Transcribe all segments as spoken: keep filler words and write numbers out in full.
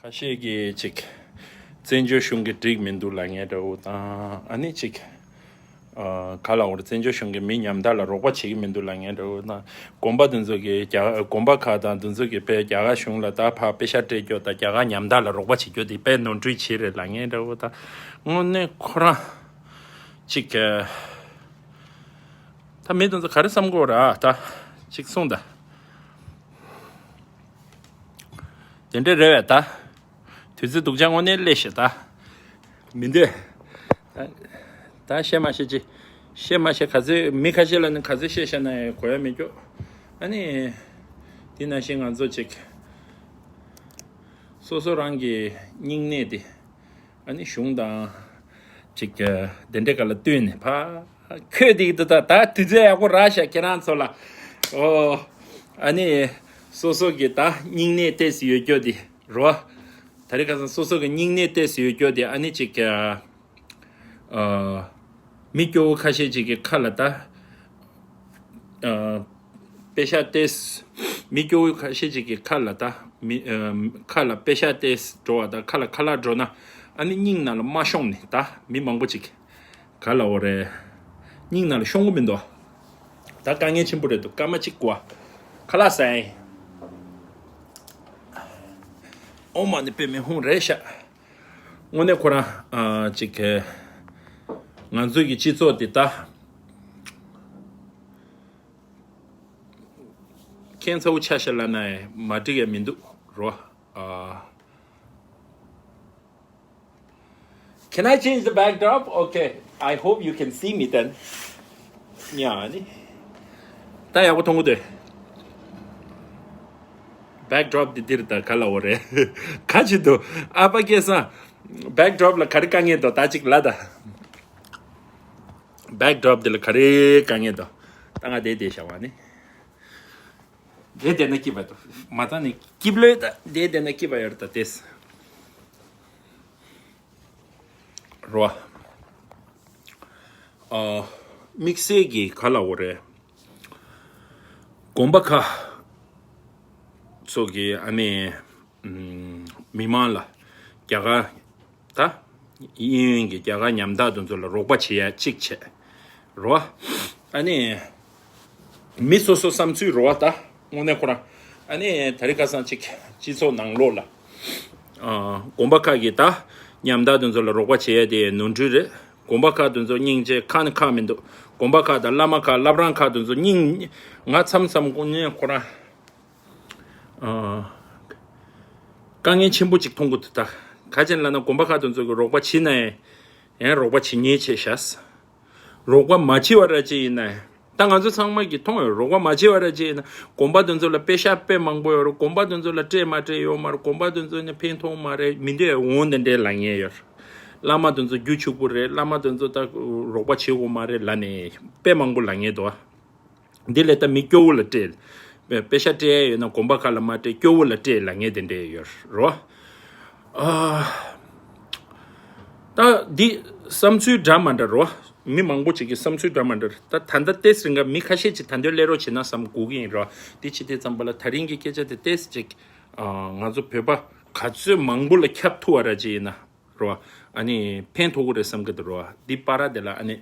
ཁ་ཤས་ཀྱིས་ཅིག་བཙན་བྱོལ་གཞུང་གིས་འགྲིག་མི་འདུག་ལབ་མཁན་འདྲ་བོ་དང་། ཨ་ནི་ཅིག་ཨ། ག་ལབ་དགོས་རེད། བཙན་བྱོལ་གཞུང་གིས་མི་ཉམ་ཐག་ལ་རོགས་པ་བྱེད་ཀྱི་མི་འདུག་ལབ་མཁན་འདྲ་བོ་དང་། དགོན་པ་དེ་ཚོ་གིས་རྒྱ་དགོན་པ་ཁག་དང་དེ་ཚོ་གིས་དཔེ་རྒྱ་གར་གཞུང་ལ་ད་ཕར་པེ་ཤག་སྤྲད་རྒྱུ་དང་། རྒྱ་གར་ཉམ་ཐག་ལ་རོགས་པ་བྱེད་རྒྱུ་དེ་དཔེ་ནོར་འཁྲུལ་ཆེ་རེད་ལབ་མཁན་འདྲ་བོ་དང་། དངོས་གནས་ཁོ་རང་ཅིག་ཨ། ད་མི་དེ་ཚོ་ག་རེ་བསམ་གྱི་ཡོད་རེད། ད་ཅིག་གསུངས་དང་། དེ་འདྲ་རེད་པས། ད་དུས་ཚོད་སྡུག་ཅག་དངོས་གནས་སླེབས་ཤག་ད་མི་འདོད། ད་ད་བཤད་མ་བཤད་ཅི། བཤད་མ་བཤད། ག་ཚོད་མི་ཁ་ཤས་ལ་ནི་ག་ཚོད་བཤད་བཤད་ན་ཡང་གོ་ཡ་མི་འགྱོ། ཨ་ནི་དེ་ནང་བཞིན་ང་ཚོ་ཅིག་སོ་སོ་རང་གི་སྙིང་ནད་དེ། ཨ་ནི་གཞུང་དང་ཅིག་དེ་འདྲའི་སྒང་ལ་བསྟུན་ནས་ཕར་འཁྱོལ་བསྡད་ཀྱི་འདུག་ད་ད་དུས་ཚོད་ཡག་པོ་རག་ཤག་ཁྱེད་རང་ཚོ་ལ། ཨོ། ཨ་ནི་སོ་སོ་གི་ད་སྙིང་ནད་ཏོག་ཙམ་ཡོད་རྒྱུ་དེ་རོ། ད་རེས་ཁ་སང་སོ་སོ་གི་སྙིང་ནད་ཏོག་ཙམ་ཡོད་རྒྱུ་དེ་ཨ་ནི་ཅིག་ཨ། མི་སྐྱོ་བོ་ཁ་ཤས་ཅིག་གི་ཁ་ལ་ད། ཨ། པེ་ཤག་ཏོག་ཙམ། མི་སྐྱོ་བོ་ཁ་ཤས་ཅིག་གི་ཁ་ལ་ད། མི་ཨ། ཁ་ལ་པེ་ཤག་ཏོག་ཙམ་འགྲོ་བ་ད། ཁ་ལ་ཁ་ལག་འགྲོ་ན་ཨ་ནི་སྙིང་ནང་ལ་མ་ཤོང་ནས་ད་མི་མང་པོ་ཅིག་ག་ལབ་དགོས་རེད། སྙིང་ནང་ལ་ཤོང་གི་མི་འདུག་ད་དཀའ་ངལ་ཆེན་པོ་རེད་འདུག་སྐར་མ་གཅིག་གོ། ཁ་ལག་ཟ་ཡིན། ཨོཾ་མ་ཎི་པདྨེ་ཧཱུྃ་རེད་ཤག་དངོས་གནས་ཁོ་རང་ཨ། ཅིག་གི་ང་ཚོ་གི་སྤྱི་ཚོགས་འདི་ད་ཁྱད་མཚར་པོ་ཆགས་ཤག་ལབ་ན་མ་འགྲིག་ཡ་མི་འདུག་རོ། ཨ། Can I change the backdrop? Okay. I hope you can see me then. ཡ་ནི། ད་ཡག་པོ་མཐོང་གི་འདུག backdrop འདི་འདིར་ད་ག་ལབ་དགོས་རེད། ག་ཅི་འདུག་ཨ་ཕ་སྐལ་བཟང་། backdrop ལ་ག་རེ་དཀའ་ངལ་འདུག་ད་ཅིག་ལབ་ད། backdrop འདི་ལ་ག་རེ་དཀའ་ངལ་འདུག་ད་ང་བསྡད་བསྡད་བཞག་པ་ནི། བསྡད་བསྡད་ན་སྐྱིད་པ་འདུག་མ་ད་ནི་སྐྱིད་ལོས་ད་བསྡད་བསྡད་ན་སྐྱིད་པ་ཡོད་རེད་ད་ཏོག་ཙམ། རོ། ཨ། དམིགས་བསལ་གྱི་ག་ལབ་དགོས་རེད། དགོན་པ་ཁག་ཚོ་གི་ཨ་ནི་མི་མང་ལ་རྒྱ་གར་ད་གཡས་གཡོན་གྱི་རྒྱ་གར་ཉམ་ཐག་དེ་ཚོ་ལ་རོགས་པ་བྱེད་ཡ་གཅིག་བྱས་རོ། ཨ་ནི། མི་སོ་སོ་བསམ་ཚུལ་རོ་བ་ད་དངོས་གནས་ཁོ་རང་ཨ་ནི་ད་རེས་ཁ་སང་ཅིག་སྤྱི་ཚོགས་ནང་ལོགས་ལ་ཨ། དགོན་པ་ཁག་གིས་ད་ཉམ་ཐག་དེ་ཚོ་ལ་རོགས་པ་བྱེད་ཡ་དེ་ནོར་འཁྲུལ་རེད། དགོན་པ་ཁག་དེ་ཚོ་སྙིང་རྗེ་ཁ་ནི་ཁག་མི་འདུག་དགོན་པ་ཁག་དང་བླ་མ་ཁག་བླ་བྲང་ཁག་དེ་ཚོ་སྙིང་ང་མཚམས་མཚམས་དངོས་གནས་ཁོ་རང་ཨ། དཀའ་ངལ་ཆེན་པོ་ཅིག་མཐོང་གི་འདུག་ད་ག་ཅི་ལབ་ན་དགོན་པ་ཁག་དེ་ཚོ་གིས་རོགས་པ་བྱེད་ན་ཡང་རོགས་པ་བྱེད་མཁན་བྱས་ཤག་རོགས་པ་མ་བྱེད་པ་ར་ཅིག་ཡིན་ན། ད་ང་ཚོ་ཚང་མ་གིས་མཐོང་ཡོད། རོགས་པ་མ་བྱེད་པ་ར་ཅིག་ཡིན་ན། དགོན་པ་དེ་ཚོ་ལ་པེ་ཤག་དཔེ་མང་པོ་ཡོད་རེད། དགོན་པ་དེ་ཚོ་ལ་སྤྲད་མ་སྤྲད་ཡོད་མ་རེད། དགོན་པ་དེ་ཚོ་ནི་ཕན་ཐོགས་མ་རེད། མི་འདོད་འོང་དེ་འདྲའི་ལབ་མཁན་ཡོད་རེད། བླ་མ་དེ་ཚོ་རྒྱུ་ཕྱུག་པོ་རེད། བླ་མ་དེ་ཚོ་ད་རོགས་པ་བྱེད་དགོས་མ་རེད་ལབ་ནས་དཔེ་མང་པོ་ལབ་མཁན་འདུག་ཨ། འདི་ལས་ད་མི་སྐྱོ་བོ་ལ་སྤྲད། པེ་ཤག་སྤྲད་ཡ་ཡོད་ན་དགོན་པ་ཁག་ལ་མ་སྤྲད། སྐྱོ་བོ་ལ་སྤྲད་ལབ་མཁན་དེ་འདྲས་ཡོད་རོ། ཨ། ད་འདི་བསམ་ཚུལ་འདྲ་མི་འདྲ་རོ། མི་མང་པོ་ཅིག་གི་བསམ་ཚུལ་འདྲ་མི་འདྲ་རེད། ད་ད་ལྟ་ཏོག་ཙམ་རིང་ག་མི་ཁ་ཤས་ཅིག་ད་འདོད་སླེབས་རོགས་བྱེད་ན་བསམ་དགོས་ཀྱི་ཡིན་རོ། འདི་བྱེད་དུས་ཙམ་པ་ལ་ད་རིང་གི་སྐད་ཆ་དེ་ཏོག་ཙམ་ཅིག་ཨ། ང་ཚོ་བོད་པ་ག་ཚོད་མང་པོ་ལ་ཁྱབ་ཐུབ་པ་ར་ཅིག་ཡིན་ན། རོ། ཨ་ནི་ཕན་ཐོགས་ཀྱི་རེད་བསམ་གྱི་འདུག་རོ། འདི་པར་དེ་ལ་ཨ་ནི་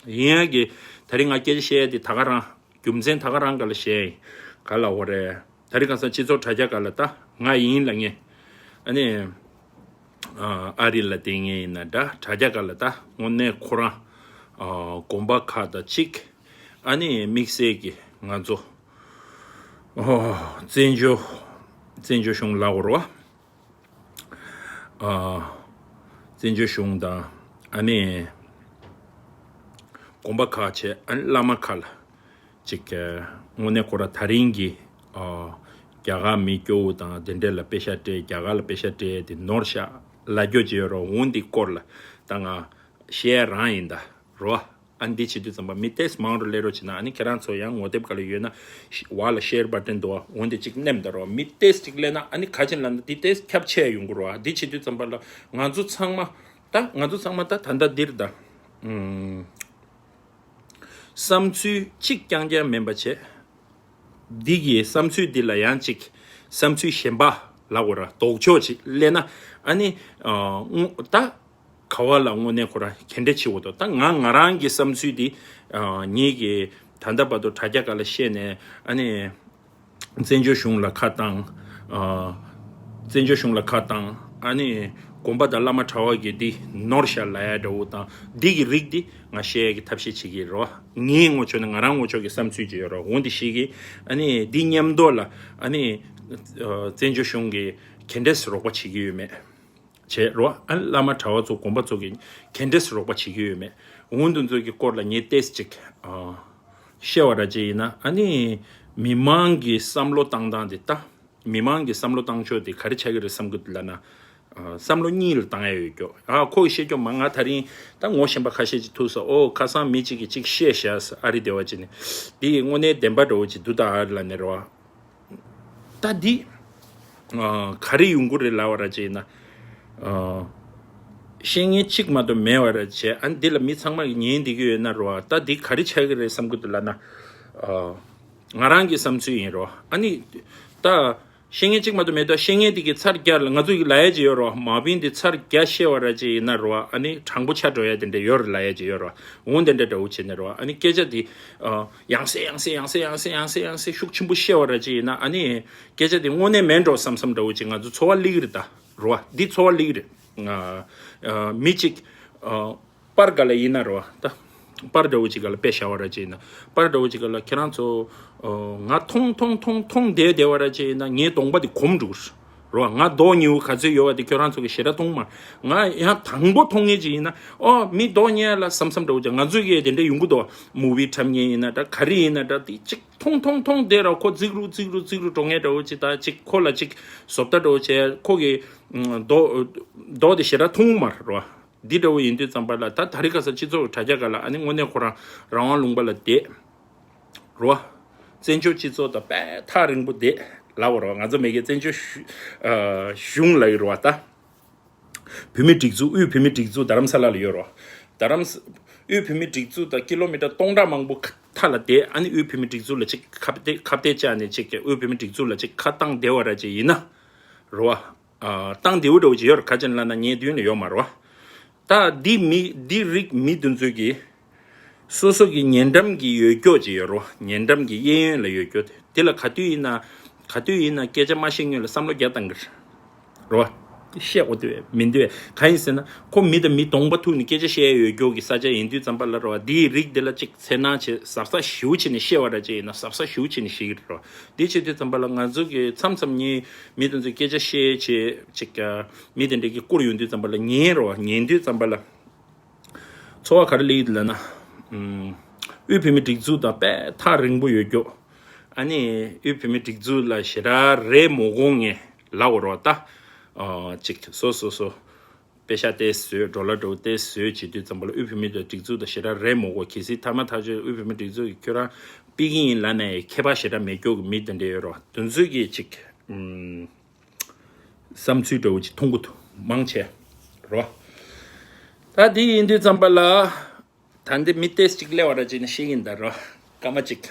ཡིན་ཡ་གི་ད་རིང་ང་སྐད་ཆ་བཤད་ཡ་དེ་ད་ག་རང་རྒྱུ་མཚན་ད་ག་རང་སྒང་ལ་བཤད་ཡིན། ག་ལབ་དགོས་རེད། ད་རིང་ཁ་སང་སྤྱི་ཚོགས་དྲ་རྒྱ་སྒང་ལ་ད་ང་ཡིན་ལབ་མཁན། ཨ་ནི་ཨ་རི་ལ་བསྡད་མཁན་ཡིན་ན་འདྲ། དྲ་རྒྱ་སྒང་ལ་ད་དངོས་གནས་ཁོ་རང་དགོན་པ་ཁག་དང་གཅིག་ཨ་ནི་དམིགས་བསལ་གྱི་ང་ཚོ་བཙན་བྱོལ་བཙན་བྱོལ་གཞུང་ལབ་དགོས་རེད་བ། ཨ། བཙན་བྱོལ་གཞུང་དང་ཨ་ནི་དགོན་པ་ཁག་བྱས། ཨ་ནི་བླ་མ་ཁག་ལ་ཅིག་དངོས་གནས་ཁོ་ར་ད་རིང་གི་ཨ། རྒྱ་གར་མི་སྐྱོ་བོ་དང་དེ་འདྲས་ལ་པེ་ཤག་སྤྲད། རྒྱ་གར་ལ་པེ་ཤག་སྤྲད་དེ་ནོར་ཤག་ལབ་རྒྱུ་ཅིག་ཡོད་རོ། འོ་འདི་སྐོར་ལ་ད་ང་བཤད་རང་ཡིན་ད་རོ། ཨ་འདི་བྱེད་དུས་ཙམ་པ་མི་ཏོག་ཙམ་མང་རུ་སླེབས་རོགས་བྱེད་ན། ཨ་ནི་ཁྱེད་རང་ཚོ་ཡང་ངོ་དེབ་སྒང་ལ་ཡོད་ན་ཤི་བ་ལ་ཤེར་བ་ཊན་འདུག་བ། འོ་འདི་གཅིག་མནན་ད་རོགས། མི་ཏོག་ཙམ་ཅིག་སླེབས་ན་ཨ་ནི་ག་ཅིག་ལབ་ན་འདི་ཏོག་ཙམ་ཁྱབ་ཆེ་ཡོང་གི་རོགས། ཨ་འདི་བྱེད་དུས་ཙམ་པ་ལ་ང་ཚོ་ཚང་མ་ད་ང་ཚོ་ཚང་མ་ད་ད་ལྟ་འདིར་ད་ཨུམ་བསམ་ཚུལ་གཅིག་རྐྱང་རྐྱང་མིན་པ་བྱས། འདི་གི་བསམ་ཚུལ་འདི་ལ་ཡང་ཅིག་བསམ་ཚུལ་གཞན་པ་ ལབ་དགོས་ར། ལྡོག་ཕྱོགས་ཅིག་སླེབས་ན་ཨ་ནི་ཨ་ད་ག་བ་ལ་དངོས་གནས་ཁོ་རང་ག་འདྲ་བྱེད་དགོས་འདུག་ད་ང་ང་རང་གི་བསམ་ཚུལ་འདི་ཨ་ངེད་ཀྱི་ད་ལྟ་བར་དུ་དྲ་རྒྱ་སྒང་ལ་བཤད་ནས་ཨ་ནི་བཙན་བྱོལ་གཞུང་ལ་ཁ་བཏང་། ཨ་བཙན་བྱོལ་གཞུང་ལ་ཁ་བཏང་། ཨ་ནི་དགོན་པ་དང་བླ་མ་གྲྭ་བ་གིས་འདི་ནོར་ཤག་ལབ་ཡ་འདྲ་བོ་དང་འདི་གི་རིགས་འདི་ང་བཤད་ཡ་གི་ཐབས་ཤེས་བྱེད་ཀྱི་རེད་བ། ངའི་ངོས་ཕྱོགས་ནས་ང་རང་ངོས་ཕྱོགས་ཀྱི་བསམ་ཚུལ་ཅིག་ཡོད་རེད་བ། འོ་འདི་ཞིག་གིས་ཨ་ནི་འདི་མཉམ་དུ་ལ་ཨ་ནི་ཨ་བཙན་བྱོལ་གཞུང་གིས་ག་འདྲས་རོགས་པ་བྱེད་ཀྱི་ཡོད་མེད་བྱས་རེད་བ། ཨ་ནི་བླ་མ་གྲྭ་བ་ཚོ་དགོན་པ་ཚོ་གིས་ག་འདྲས་རོགས་པ་བྱེད་ཀྱི་ཡོད་མེད། འོ་འདི་ཚོ་གི་སྐོར་ལ་ངས་ཏོག་ཙམ་ཅིག་ཨ་བཤད་པ་འདྲ་ཅིག་ཡིན་ན་ཨ་ནི་མི་མང་གི་བསམ་བློ་བཏང་སྟངས་དེ་ལྟ། མི་མང་གི་བསམ་བློ་བཏང་ཕྱོགས་དེ་ག་རེ་ཆགས་ཀྱི་རེད་བསམ་གྱི་འདུག་ལབ་ན། ཨ་བསམ་བློ་གཉིས་ལ་བཏང་ཡ་ཡོད་ཀྱོ། ཨ་ཁོ་གིས་བཤད་ཀྱོ་མ་ང་ད་རིང་ད་ངོ་ཤེས་པ་ཁ་ཤས་ཅིག་ཐུག་སོང་། ཨོ་ཁ་སང་མི་གཅིག་གིས་གཅིག་བཤད་ཤག་ཨ་རི་སྡེ་བ་ཅིག་ནས། འདི་དངོས་གནས་བདེན་པ་འདྲ་བོ་ཅིག་འདུག་ད་ཨ་རི་ལ་ནས་རེད་བ། ད་འདི་ཨ་ག་རེ་ཡོང་གི་རེད་ལབ་པ་འདྲ་ཅིག་ཡིན་ན། ཨ་བཤད་མཁན་གཅིག་མ་གཏོགས་མེད་པ་འདྲ་བྱས། ཨ་འདི་ལ་མི་ཚང་མ་གིས་ཉན་བསྡད་ཀྱི་ཡོད་ན་རེད་བ། ད་འདི་ག་རེ་ཆགས་ཀྱི་རེད་བསམ་གྱི་འདུག་ལབ་ན། ཨ་ང་རང་གི་བསམ་ཚུལ་ཡིན་རོ། ཨ་ནི་ད་བཤད་མཁན་གཅིག་མ་གཏོགས་མེད་དོ། བཤད་མཁན་དེ་གི་ཚར་བརྒྱ་ལ་ང་ཚོ་གི་ལབ་ཡ་ཅིག་ཡོད་རོ། མ་བིན་དེ་ཚར་བརྒྱ་བཤད་པ་ར་ཅིག་ཡིན་ན་རོ། ཨ་ནི་དྲང་པོ་ཆགས་འགྲོ་ཡ་དེ་འདྲ་ཡོད་རེད་ལབ་ཡ་ཅིག་ཡོད་རོ། འོ་དེ་འདྲ་འདྲ་བོ་བྱས་ནས་རོ། ཨ་ནི་སྐད་ཆ་དེ་ཡང་སེ་ཡང་སེ་ཡང་སེ་ཡང་སེ་ཡང་སེ་ཤུགས་ཆེན་པོ་བཤད་པ་ར་ཅིག་ཡིན་ན། ཨ་ནི་སྐད་ཆ་དེ་དངོས་གནས་མེད་འགྲོ་བསམ་བསམ་འདྲ་བོ་ཅིག་ང་ཚོ་ཚོར་བ་སླེབས་ཀྱི་རེད་ད་རོ། འདི་ཚོར་བ་སླེབས་ཀྱི་རེད། ང་ཨ་མི་གཅིག་ཨ་པར་ག་ལ་ཡིན་ན་རོ། ད་པར་འདྲ་བོ་ཅིག་ག་ལ་དཔེ་བཞག་པ་ར་ཅིག་ཡིན་ན། པར་འདྲ་བོ་ཅིག་ག་ལ་ཁྱེད་རང་ཚོ་ཨ་ང་མཐོང་མཐོང་མཐོང་མཐོང་བསྡད་བསྡད་པ་ར་ཅིག་ཡིན་ན་ངའི་གདོང་པ་དེ་གོམས་འགྲོ་གི་རེད་རོ། ང་མདོག་ཉེས་པོ་ག་ཚོད་ཡོད་པ་དེ་ཁྱོད་རང་ཚོ་གི་ཞེ་དྲག་མཐོང་མ། ང་ཡང་དང་པོ་མཐོང་མཁན་ཅིག་ཡིན་ན་ཨོ་མི་མདོག་ཉེས་ལ་བསམ་བསམ་འདྲ་བོ་ཅིག་ང་ཚོ་གི་དེ་འདྲ་ཡོང་གི་འདུག་མུ་བི་འཁྲབ་མཁན་ཡིན་ན་འདྲ་ག་རེ་ཡིན་ན་འདྲ་དེ་ཅིག་མཐོང་མཐོང་མཐོང་བསྡད་ར་ཁོ་རྫིག་རུ་རྫིག་རུ་རྫིག་རུ་འགྲོ་མཁན་འདྲ་བོ་ཅིག་ད་ཅིག་ཁོ་ལ་ཅིག་བཟོ་ལྟ་འདྲ་བོ་བྱས། ཁོ་གི་མདོག་མདོག་དེ་ཞེ་དྲག་མཐོང་མ་རེད་རོ། འདི་འདྲ་བོ་ཡིན་དུས་ཙམ་པ་ལ་ད་དེ་རིང་ཁ་སང་སྤྱི་ཚོགས་དྲ་རྒྱ་སྒང་ལ་ཨ་ནི་དངོས་གནས་ཁོ་རང་རང་དབང་ལུང་པ་ལ་བསྡད་རོ། བཙན་བྱོལ་སྤྱི་ཚོགས་དང་དཔེ་ཐག་རིང་པོ་བསྡད་ལབ་པ་རོ། ང་ཚོ་མ་གི་བཙན་བྱོལ་གཞུ་ཨ་གཞུང་ལབ་ཀྱི་རོ། ད་བོད་མི་སྒྲིག་འཛུགས་དབུས་བོད་མི་སྒྲིག་འཛུགས་རྡ་རམ་ས་ལ་ལ་ཡོད་རོ། རྡ་རམ་ས་དབུས་བོད་མི་སྒྲིག་འཛུགས་དང་ཀི་ལོ་མི་ཊར་སྟོང་ཕྲག་མང་པོ་ཁ་མཐའ་ལ་བསྡད། ཨ་ནི་དབུས་བོད་མི་སྒྲིག་འཛུགས་ལ་ཅིག་ཁ་གཏད་ཁ་གཏད་བཅག་ནས་ཅིག་དབུས་བོད་མི་སྒྲིག་འཛུགས་ལ་ཅིག་ཁ་བཏང་བསྡད་པ་ར་ཅིག་ཡིན་ན་རོ། ཨ་བཏང་བདེ་བོ་འདྲ་བོ་ཅིག་ཡོད་རེད། ག་ཅི་ལབ་ན་ངའི་མདུན་ལ་ཡོད་མ་རེད་བ། ད་འདི་མི་འདི་རིགས་མི་འདི་ཚོ་གིས་སོ་སོ་གི་ཉེ་འགྲམ་གྱི་ཡོད་ཀྱོག་ཅིག་ཡོད་རོ། ཉེ་འགྲམ་གྱི་གཡས་གཡོན་ལ་ཡོད་ཀྱོག་དེ་ལ་ག་དུས་ཡིན་ན་ག་དུས་ཡིན་ན་སྐད་ཆ་མ་བཤད་སྔོན་ལ་བསམ་བློ་རྒྱག་བཏང་གི་རེད་བ། བཤད་དགོས་འདུག་མི་འདུག་གང་ཡིན་ཟེར་ན་ཁོ་མི་དང་མི་གདོང་པ་ཐུག་ནས་སྐད་ཆ་བཤད་ཡོད་ཀྱོག་གི་ས་ཆ་ཡིན་དུས་ཙམ་པ་ལ་རོ། འདིའི་རིགས་འདི་ལ་ཅིག་འཚེར་སྣང་བྱེད་གཟབ་གཟབ་ཞེ་པོ་བྱས་ནས་བཤད་པ་ར་ཅིག་ཡིན་ན་གཟབ་གཟབ་ཞེ་པོ་བྱས་ནས་བཤད་ཀྱི་རེད་རོ། འདི་བྱེད་དུས་ཙམ་པ་ལ་ང་ཚོ་གི་མཚམས་མཚམས་ངས་མི་དེ་ཚོས་སྐད་ཆ་བཤད་བྱེད་ཅིག་ཨ་མི་དེ་འདྲས་ཀྱི་བསྐུར་ཡོང་དུས་ཙམ་པ་ལ་ཉན་རོ། ཉན་དུས་ཙམ་པ་ལ་ཚོར་བ་ག་རེ་སླེབས་ཡོད་ལབ་ན། ཨུམ། དབུས་བོད་མི་སྒྲིག་འཛུགས་དང་དཔེ་ཐག་རིང་པོ་ཡོད་ཀྱོག་ཨ་ནི་དབུས་བོད་མི་སྒྲིག་འཛུགས་ལ་ཞེ་དྲག་རེ་མ་དགོས་ངས་ལབ་དགོས་རོ། ད་ཨ་ཅིག་སོ་སོ་སོ་པེ་ཤག་ཏོག་ཙམ་བཟོས་ཌོ་ལར་འདྲ་བོ་ཏོག་ཙམ་བཟོས་བྱེད་དུས་ཙམ་པ་ལ་དབུས་བོད་མི་སྒྲིག་འཛུགས་དང་ཞེ་དྲག་རེ་མ་དགོས། གལ་སྲིད་ཐ་མ་ཐག་ཆོད་དབུས་བོད་མི་སྒྲིག་འཛུགས་ཀྱིས་ཁྱོད་རང་ཕུད་ཀྱི་ཡིན་ལབ་ནའི་ཁྱད་པར་ཞེ་དྲག་མེད་ཀྱོག་གི་མི་དེ་འདྲས་ཡོད་རོ། དེ་ཚོས་ཀྱིས་ཅིག་ཨུམ། བསམ་ཚུལ་འདྲ་བོ་ཅིག་མཐོང་གི་འདུག་མང་ཆེ་རོ། ད་དེ་ཡིན་དུས་ཙམ་པ་ལ་ད་འདི་མི་ཏོག་ཙམ་ཅིག་སླེབས་པ་ར་ཅིག་ནི་ཤེས་ཀྱི་ཡིན་ད་རོ། སྐར་མ་གཅིག་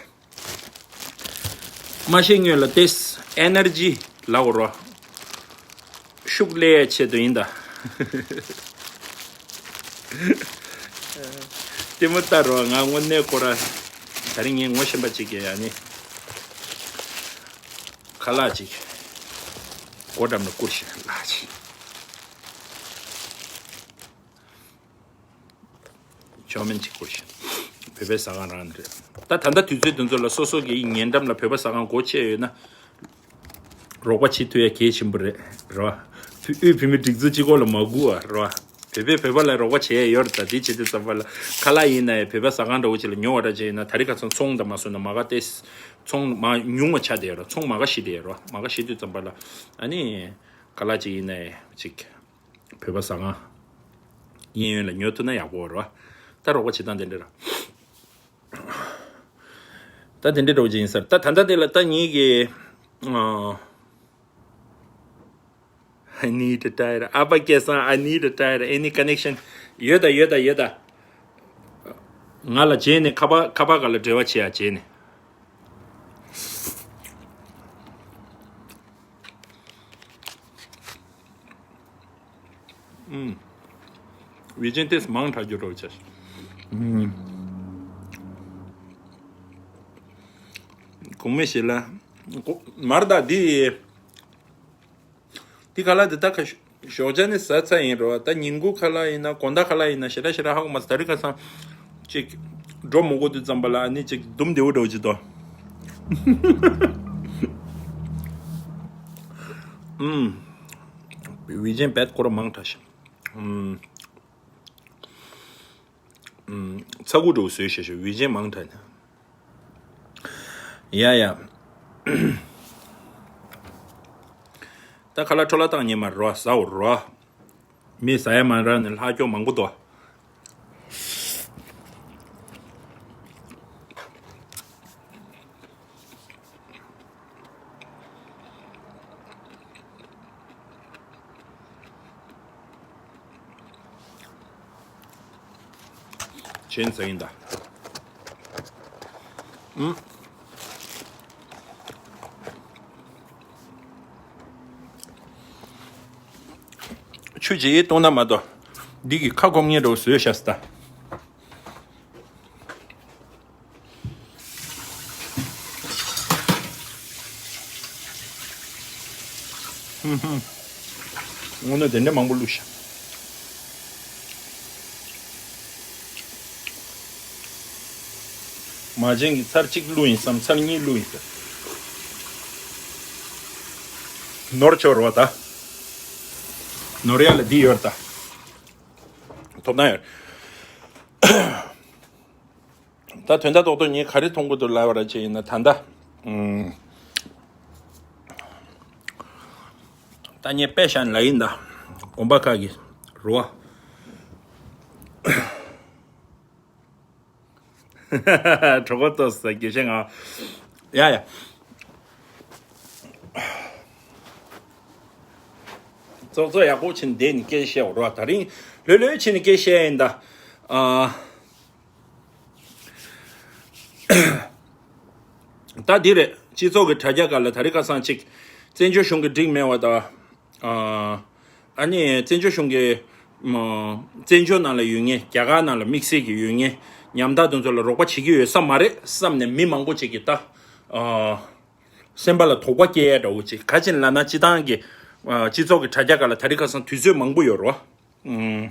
མ་ཤེས་སྔོན་ལ་ཏོག་ཙམ་ཨེ་ནར་ཇི་ལབ་དགོས་རོ། ཤུགས་སླེབས་ཡའི་ཆེད་དུ་ཡིན་ད། ལྟད་མོ་ལྟ་རོགས། ང་དངོས་གནས་ཁོ་ར་ད་རིང་ངས་ངོ་ཤེས་པ་ཅིག་གིས་ཡ་ནི་ཁ་ལག་ཅིག་སྒོ་འགྲམ་ལ་བསྐུར་ཞིང་ལགས་ཅིག་ཅོ་མིན་ཅིག་བསྐུར་ཞིང་། བོད་པའི་ཟ་ཁང་རང་རེད། ད་ད་ལྟ་དུས་ཚོད་འདི་ཚོ་ལ་སོ་སོ་གི་ཉེ་འགྲམ་ལ་བོད་པ་ཟ་ཁང་སྒོ་ཕྱེ་ཡོད་ན། རོགས་པ་བྱེད་ཐུབ་ཡ་གལ་ཆེན་པོ་རེད། རེད་བ། དབུས་བོད་མི་སྒྲིག་འཛུགས་གཅིག་པོ་ལ་མ་སྒུག་པ་རེད་བ། བོད་པས་བོད་པ་ལ་རོགས་པ་བྱེད་ཡ་ཡོད་རེད། ད་འདི་བྱེད་དུས་ཙམ་པ་ལ་ཁ་ལག་ཡིན་ན་ཡང་བོད་པ་ཟ་ཁང་འདྲ་བོ་ཅིག་ལ་ཉོ་བ་འདྲ་བྱས་ཡིན་ན། ད་རེས་ཁ་སང་ཚོང་དང་མ་སོང་ན་མ་ག་སྟེ་ཚོང་མ་ཉུང་བ་ཆགས་བསྡད་ཡོད་རེད། ཚོང་མ་ག་ཞིག་བསྡད་ཡོད་རེད་བ། མ་ག་ཞིག་དུས་ཙམ་པ་ལ་ཨ་ནི་ཁ་ལག་ཅིག་ཡིན་ན་ཡང་ཅིག་བོད་པ་ཟ་ཁང་གཡས་གཡོན་ལ་ཉོ་ཐུབ་ན་ཡག་པོ་རེད་བ། ད་རོགས་པ་བྱེད་སྟངས་དེ་འདྲ་རེད། ད་དེ་འདྲའི་འདྲ་བོ་ཅིག་ཡིན་ས་རེད། ད་ད་ལྟ་དེ་ལ་ད་ངེད་ཀྱི་ཨ། I need a tire. ཨ་ཕ་སྐལ་བཟང་། I need a tire. Any connection? ཡོད་ད་ཡོད་ད་ཡོད་ད། ང་ལ་རྗེས་ནས་ཁ་པར་ཁ་པར་སྒང་ལ་འབྲེལ་བ་བྱེད་ཡ། རྗེས་ནས། ཨུམ། ཝི་ཇེན་ཏེས་མང་དྲགས་རྒྱུ་རོགས་བྱ། ཨུམ། གོང་མའི་ཞལ་ལ། གོ་མར་ད་འདི། འདི་ཁ་ལག་འདི་ད་ཁ་ཞོགས་ཇ་ནི་ཟ་ཚ་ཡིན་རོ། ད་ཉིན་གུང་ཁ་ལག་ཡིན་ན། དགོང་དག་ཁ་ལག་ཡིན་ན། ཞེ་དྲག་ཞེ་དྲག་ཧ་གོ་མ་སོང་། ད་རི་ཁ་སང་ཅིག་འགྲོ་མི་དགོས་དུས་ཙམ་པ་ལ་ཨ་ནི་ཅིག་འདུམ་བདེ་བོ་འགྲོ་གི་འདུག་ཨུམ། ཝི་ཇེན་བེད་ཁོ་ར་མང་དྲགས་ཤག་ཨུམ། ཚ་གུ་འགྲོ་བཟོས་ཤེས་ཤེས་ཝི་ཇེན་མང་དྲགས་ནས། ཡ་ཡ། ད་ཁ་ལག་འཕྲོ་བརླག་བཏང་ཉེ་མ་རོ། ཟའོ་རོ། མི་ཟ་ཡ་མ་རག་ནས་ལྷག་སྐྱོ་མང་པོ་འདུག་ཆེན་ཟ་ཡིན་ད། ཨུམ། ཆུ་ཇི་ཡི་གཏོང་ན་མ་གཏོགས། འདི་གི་ཁ་སྐོམ་ངེས་འགྲོ་བཟོས་ཤ་སྟ། ཧུམ་ཧུམ། དངོས་གནས་དེ་འདྲ་མང་པོ་བླུགས་ཤག་མ་བྱན་གྱི་ཚར་གཅིག་བླུགས་ཡིན་བསམ། ཚར་གཉིས་བླུགས་ཡིན་བསམ། ནོར་ཆོར་བ་ད། ནོར་ཡ་ལ་འདི་ཡོད་ད། ཐོབ་ཐང་ཡོད། ད་དོན་དག་ཏོག་ཏོག་ངས་ག་རེ་མཐོང་གི་འདུག་ལབ་པ་ར་ཅིག་ཡིན་ན། ད་ལྟ་ཨུམ། ད་ངས་དཔེ་བཞག་ནས་ལབ་ཡིན་ད། དགོན་པ་ཁག་གི་རོ། གྲོགས་པོ་ཏོ་ས་དགེ་བཤེས་ང་། ཡ་ཡ། ཙོག་ཙོག་ཡག་པོ་ཕྱིན་བསྡད་ནས་སྐད་ཆ་བཤད་འོ་རོ། ད་རིང་ལྷོད་ལྷོད་ཕྱིན་ནས་སྐད་ཆ་བཤད་ཡིན་ད། ཨ། ད་འདི་རེད། སྤྱི་ཚོགས་ཀྱི་དྲ་རྒྱ་སྒང་ལ་ད་རེས་ཁ་སང་ཅིག་བཙན་བྱོལ་གཞུང་གི་འགྲིག་མེད་པ་དང་། ཨ་ནི་བཙན་བྱོལ་གཞུང་གི་བཙན་བྱོལ་ནང་ལ་ཡོད་མཁན། རྒྱ་གར་ནང་ལ་དམིགས་བསལ་གྱི་ཡོད་མཁན་ཉམ་ཐག་དེ་ཚོ་ལ་རོགས་པ་བྱེད་ཀྱི་ཡོད་ས་མ་རེད་བསམ་ནས་མི་མང་པོ་ཅིག་གིས་ད་སེམས་པ་ལ་དོགས་པ་སྐྱེ་ཡ་འདྲ་བོ་ཅིག་ག་ཅི་ལབ་ན་སྤྱི་བཏང་གི་སྤྱི་ཚོགས་ཀྱི་དྲ་རྒྱ་སྒང་ལ་ད་རེས་ཁ་སང་དུས་ཚོད་མང་པོ་ཡོད་རེད་བ།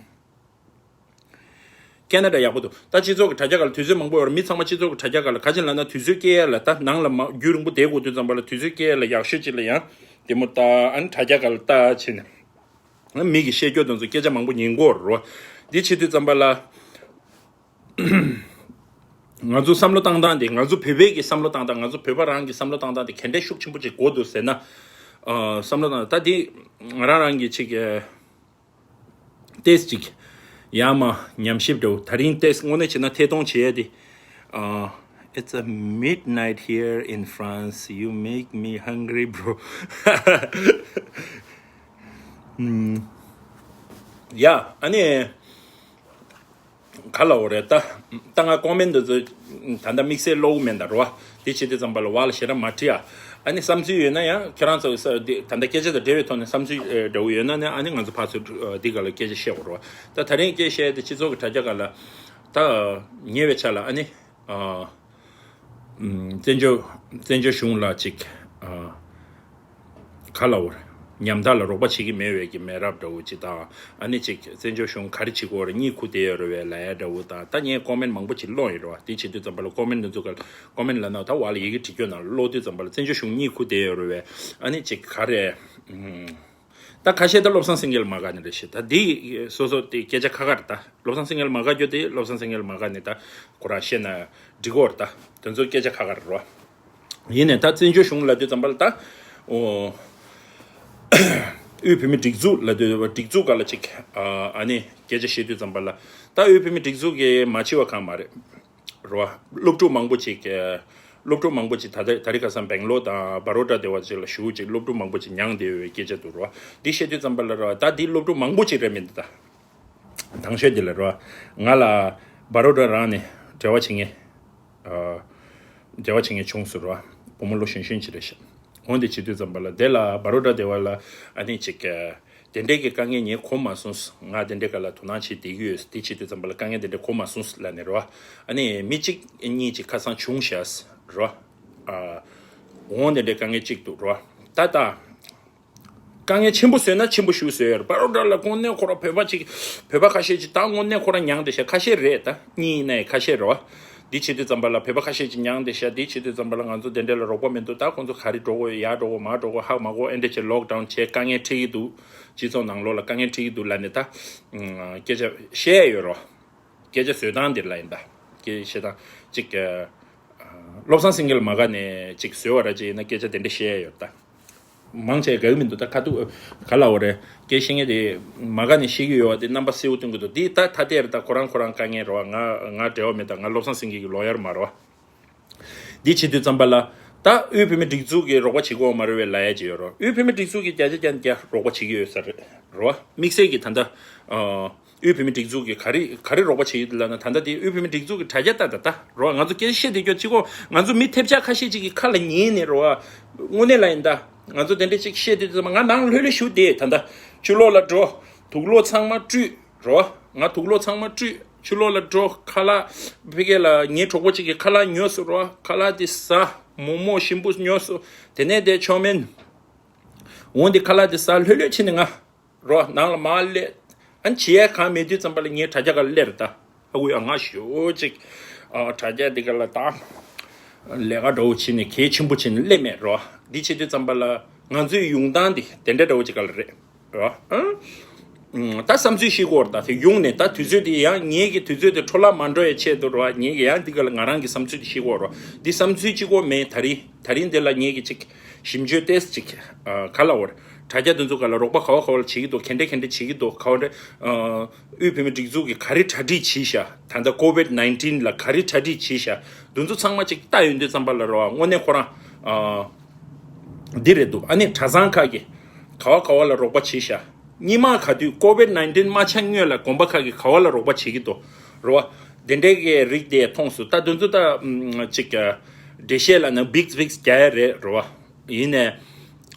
སྐད་ན་འདྲ་ཡག་པོ་འདུག་ད་སྤྱི་ཚོགས་ཀྱི་དྲ་རྒྱ་སྒང་ལ་དུས་ཚོད་མང་པོ་ཡོད་རེད། མི་ཚང་མ་སྤྱི་ཚོགས་ཀྱི་དྲ་རྒྱ་སྒང་ལ་ག་ཅི་ལབ་ན་དུས་ཚོད་སྐྱེལ་ཡ་ལ་ད་ནང་ལ་མ་རྒྱུན་རིང་པོ་བསྡད་དགོས་དུས་ཙམ་པ་ལ་དུས་ཚོད་སྐྱེལ་ཡ་ལ་ཡག་ཤོས་ཅིག་ལ་ཡང་དེ་མོ་ད་ཨ་ནི་དྲ་རྒྱ་སྒང་ལ་ལྟ་བྱས་ནས་མི་གི་བཤད་རྒྱུ་དེ་ཚོ་སྐད་ཆ་མང་པོ་ཉན་གྱི་ཡོད་རེད། འདི་བྱེད་དུས་ཙམ་པ་ལ་ང་ཚོ་བསམ་བློ་བཏང་སྟངས་དེ། ང་ཚོ་བོད་པའི་གི་བསམ་བློ་བཏང་སྟངས། ང་ཚོ་བོད་པ་རང་གི་བསམ་བློ་བཏང་སྟངས་དེ་ག་འདྲ་ཤུགས་ཆེན་པོ་ཅིག་དགོས་འདུག་ཟེར་ན། ཨ། བསམ་བློ་བཏང་ད་འདི་ང་རང་རང་གི་ཅིག་ཨ། ཏེས་ཅིག་ཡ་མ་ཉམས་ཞིབ་འདྲ་བོ། ད་རིང་ཏེས་དངོས་གནས་བྱས་ན་ཐད་གཏོང་བྱེད་ཡ་དེ། ཨ། It's a midnight here in France. You make me hungry, bro. ཨུམ། ཡ། ཨ་ནི། ག་ལབ་དགོས་རེད་ད། ད་ང་ཀོ་མེན་ཊི་འདི་ཚོ་ད་ལྟ་དམིགས་བསལ་ཀློག་གི་མེད་ད་རོ། དེ་བྱེད་དུས་ཙམ་པ་ལ་བ་ལ་ཞེ་དྲག་མ་བྲིས་ཨ། ཨ་ནི་བསམ་ཚུལ་ཡོད་ན་ཡང་ཁྱེད་རང་ཚོ་ས་འདི་ད་ལྟ་སྐད་ཆ་དང་འབྲེལ་བའི་ཐོག་ནས་བསམ་ཚུལ་ཨ་འདྲ་བོ་ཡོད་ན་ནི་ཨ་ནི་ང་ཚོ་ཕར་ཚུར་ཨ་འདི་སྒང་ལ་སྐད་ཆ་བཤད་དགོས་རོ། ད་ད་རིང་སྐད་ཆ་བཤད་དེ་སྤྱི་ཚོགས་ཀྱི་དྲ་རྒྱ་སྒང་ལ་ད་ཉེ་བའི་ཆར་ལ་ཨ་ནི་ཨ་ཨམ་བཙན་བྱོལ་བཙན་བྱོལ་གཞུང་ལ་ཅིག་ཨ། ག་ལབ་དགོས་རེད། ཉམ་ཐག་ལ་རོགས་པ་བྱེད་ཀྱི་མེད་པའི་གི་མེད་རབས་འདྲ་བོ་ཅིག་དང་། ཨ་ནི་ཅིག་བཙན་བྱོལ་གཞུང་ག་རེ་བྱེད་ཀྱི་ཡོད་རེད། གཉིད་ཁུག་བསྡད་ཡོད་རེད་པས་ལབ་ཡ་འདྲ་བོ་དང་། ད་ངས་ཀོ་མེན་ཊི་མང་པོ་ཅིག་ཀློག་ཡོད་རེད་བ། དེ་བྱེད་དུས་ཙམ་པ་ལ་ཀོ་མེན་ཊི་འདི་ཚོ་ག་ཀོ་མེན་ཊི་ལབ་ན་ད་བ་ལ་ཡི་གེ་བྲིས་རྒྱུ་ནང་ཀློག་དུས་ཙམ་པ་ལ་བཙན་བྱོལ་གཞུང་གཉིད་ཁུག་བསྡད་ཡོད་རེད་པས། ཨ་ནི་ཅིག་ག་རེ། ཨུམ། ད་ཁ་ཤས་ད་བློ་བཟང་སེང་གེ་ལ་མ་དགའ་ནི་རེད་ཤག་ད་འདི་སོ་སོ་དེ་སྐད་ཆ་ཁ་ཁ་རེད་ད། བློ་བཟང་སེང་གེ་ལ་མ་དགའ་རྒྱུ་དེ་བློ་བཟང་སེང་གེ་ལ་མ་དགའ་ནི་ད་ཁོ་རང་བཤད་ན་འགྲིག་གི་རེད་ད། དེ་ཚོ་སྐད་ཆ་ཁ་ཁ་རེད་རོ། ཡིན་ནའི་ད་བཙན་བྱོལ་གཞུང་ལབ་དུས་ཙམ་པ་ལ་ད། ཨོ། དབུས་བོད་མིའི་སྒྲིག་འཛུགས་ལབ་དུས་སྒྲིག་འཛུགས་སྒང་ལ་ཅིག་ཨ་ནི་སྐད་ཆ་བཤད་དུས་ཙམ་པ་ལ་ད་དབུས་བོད་མིའི་སྒྲིག་འཛུགས་ཀྱི་མ་ཕྱི་བ་གང་མ་རེད། རེད་བ། སློབ་ཕྲུག་མང་པོ་ཅིག་གིས། སློབ་ཕྲུག་མང་པོ་ཅིག་ད་ལྟ་ད་རེས་ཁ་སང་སྦེང་ལོར་དང་བ་རོ་ཌ་དེ་བ་ཅིག་ལ་བཞུགས་ཅིག་སློབ་ཕྲུག་མང་པོ་ཅིག་མྱངས་བསྡད་ཡོད་པའི་སྐད་ཆ་འདུག་རེད་བ། འདི་བཤད་དུས་ཙམ་པ་ལ་རེད་བ། ད་འདི་སློབ་ཕྲུག་མང་པོ་ཅིག་རེད་མི་འདུག་ད། དང་ཤོས་འདི་ལ་རེད་བ། ང་ལ་བ་རོ་ཌ་རང་ནས་འབྲེལ་བ་བྱེད་མཁན། ཨ། འབྲེལ་བ་བྱེད་མཁན་བྱུང་སོང་རེད་བ། བུ་མོ་ལོ་གཞོན་གཞོན་ཅིག་རེད་ཤག་འོ་འདི་བྱེད་དུས་ཙམ་པ་ལ་དེ་ལ་བ་རོ་ཌ་དེ་བ་ལ་ཨ་ནི་ཅིག་དེ་འདྲའི་གི་དཀའ་ངལ་ངས་གོ་མ་སོང་། ང་དེ་འདྲའི་ག་ལ་དོ་སྣང་བྱེད་བསྡད་ཀྱི་ཡོད། དེ་བྱེད་དུས་ཙམ་པ་ལ་དཀའ་ངལ་དེ་འདྲ་གོ་མ་སོང་ལབ་ནས་རེད་བ། ཨ་ནི་མི་གཅིག་གཉིས་ཅིག་ཁ་སང་བྱུང་ཤག་རེད་བ། ཨ། འོང་། དེ་འདྲའི་དཀའ་ངལ་གཅིག་འདུག་རེད་བ། ད་ད། དཀའ་ངལ་ཆེན་པོ་བཟོས་ན་ཆེན་པོ་ཞིག་བཟོས་ཡོད་རེད། བར་རོ་འདྲ་ལ་དངོས་གནས་ཁོ་ར་བོད་པ་ཅིག་བོད་པ་ཁ་ཤས་ཅིག་ད་དངོས་གནས་ཁོ་ར་མྱངས་བསྡད་ཤག་ཁ་ཤས་རེད། ད་གཉིས་ཡིན་ནའི་ཁ་ཤས་རེད་བ། འདི་བྱེད་དུས་ཙམ་པ་ལ་བོད་པ་ཁ་ཤས་ཅིག་མྱངས་བསྡད་ཤག་འདི་བྱེད་དུས་ཙམ་པ་ལ་ང་ཚོ་དེ་འདྲ་ལ་རོགས་པ་མི་འདུག་ད་ཁོང་ཚོ་ག་རེ་འགྲོ་དགོས་ཡ་འགྲོ་དགོས་མ་འགྲོ་དགོས་ཧ་མ་གོ། ཨེ་འདྲ་བྱས་ལོག་ཌའུན་བྱས་དཀའ་ངལ་འཕྲད་ཀྱི་འདུག་སྤྱི་ཚོགས་ནང་ལོགས་ལ་དཀའ་ངལ་འཕྲད་ཀྱི་འདུག་ལབ་ནས་ད་སྐད་ཆ་བཤད་ཡོད་རེད་བ། སྐད་ཆ་བཟོས་སྟངས་འདིར་ལ་ཡིན་ད། སྐད་བཤད་སྟངས་ཅིག་ཨ། བློ་བཟང་སེང་གེ་ལ་མ་དགའ་ནས་ཅིག་བཟོས་པ་ར་ཅིག་ཡིན་ན་སྐད་ཆ་དེ་འདྲ་བཤད་ཡ་ཡོད་ད། མང་ཆེ་དགའ་གི་མི་འདུག་ད་ཁ་ཐུག་ག་ལ་འོ་རེད། སྐད་བཤད་མཁན་དེ་མ་དགའ་ནས་བཤད་ཀྱི་ཡོད་པ་དེ་རྣམ་པ་གསལ་བོ་སྟོན་གྱི་འདུག་འདི་ད་ཐ་དད་རེད། ད་ཁོ་རང་ཁོ་རང་དཀའ་ངལ་རེད་བ། ང་ང་འབྲེལ་བ་མེད། ད་ང་བློ་བཟང་སེང་གེ་གི་ལོ་ཡར་མ་རེད་བ། འདི་བྱེད་དུས་ཙམ་པ་ལ། ད་དབུས་བོད་མི་སྒྲིག་འཛུགས་ཀྱིས་རོགས་པ་བྱེད་ཀྱི་ཡོད་མ་རེད་པས་ལབ་ཡ་ཅིག་ཡོད་རེད། དབུས་བོད་མི་སྒྲིག་འཛུགས་ཀྱིས་བརྒྱ་ཆ་བརྒྱ་ནས་བརྒྱ་རོགས་པ་བྱེད་ཀྱི་ཡོད་ས་རེད་རེད་བ། དམིགས་བསལ་གྱིས་ད་ལྟ་ཨ། དབུས་བོད་མི་སྒྲིག་འཛུགས་ཀྱིས་ག་རེ་ག་རེ་རོགས་པ་བྱེད་ཀྱི་འདུག་ལབ་ན། ད་ལྟ་དེ་དབུས་བོད་མི་སྒྲིག་འཛུགས་ཀྱི་དྲ་རྒྱ་ལྟ་ད་ད་རོགས། ང་ཚོ་སྐད་ཆ་བཤད་བསྡད་རྒྱུ་གཅིག་གོ། ང་ཚོ་མི་ཐེབས་ཆག་ཁ་ཤས་ཅིག་གི་ཁ་ལ་ཉན་ནས་རེད་བ། དངོས་གནས་ལ་ཡིན་ད། ང་ཚོ་དེ་འདྲ་ཅིག་བཤད་དུས་ཙམ་པ་ང་ནང་ལྷོད་ལྷོད་བཞུགས་བསྡད། ད་ད་ཕྱི་ལོགས་ལ་འགྲོ། དུག་ལོག་ཚང་མ་བཀྲུས་རེད་བ། ང་དུག་ལོག་ཚང་མ་བཀྲུས། ཕྱི་ལོགས་ལ་འགྲོ། ཁ་ལག་ཕ་གི་ལ་ངའི་གྲོགས་པོ་གཅིག་གིས་ཁ་ལག་ཉོས་སོང་རེད་བ། ཁ་ལག་དེ་ཟ། མོག་མོག་ཞིམ་པོ་ཉོས་སོང་། དེ་ནས་དེ་ཆོག་མིན། འོང་དེ་ཁ་ལག་དེ་ཟ་ལྷོད་ལྷོད་བྱས་ནས་ང་རོ་ནང་ལ་མར་སླེབས། ཨ་ནི་བྱེད་ཡ་གང་མེད་དུས་ཙམ་པ་ལ་ངའི་དྲ་རྒྱ་སྒང་ལ་སླེབས་རེད་ད། ཨ་ཁུ་ཡ་ང་ཞོ་ཅིག་ཨ་དྲ་རྒྱ་འདི་ག་ལ་ད་ལས་ཀ་འདྲ་བོ་བྱས་ནས་གལ་ཆེན་པོ་བྱས་ནས་སླེབས་མེད་རོ། འདི་བྱེད་དུས་ཙམ་པ་ལ་ང་ཚོའི་ཡོང་སྟངས་འདི་དེ་འདྲ་འདྲ་བོ་ཅིག་ག་ལ་རེད་རོ། ཨ། ཨུམ། ད་བསམ་ཚུལ་བཤད་དགོས་རེད་ད། དེ་ཡོང་ནས་ད་དུས་ཚོད་དེ་ཡང་ངེད་ཀྱི་དུས་ཚོད་དེ་འཕྲོ་བརླག་མ་འགྲོ་ཡའི་ཆེད་དུ་རོ། ངེད་ཀྱི་ཡང་འདི་ག་ལ་ང་རང་གི་བསམ་ཚུལ་དེ་བཤད་དགོས་རོ། འདི་བསམ་ཚུལ་གཅིག་པོ་མེད། ད་རིང་ད་རིང་འདི་ལ་ངེད་ཀྱི་ཅིག་ཞིབ་འཇུག་ཏོག་ཙམ་ཅིག་ཨ། ག་ལ་འོར། དྲ་རྒྱ་དེ་ཚོ་ག་ལ་རོགས་པ་ག་བ་ག་བ་ལ་བྱེད་ཀྱི་འདུག་ག་འདྲ་ག་འདྲ་བྱེད་ཀྱི་འདུག་ག་བ་འདྲ། ཨ། དབུས་བོད་མི་སྒྲིག་འཛུགས་ཀྱིས་ག་རེ་གྲ་སྒྲིག་བྱས་ཤག་ད་ལྟ་ཀོ་ཝིད་ནའིན་ཊིན་ལ་ག་རེ་གྲ་སྒྲིག་བྱས་ཤག་འདི་ཚོ་ཚང་མ་ཅིག་ལྟ་ཡོང་དུས་ཙམ་པ་ལ་རོ། དངོས་གནས་ཁོ་རང་ཨ། འདི་རེད་འདུག་ཨ་ནི་གྲྭ་ཚང་ཁག་གིས་ག་བ་ག་བ་ལ་རོགས་པ་བྱས་ཤག་སྔོན་མ་ག་དུས་ཀོ་ཝིད་ནའིན་ཊིན་མ་ཆགས་སྔོན་ལ་དགོན་པ་ཁག་གིས་ག་བ་ལ་རོགས་པ་བྱེད་ཀྱི་འདུག་རེད་བ། དེ་འདྲའི་གི་རིགས་དེ་མཐོང་སོང་། ད་དེ་ཚོ་ད་ཨམ། ཅིག་འགྲེལ་བཤད་ལབ་ན་བིག་བིག་རྒྱག་ཡ་རེད་རེད་བ། ཡིན་ནའི་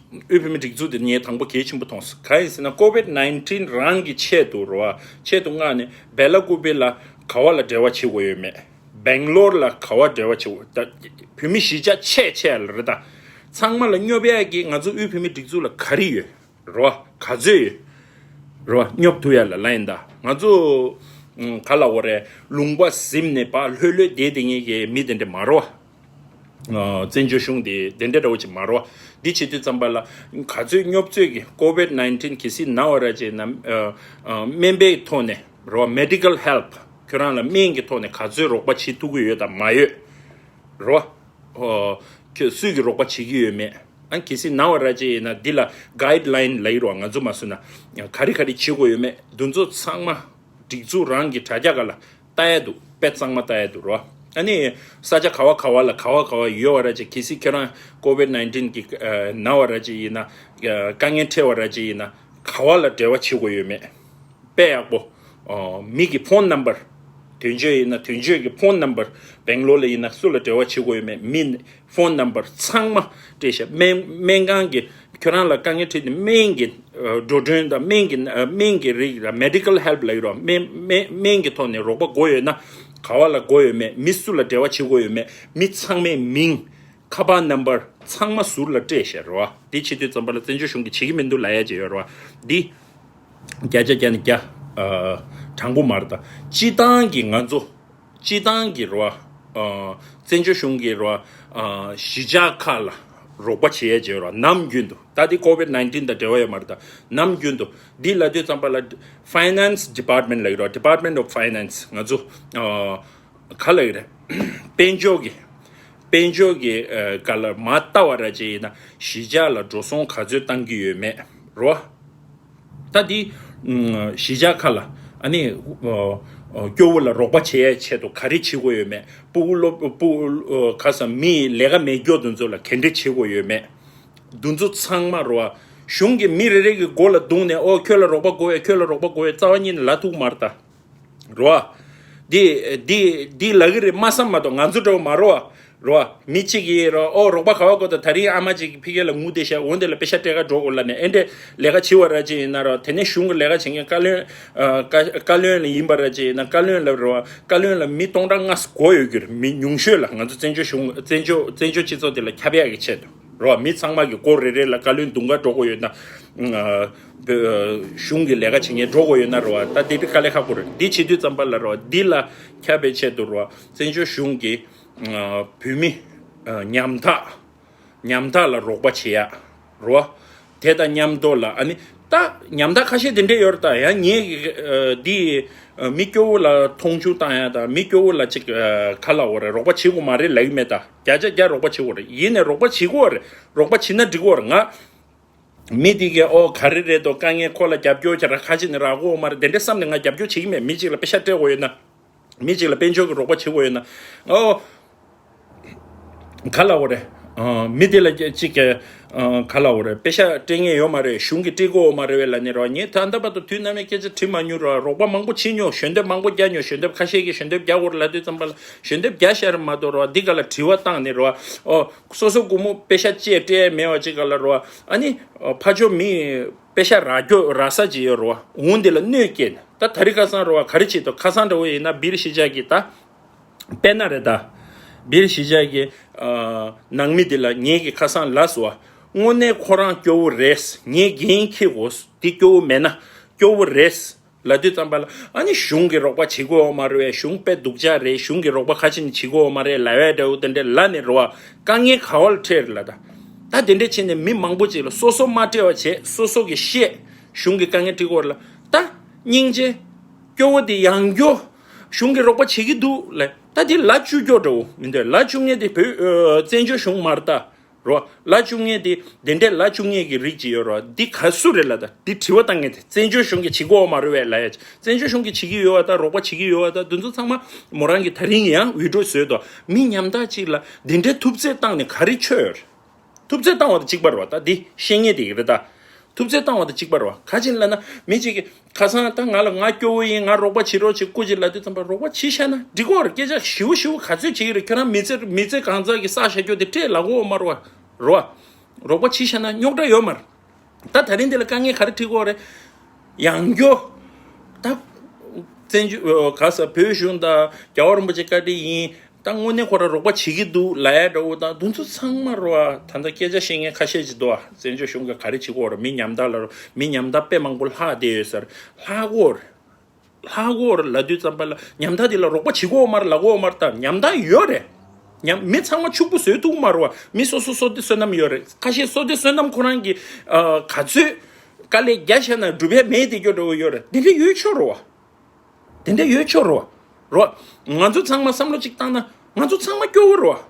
དབུས་བོད་མི་སྒྲིག་འཛུགས་དེ་ངས་དང་པོ་གལ་ཆེན་པོ་མཐོང་སོང་། གང་ཡིན་ཟེར་ན་ཀོ་ཝིད་ནའིན་ཊིན་རང་གི་ཆེད་དུ་རེད་བ། ཆེད་དུ་མངགས་ནས་སྦེ་ལ་ཀུ་པེ་ལ་ག་བ་ལ་འབྲེལ་བ་བྱེད་དགོས་ཡོད་མེད། སྦེང་ལོར་ལ་ག་བ་འབྲེལ་བ་བྱེད་དགོས། ད་བོད་མི་གཞིས་ཆགས་ཆེ་ཆེ་ལ་རེད་ད། ཚང་མ་ལ་སྙོབ་ཡ་གི་ང་ཚོ་དབུས་བོད་མི་སྒྲིག་འཛུགས་ལ་ག་རེ་ཡོད། རོ། ག་ཚོད་ཡོད། རོ། སྙོབ་ཐུབ་ཡ་ལ་ལ་ཡིན་ད། ང་ཚོ་ཨུམ། ག་ལ་འོ་རེད། ལུང་པ་ཟིན་ནས་ཕར་ལྷོད་ལྷོད་བསྡད་བསྡད་མཁན་གྱི་མི་དེ་འདྲ་མ་རེད་བ། ཨ། བཙན་བྱོལ་གཞུང་དེ་དེ་འདྲ་འདྲ་བོ་ཅིག་མ་རེད་བ། འདི་བྱེད་དུས་ཙམ་པ་ལ་ག་ཚོད་སྙོབ་ཚོད་ཀྱི་ཀོ་ཝིད་ནའིན་ཊིན་གལ་སྲིད་ན་བ་ར་ཅིག་ན། ཨ། ཨ། སྨན་པའི་ཐོག་ནས་རོ། མེ་ཌི་ཀལ་ཧེལ་པ་ཁྱོད་རང་ལ་སྨན་གྱི་ཐོག་ནས་ག་ཚོད་རོགས་པ་བྱེད་ཐུབ་ཀྱི་ཡོད་དང་མ་ཡོད་རོ། ཨོ། ཁྱོད་སུས་ཀྱི་རོགས་པ་བྱེད་ཀྱི་ཡོད་མེད། ཨ། གལ་སྲིད་ན་བ་ར་ཅིག་ཡིན་ན་འདི་ལ་གའིཌ་ལའིན་ལབ་ཀྱི་རེད་བ། ང་ཚོ་མ་སུ་ན་ག་རེ་ག་རེ་བྱེད་དགོས་ཡོད་མེད། འདི་ཚོ་ཚང་མ་སྒྲིག་འཛུགས་རང་གི་དྲ་རྒྱ་སྒང་ལ་ལྟ་ཡ་འདུག་དཔེ་གཙང་མ་ལྟ་ཡ་འདུག་རོ། ཨ་ནི་ས་ཆ་ག་བ་ག་བ་ལ་ག་བ་ག་བ་ཡོད་བ་ར་ཅིག་གལ་སྲིད་ཁྱོད་རང་ཀོ་ཝིད་ནའིན་ཊིན་གྱི་ཨ་ན་བ་ར་ཅིག་ཡིན་ན། ཨ། དཀའ་ངལ་འཕྲད་བ་ར་ཅིག་ཡིན་ན་ག་བ་ལ་འབྲེལ་བ་བྱེད་དགོས་ཡོད་མེད། དཔེ་ཡག་པོ། ཨོ། མི་གི་ཕོན་ནམ་བར། དོན་གཅོད་ཡིན་ན་དོན་གཅོད་ཀྱི་ཕོན་ནམ་བར། སྦེང་ལོར་ལ་ཡིན་ན་སུ་ལ་འབྲེལ་བ་བྱེད་དགོས་ཡོད་མེད། མི་ཕོན་ནམ་བར་ཚང་མ་སྤྲད་ཤག་སྨན་སྨན་ཁང་གི་ཁྱོད་རང་ལ་དཀའ་ངལ་འཕྲད་དུས་སྨན་གྱི་ཨ་འགྲོ་གྲོན་དང་སྨན་གྱི་ཨ་སྨན་གྱི་རིགས་ལ་མེ་ཌི་ཀལ་ཧེལ་པ་ལབ་ཀྱི་རེད་བ། སྨན་སྨན་སྨན་གྱི་ཐོག་ནས་རོགས་པ་དགོས་ཡོད་ན་ག་བ་ལ་དགོས་ཡོད་མེད། མི་སུ་ལ་འབྲེལ་བ་བྱེད་དགོས་ཡོད་མེད། མི་ཚང་མའི་མིང་། ཁ་པར་ནམ་བར་ཚང་མ་ཟུར་ལ་སྤྲད་བཞག་རེད་བ། འདི་བྱེད་དུས་ཙམ་པ་ལ་བཙན་བྱོལ་གཞུང་གིས་བྱེད་ཀྱི་མི་འདུག་ལབ་ཡ་ཅིག་ཡོད་རེད་བ། འདི་བརྒྱ་ཆ་བརྒྱ་ནས་བརྒྱ། ཨ། དྲང་པོ་མ་རེད་ད། སྤྱིར་བཏང་གི་ང་ཚོ་སྤྱིར་བཏང་གི་རེད་བ། ཨ། བཙན་བྱོལ་གཞུང་གིས་རེད་བ། ཨ། གཞིས་ཆགས་ཁག་ལ་རོགས་པ་བྱེད་ཡ་ཅིག་ཡོད་རེད་བ། ནམ་རྒྱུན་དུ། ད་འདི་ཀོ་ཝིད་ནའིན་ཊིན་དང་འབྲེལ་བ་ཡོད་མ་རེད་ད། ནམ་རྒྱུན་དུ་འདི་ལབ་དུས་ཙམ་པ་ལ་ཕའི་ནན་སི་ཌི་པཱར་ཊི་མེན་ཊི་ལབ་ཀྱི་རེད་བ། Department of Finance ང་ཚོ། ཨ། ག་ལ་ཡོད་རེད། དཔལ་འབྱོར་གྱི། དཔལ་འབྱོར་གྱི་ཨ་ག་ལ་མ་ལྟ་བ་ར་ཅིག་ཡིན་ན་གཞིས་ཆགས་ལ་འགྲོ་སོང་ག་ཚོད་བཏང་གི་ཡོད་མེད་རོ། ད་འདི་ཨ་གཞིས་ཆགས་ཁག་ལ་ཨ་ནི་ཨ་ཨ་སྐྱོ་བོ་ལ་རོགས་པ་བྱེད་ཡའི་ཆེད་དུ་ག་རེ་བྱེད་དགོས་ཡོད་མེད། སྤུ་གུ་སློབ་སྤུ་གུ་ཨ་ག་ས་མི་ལས་ཀ་མེད་སྐྱོ་དེ་ཚོ་ལ་ག་འདྲ་བྱེད་དགོས་ཡོད་མེད། འདི་ཚོ་ཚང་མ་རོ། གཞུང་གི་མི་རེ་རེ་གི་མགོ་ལ་བརྡུངས་ནས་ཨོ་ཁྱོད་ལ་རོགས་པ་དགོས་ཡ། ཁྱོད་ལ་རོགས་པ་དགོས་ཡ་རྩ་བ་ཉིད་ནས་ལབ་ཐུབ་མ་རེད་ད། རོ། འདི་འདི་ལབ་ཀྱི་རེད་མ་བསམ་མ་གཏོགས་ང་ཚོ་འདྲ་བོ་མ་རོ། རོ། མི་གཅིག་གིས་རོ། ཨོ་རོགས་པ་ག་བ་གོ་ད། ད་རིང་ཨ་མ་གཅིག་གིས་ཕ་གི་ལ་ངུ་བསྡད་ཤག་འོ་འདི་ལ་པེ་ཤ་སྤྲད་ག་འགྲོ་དགོས་ལབ་ནས་ཨེ་འདྲས་ལས་ཀ་བྱེད་པ་ར་ཅིག་ཡིན་ན་རོ། དེ་ནས་གཞུང་གི་ལས་ཀ་བྱེད་མཁན་བཀའ་བློན། ཨ། བཀའ་བཀའ་བློན་ལ་ཡིན་པ་ར་ཅིག་ཡིན་ན། བཀའ་བློན་ལ་རོ། བཀའ་བློན་ལ་མི་སྟོང་ཕྲག་ལྔ་དགོས་ཡོད་རྒྱུ་རེད། མི་ཉུང་ཤོས་ལ། ང་ཚོ་བཙན་བྱོལ་གཞུང་། བཙན་བྱོལ་བཙན་བྱོལ་སྤྱི་ཚོགས་འདི་ལ་ཁྱབ་ཡག་གི་ཆེད་དུ་རོ། མི་ཚང་མ་གི་སྒོ་རེ་རེ་ལ་བཀའ་བློན་འདུག་ག་འགྲོ་དགོས་ཡོད་ན། ཨ། གཞུང་གི་ལས་ཀ་བྱེད་མཁན་འགྲོ་དགོས་ཡོད་ན་རོ། ད་འདི་དཀའ་ལས་ཁག་པོ་རེད། འདི་བྱེད་དུས་ཙམ་པ་ལ་རོ། འདི་ལ་ཁྱབ་པའི་ཆེད་དུ་རོ། བཙན་བྱོལ་གཞུང་གི། ཨ། བོད་མི། ཨ། ཉམ་ཐག་ཉམ་ཐག་ལ་རོགས་པ་བྱེད་ཡག་རོ། དེ་དང་མཉམ་དུ་ལ། ཨ་ནི་ད་ཉམ་ཐག་ཁ་ཤས་དེ་འདྲས་ཡོད་རེད། ད་ཡང་ངས་ཀྱི། ཨ། འདི། ཨ། མི་སྐྱོ་བོ་ལ་མཐོང་ཆུང་བཏང་ཡག་དང་། མི་སྐྱོ་བོ་ལ་ཅིག། ཨ། ག་ལབ་དགོས་རེད། རོགས་པ་བྱེད་དགོས་མ་རེད་ལབ་ཀྱི་མེད། ད་བརྒྱ་ཆ་བརྒྱ་རོགས་པ་བྱེད་དགོས་རེད། ཡིན་ནའི་རོགས་པ་བྱེད་དགོས་རེད། རོགས་པ་བྱེད་ན་འགྲིག་གི་རེད། ང་མི་དེ་གས་ཨོ་ག་རེ་རེད་དོ། དཀའ་ངལ་ཁོ་ལ་རྒྱབ་སྐྱོར་བྱེད་ར་ཁ་ཅིག་ནས་རག་གི་ཡོད་མ་རེད། དེ་འདྲ་བསམ་ནས་ང་རྒྱབ་སྐྱོར་བྱེད་ཀྱི་མེད། མི་གཅིག་ལ་པེ་ཤ་སྤྲད་དགོས་ཡོད་ན། མི་གཅིག་ལ་དཔལ་འབྱོར་གྱི་རོགས་པ་བྱེད་དགོས་ཡོད་ན། ཨོ་ག་ལབ་དགོས་རེད། ཨ། མི་དེ་ལ་གཅིག་གས། ཨ། ག་ལབ་དགོས་རེད། པེ་ཤ་སྤྲད་མཁན་ཡོད་མ་རེད། གཞུང་གིས་སྤྲད་ཀྱི་ཡོད་མ་རེད་པས་ལབ་ནས་རོ། ངས་ད་ལྟ་བར་དུ་དུས་ནམ་ཡང་སྐད་ཆ་དྲིས་མ་མྱོང་རོ། རོགས་པ་མང་པོ་བྱེད་མྱོང་། ཞལ་འདེབས་མང་པོ་རྒྱག་མྱོང་། ཞལ་འདེབས་ཁ་ཤས་ཀྱིས་ཞལ་འདེབས་རྒྱག་དགོས་རེད་ལབ་དུས་ཙམ་པ་ལ་ཞལ་འདེབས་རྒྱག་ཤར་མ་གཏོགས་རོ། འདི་ག་ལ་དྲི་བ་བཏང་ནས་རོ། ཨོ། སོ་སོ་སྒོར་མོ་པེ་ཤ་གཅིག་སྤྲད་མེད་པ་ཅིག་ག་ལ་རོ། ཨ་ནི། ཨ། ཕར་ཕྱོགས་མི་པེ་ཤ་རག་རྒྱུ་རག་ས་ཅིག་ཡོད་རོ། འོ་འདི་ལ་གནོད་སྐྱེལ་ནས། ད་ད་རེས་ཁ་སང་རོ། ག་རེ་བྱེད་དོ། ཁ་སང་འདྲ་བོ་ཡིན་ན་སྦིར་གཞིས་ཆགས་ཀྱི། ད་དཔེར་ན་རེད། ད་སྦིར་གཞིས་ཆགས་ཀྱི། ཨ། ནང་མི་འདི་ལ་ངེད་ཀྱིས་ཁ་སང་ལབ་སོང་བ། དངོས་གནས་ཁོ་རང་སྐྱོ་བོ་རེད། ངས་འགན་འཁྱེར་དགོས། འདི་སྐྱོ་བོ་མེད་ན་སྐྱོ་བོ་རེད་ལབ་དུས་ཙམ་པ་ལ། ཨ་ནི་གཞུང་གིས་རོགས་པ་བྱེད་ཀྱི་ཡོད་མ་རེད་པས། གཞུང་དཔེ་སྡུག་ཅག་རེད། གཞུང་གིས་རོགས་པ་ཁ་ཅིག་ནས་བྱེད་ཀྱི་ཡོད་མ་རེད་ལབ་ཡག་འདྲ་བོ་དེ་འདྲས་ལབ་ནས་རོ། དཀའ་ངལ་ག་བ་ལ་འཕྲད་རེད་ལ། ད་ད་དེ་འདྲས་བྱས་ནས་མི་མང་པོ་ཅིག་ལ། སོ་སོ་མ་སྤྲད་པ་བྱས། སོ་སོ་གིས་བཤད། གཞུང་གིས་དཀའ་ངལ་འཕྲད་ཀྱི་ཡོད་རེད་ལ། ད་སྙིང་རྗེ། སྐྱོ་བོ་དེ་ཡང་སྐྱོ། གཞུང་གིས་རོགས་པ་བྱེད་ཀྱི་འདུག་ལབ། ད་དེ་ལ་བཅུག་རྒྱུ་འདྲ་བོ་མི་འདུག་ལ། བཅུག་མཁན་དེ་བོད། ཨ། བཙན་བྱོལ་གཞུང་མ་རེད་ད། རོ། ལ་བཅུག་མཁན་དེ། དེ་འདྲས་ལ་བཅུག་མཁན་གྱི་རིགས་ཅིག་ཡོད་རོ། འདི་ག་སུ་རེད་ལ། ད་འདི་དྲི་བ་བཏང་མཁན་དེ། བཙན་བྱོལ་གཞུང་གིས་བྱེད་ཀྱི་ཡོད་མ་རེད་པས་ལབ་ཡག་ཅིག། བཙན་བྱོལ་གཞུང་གིས་བྱེད་ཀྱི་ཡོད་པ་དང་། རོགས་པ་བྱེད་ཀྱི་ཡོད་པ་དང་། འདི་ཚོ་ཚང་མ་མོ་རང་གིས་ད་རིང་ཡང་འུད་སྒྲོག་བཟོས་འདུག། མི་ཉམ་ཐག་ཅིག་ལ་འདི་འདྲའི་ཐུབ་ཚོད་བཏང་ནས་ག་རེ་ཆོད་ཡོད་རེད། ཐུབ་ཚོད་བཏང་བ་དང་གཅིག་པ་རེད་པ། ད་འདི་བཤད་མཁན་དེ་རེད་ད། ཐུབ་ཚོད་བཏང་བ་དང་གཅིག་པ་རེད་པ། ག་ཅིག་ལབ་ན། མི་གཅིག་གིས་ཁ་སང་ད་ང་ལ། ང་སྐྱོ་བོ་ཡིན། ང་རོགས་པ་བྱེད་རོགས་བྱེད་སྐུ་མཁྱེན་ལབ་དུས་ཙམ་པ། རོགས་པ་བྱེད་ཤག་ན་འགྲིག་གི་རེད། སྐད་ཆ་ཞེ་པོ་ཞེ་པོ་ག་ཚོད་བྱེད་ཀྱི་རེད། ཁྱོད་རང་མི་ཚེ། མི་ཚེ་གང་ཚང་གི་བསགས་བཞག་རྒྱུ་དེ་སྤྲད་ལབ་ཀྱི་ཡོད་མ་རེད་པ། རོ། རོགས་པ་བྱེད་ཤག་ན་རྙོག་དྲ་ཡོད་མ་རེད། ད་ད་རིང་འདི་ལ་དཀའ་ངལ་ག་རེ་འཕྲད་ཀྱི་ཡོད་རེད། ཡང་སྐྱོ། ད་བཙན་བྱོལ། ཨ། ག་ས། བོད་གཞུང་དང་རྒྱལ་བ་རིན་པོ་ཆེ་བཀའ་དྲིན་ཡིན། ད་དངོས་གནས་ཁོ་རང་རོགས་པ་བྱེད་ཀྱི་འདུག་ལབ་ཡག་འདྲ་བོ་དང་། འདི་ཚོ་ཚང་མ་རོ། ད་ལྟ་སྐད་ཆ་བཤད་མཁན་ཁ་ཤས་ཅིག་འདུག་པ། བཙན་བྱོལ་གཞུང་གིས་ག་རེ་བྱེད་ཀྱི་ཡོད་རེད། མི་ཉམ་ཐག་ལ་རོ། མི་ཉམ་ཐག་དཔེ་མང་པོ་ལྷག་བསྡད་ཡོད་ས་རེད། ལྷག་གི་ཡོད་རེད། ལྷག་གི་ཡོད་རེད་ལབ་དུས་ཙམ་པ་ལ། ཉམ་ཐག་དེ་ལ་རོགས་པ་བྱེད་ཀྱི་ཡོད་མ་རེད་ལབ་ཀྱི་ཡོད་མ་རེད། ད་ཉམ་ཐག་ཡོད་རེད། ཉམ། མི་ཚང་མ་ཕྱུག་པོ་བཟོ་ཐུབ་ཀྱི་མ་རེད་པ། མི་སོ་སོ་བསོད་བདེ་བསོད་ནམས་ཡོད་རེད། ཁ་ཤས་བསོད་བདེ་བསོད་ནམས་ཁོ་རང་གིས། ཨ། ག་ཚོད་དཀའ་ལས་རྒྱག་བཞག་ན་འགྲུབ་ཡག་མེད་བསྡད་རྒྱུ་འདྲ་བོ་ཡོད་རེད། དེ་འདྲ་ཡོད་ཆོག་རེད་པ། དེ་འདྲ་ཡོད་ཆོག་རེད་པ། རོ། ང་ཚོ་ཚང་མ་བསམ་བློ་གཅིག་བཏང་ན་ང་ཚོ་ཚང་མ་སྐྱོ་བོ་རེད་པ།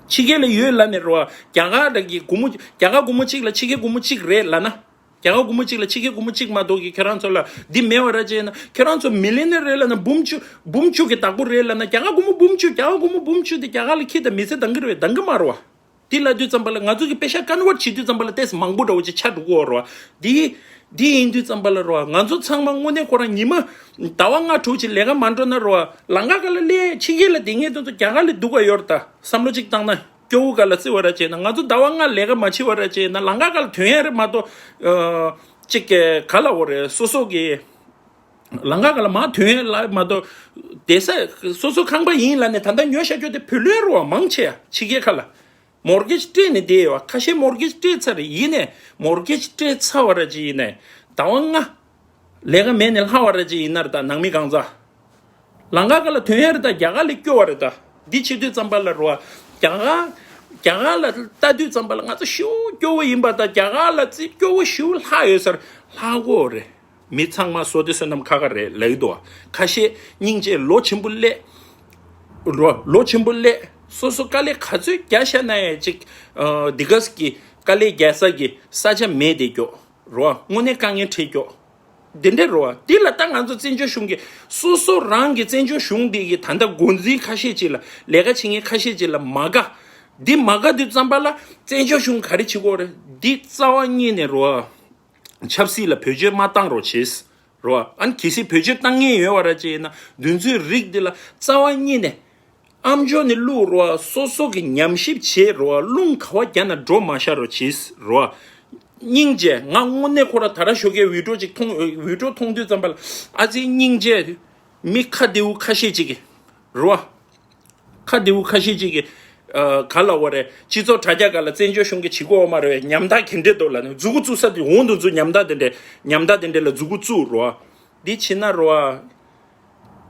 ཕྱི་རྒྱལ་ལ་ཡོད་ལབ་ནས་རོ། རྒྱ་གར་གྱི་སྒོར་མོ། རྒྱ་གར་སྒོར་མོ་གཅིག་ལ་ཕྱི་རྒྱལ་སྒོར་མོ་གཅིག་རེད་ལབ་ན། རྒྱ་གར་སྒོར་མོ་གཅིག་ལ་ཕྱི་རྒྱལ་སྒོར་མོ་གཅིག་མ་གཏོགས་ཀྱི་ཁྱེད་རང་ཚོ་ལ་འདི་མེད་པ་ར་བྱས་ན། ཁྱེད་རང་ཚོ་མི་ལི་ནེར་རེད་ལབ་ན། འབུམ་བཅུ། འབུམ་བཅུ་གི་བདག་པོ་རེད་ལབ་ན། རྒྱ་གར་སྒོར་མོ་འབུམ་བཅུ། རྒྱ་གར་སྒོར་མོ་འབུམ་བཅུ་དེ་རྒྱ་གར་ལ་ཁྱེར་ཏེ་མི་ཚེ་འདང་གི་རེད་པས། འདང་གི་མ་རེད་པ། དེ་ལབ་དུས་ཙམ་པ་ལ་ང་ཚོ་གི་པེ་ཤ་ཀོན་ཝར་ཊི་བྱེད་དུས་ཙམ་པ་ལ་ཏོག་ཙམ་མང་པོ་འདྲ་བོ་ཅིག་ཆགས་འགྲོ་གི་ཡོད་རེད་པ། དེ། དེ་ཡིན་དུས་ཙམ་པ་ལ་རོ། ང་ཚོ་ཚང་མ་དངོས་གནས་ཁོ་རང་ཉི་མ་ཟླ་བ་ལྔ་དྲུག་ཅིག་ལས་ཀ་མ་འགྲོ་ན་རོ། ལམ་ཁ་སྒང་ལ་སླེབས། ཕྱི་རྒྱལ་ལ་བསྡད་མཁན་དེ་ཚོ་རྒྱ་གར་ལས་སྡུག་ག་ཡོད་རེད་ད། བསམ་བློ་གཅིག་བཏང་ན། སྐྱོ་བོ་སྒང་ལ་བརྩི་བ་ར་བྱས་ན། ང་ཚོ་ཟླ་བ་ལྔ་ལས་ཀ་མ་བྱེད་པ་ར་བྱས་ན་ལམ་ཁ་སྒང་ལ་ཐོན་ཡག་རེད་མ་གཏོགས། ཨ། གཅིག་གི་ག་ལབ་དགོས་རེད། སོ་སོ་གི་ལམ་ཁ་སྒང་ལ་མར་ཐོན་ཡག་ལ་མ་གཏོགས། བསྡད་ས་སོ་སོ་ཁང་པ་ཡིན་ལབ་ནས་ད་ལྟ་ཉོ་བཞག་རྒྱུ་དེ་བུ་ལོན་རེད་པ། མང་ཆེ་བ་ཕྱི་རྒྱལ་ཁག་ལ་མོར་གེཇ་སྤྲད་ནས་བསྡད་ཡོད་པ། ཁ་ཤས་མོར་གེཇ་སྤྲད་ཚར་རེད། ཡིན་ནའི་མོར་གེཇ་སྤྲད་ཚར་བ་ར་ཅིག་ཡིན་ནའི་ཟླ་བ་ལྔ་ལས་ཀ་མེད་ནས་ལྷག་པ་ར་ཅིག་ཡིན་ན་རེད་ད། ནང་མི་གང་ཟག་ལམ་ཁ་སྒང་ལ་ཐོན་ཡག་རེད་ད། རྒྱ་གར་ལས་སྐྱོ་བ་རེད་ད། འདི་བྱེད་དུས་ཙམ་པ་ལ་རོ། རྒྱ་གར། རྒྱ་གར་ལ་ལྟ་དུས་ཙམ་པ་ལ་ང་ཚོ་ཞེ་པོ་སྐྱོ་བོ་ཡིན་པ་དང་། རྒྱ་གར་ལ་ཅིག་སྐྱོ་བོ་ཞེ་པོ་ལྷག་ཡོད་ས་རེད། ལྷག་གི་ཡོད་རེད། མི་ཚང་མ་བསོད་བདེ་བསོད་ནམས་ཁ་ཁ་རེད་ལབ་ཀྱི་འདུག་པ། ཁ་ཤས་སྙིང་རྗེ་ལོ་ཆེན་པོ་སླེབས། ལོ་ལོ་ཆེན་པོ་སླེབས། སོ་སོ་དཀའ་ལས་ག་ཚོད་རྒྱག་བཞག་ན་ཡང་ཅིག། ཨ། འདི་ག་གི་དཀའ་ལས་རྒྱག་ས་གི་ས་ཆ་མེད་བསྡད་རྒྱུ་རོ། དངོས་གནས་དཀའ་ངལ་འཕྲད་རྒྱུ་འདི་འདྲ་རོ། འདི་ལ་ད་ང་ཚོ་བཙན་བྱོལ་གཞུང་གི། སོ་སོ་རང་གི་བཙན་བྱོལ་གཞུང་འདི་གི་ད་ལྟ་འགོ་འཛིན་ཁ་ཤས་ཅིག་ལ། ལས་ཀ་བྱེད་མཁན་ཁ་ཤས་ཅིག་ལ་མ་དགའ། འདི་མ་དགའ་དུས་ཙམ་པ་ལ་བཙན་བྱོལ་གཞུང་ག་རེ་བྱེད་དགོས་རེད། འདི་རྩ་བ་ཉིད་ནས་རོ། ཆབ་སྲིད་ལ་བེད་སྤྱོད་མ་བཏང་རོགས་བྱེད་རོ། ཨ་ནི་གལ་སྲིད་བེད་སྤྱོད་བཏང་མཁན་ཡོད་པ་ར་ཅིག་ཡིན་ན། འདི་ཚོའི་རིགས་འདི་ལ་རྩ་བ་ཉིད་ནས། ཨམ་ཅོག་ནས་བླུག་རོ། སོ་སོ་གི་ཉམས་ཞིབ་བྱེད་རོ། རླུང་ག་བ་རྒྱབ་ན་འགྲོ་མ་ཤར་རོ་བྱེད་རོ། སྙིང་རྗེ། ང་དངོས་གནས་ཁོ་ར་ད་ར་ཞོགས་ཀས་བི་ཌིའོ་ཅིག་མཐོང་། བི་ཌིའོ་མཐོང་དུས་ཙམ་པ་ལ་ཨ་ཙི་སྙིང་རྗེ། མི་ཁ་བདེ་བོ་ཁ་ཤས་ཅིག་གི་རོ། ཁ་བདེ་བོ་ཁ་ཤས་ཅིག་གི་ཨ་ག་ལ་བ་རེད། སྤྱི་ཚོགས་དྲ་རྒྱ་ག་ལ་བཙན་བྱོལ་གཞུང་གི་བྱེད་སྒོ་འོ་མ་རེད། ཉམ་ཐག་ག་འདྲས་འདུག་ལ་ནི་མཛུ་གུ་བཙུགས་ས་དེ་འོང་དུ་མཛུ་ཉམ་ཐག་དེ་འདྲས། ཉམ་ཐག་དེ་འདྲས་ལ་མཛུ་གུ་བཙུགས་རོ། འདི་བྱེད་ན་རོ།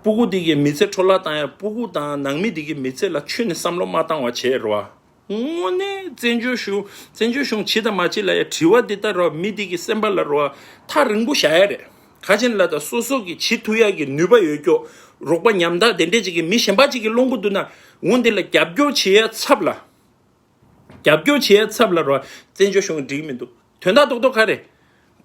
སྤུ་གུ་དེ་གི་མི་ཚེ་འཕྲོ་བརླག་བཏང་ཡ། སྤུ་གུ་དང་ནང་མི་དེ་གི་མི་ཚེ་ལ་ཁྱོན་ནས་བསམ་བློ་མ་བཏང་བ་བྱེད་རོ། དངོས་གནས་བཙན་བྱོལ་གཞུང་། བཙན་བྱོལ་གཞུང་བྱེད་དང་མ་བྱེད་ལ་ཡ་དྲི་བ་འདི་ལྟ་རོ། མི་འདི་གི་སེམས་པ་ལ་རོ་ཐག་རིང་པོ་བཞག་ཡ་རེད། ག་ཅན་ལ་ད་སོ་སོ་གི་བྱེད་ཐུབ་ཡ་གི་ནུས་པ་ཡོད་ཀྱོ། རོགས་པ་ཉམ་ཐག་དེ་འདྲས་ཅིག་གི་མི་གཞན་པ་ཅིག་གི་སློང་གི་འདུག་ན་འོ་འདི་ལ་རྒྱབ་སྐྱོར་བྱེད་ཡ་ཚབ་ལ། རྒྱབ་སྐྱོར་བྱེད་ཡ་ཚབ་ལ་རོ་བཙན་བྱོལ་གཞུང་འགྲིག་མི་འདུག་དོན་དག་རྡོག་རྡོག་ག་རེད།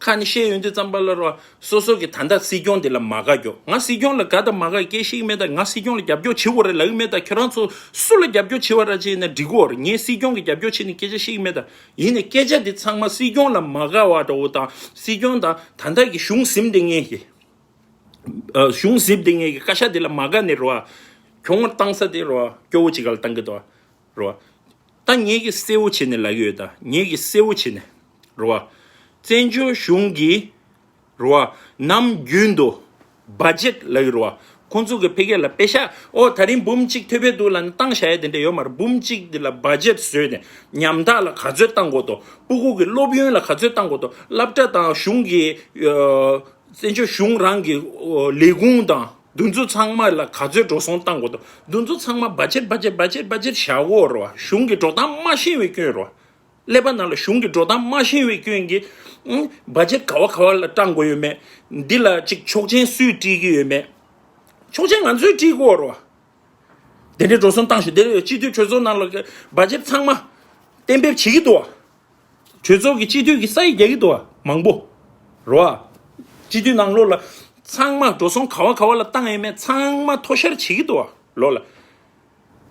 ཁ་ནས་བཤད་ཡོང་དུས་ཙམ་པ་ལ་རོ། སོ་སོ་གི་ད་ལྟ་སྲིད་སྐྱོང་དེ་ལ་མ་དགའ་རྒྱུ། ང་སྲིད་སྐྱོང་ལ་དགའ་དང་མ་དགའ་སྐད་ཤེས་ཀྱི་མེད། ད་ང་སྲིད་སྐྱོང་ལ་རྒྱབ་སྐྱོར་བྱེད་དགོས་རེད་ལབ་ཀྱི་མེད། ད་ཁྱོད་རང་ཚོ་སུ་ལ་རྒྱབ་སྐྱོར་བྱེད་པ་ར་བྱེད་ན་འགྲིག་གོ་རེད། ངས་སྲིད་སྐྱོང་གི་རྒྱབ་སྐྱོར་བྱེད་ནས་སྐད་ཆ་བཤད་ཀྱི་མེད། ད་ཡིན་ནའི་སྐད་ཆ་འདི་ཚང་མ་སྲིད་སྐྱོང་ལ་མ་དགའ་བ་འདྲ་བོ་དང་། སྲིད་སྐྱོང་དང་ད་ལྟ་གི་གཞུང་ཟིན་བསྡད་མཁན་གྱི། ཨ། གཞུང་ཟིན་བསྡད་མཁན་གྱི་བཀའ་ཤག་འདི་ལ་མ་དགའ་ནས་རོ། གྱོང་བཏང་ས་དེ་རོ། སྐྱོ་བོ་ཅིག་ག་ལ་བཏང་གི་འདུག་རོ། ད་ངེད་ཀྱིས་གསལ་བོ་བྱས་ནས་ལབ་ཀྱི་ཡོད། ད་ངེད་ཀྱིས་གསལ་བོ་བྱས་ནས་རོ། བཙན་བྱོལ་གཞུང་གི་རོ། ནམ་རྒྱུན་དུ་བ་ཇེཊ་ལབ་ཀྱི་རོ། ཁོང་ཚོ་གི་ཕ་གི་ལ་པེ་ཤག་ཨོ་ད་རིང་འབུམ་གཅིག་ཐོབ་པའི་འདུག་ལབ་ནས་བཏང་བཞག་ཡ་དེ་འདྲ་ཡོད་མ་རེད། འབུམ་གཅིག་འདི་ལ་བ་ཇེཊ་བཟོས་ནས་ཉམ་ཐག་ལ་ག་ཚོད་བཏང་དགོས་འདུག་སྤུ་གུ་གི་སློབ་ཡོན་ལ་ག་ཚོད་བཏང་དགོས་འདུག་སློབ་གྲྭ་དང་གཞུང་གི་ཨ། བཙན་བྱོལ་གཞུང་རང་གི་ཨོ་ལས་ཁུངས་དང་འདི་ཚོ་ཚང་མ་ལ་ག་ཚོད་འགྲོ་སོང་བཏང་དགོས་འདུག་འདི་ཚོ་ཚང་མ་བ་ཇེཊ་བ་ཇེཊ་བ་ཇེཊ་བ་ཇེཊ་བཞག་དགོས་རེད་བ། གཞུང་གི་འགྲོ་སྟངས་མ་ཤེས་པའི་སྐྱོན་རེད་བ། ཀླད་པ་ནང་ལ་གཞུང་གི་འགྲོ་སྟངས་མ་ཤེས་པའི་སྐྱོན་གྱིས། ཨང་། བ་ཇེཊ་ག་བ་ག་བ་ལ་བཏང་དགོས་ཡོད་མེད། འདི་ལ་ཅིག་ཆོག་མཆན་སུས་སྤྲད་ཀྱི་ཡོད་མེད། ཆོག་མཆན་ང་ཚོས་སྤྲད་དགོས་རེད་བ། དེ་འདྲའི་འགྲོ་སོང་བཏང་ཞིག་དེ་སྤྱི་འཐུས་གྲོས་ཚོགས་ནང་ལ་བ་ཇེཊ་ཚང་མ་གཏན་འབེབས་བྱེད་ཀྱི་འདུག་བ། གྲོས་ཚོགས་ཀྱི་སྤྱི་འཐུས་ཀྱི་ས་ཡིག་རྒྱག་གི་འདུག་བ་མང་པོ། རེད་བ། སྤྱི་འཐུས་ནང་ལོགས་ལ་ཚང་མ་འགྲོ་སོང་ག་བ་ག་བ་ལ་བཏང་ཡོད་མེད་ཚང་མ་ཐོ་ཤར་བྱེད་ཀྱི་འདུག་བ་ལོ་ལ།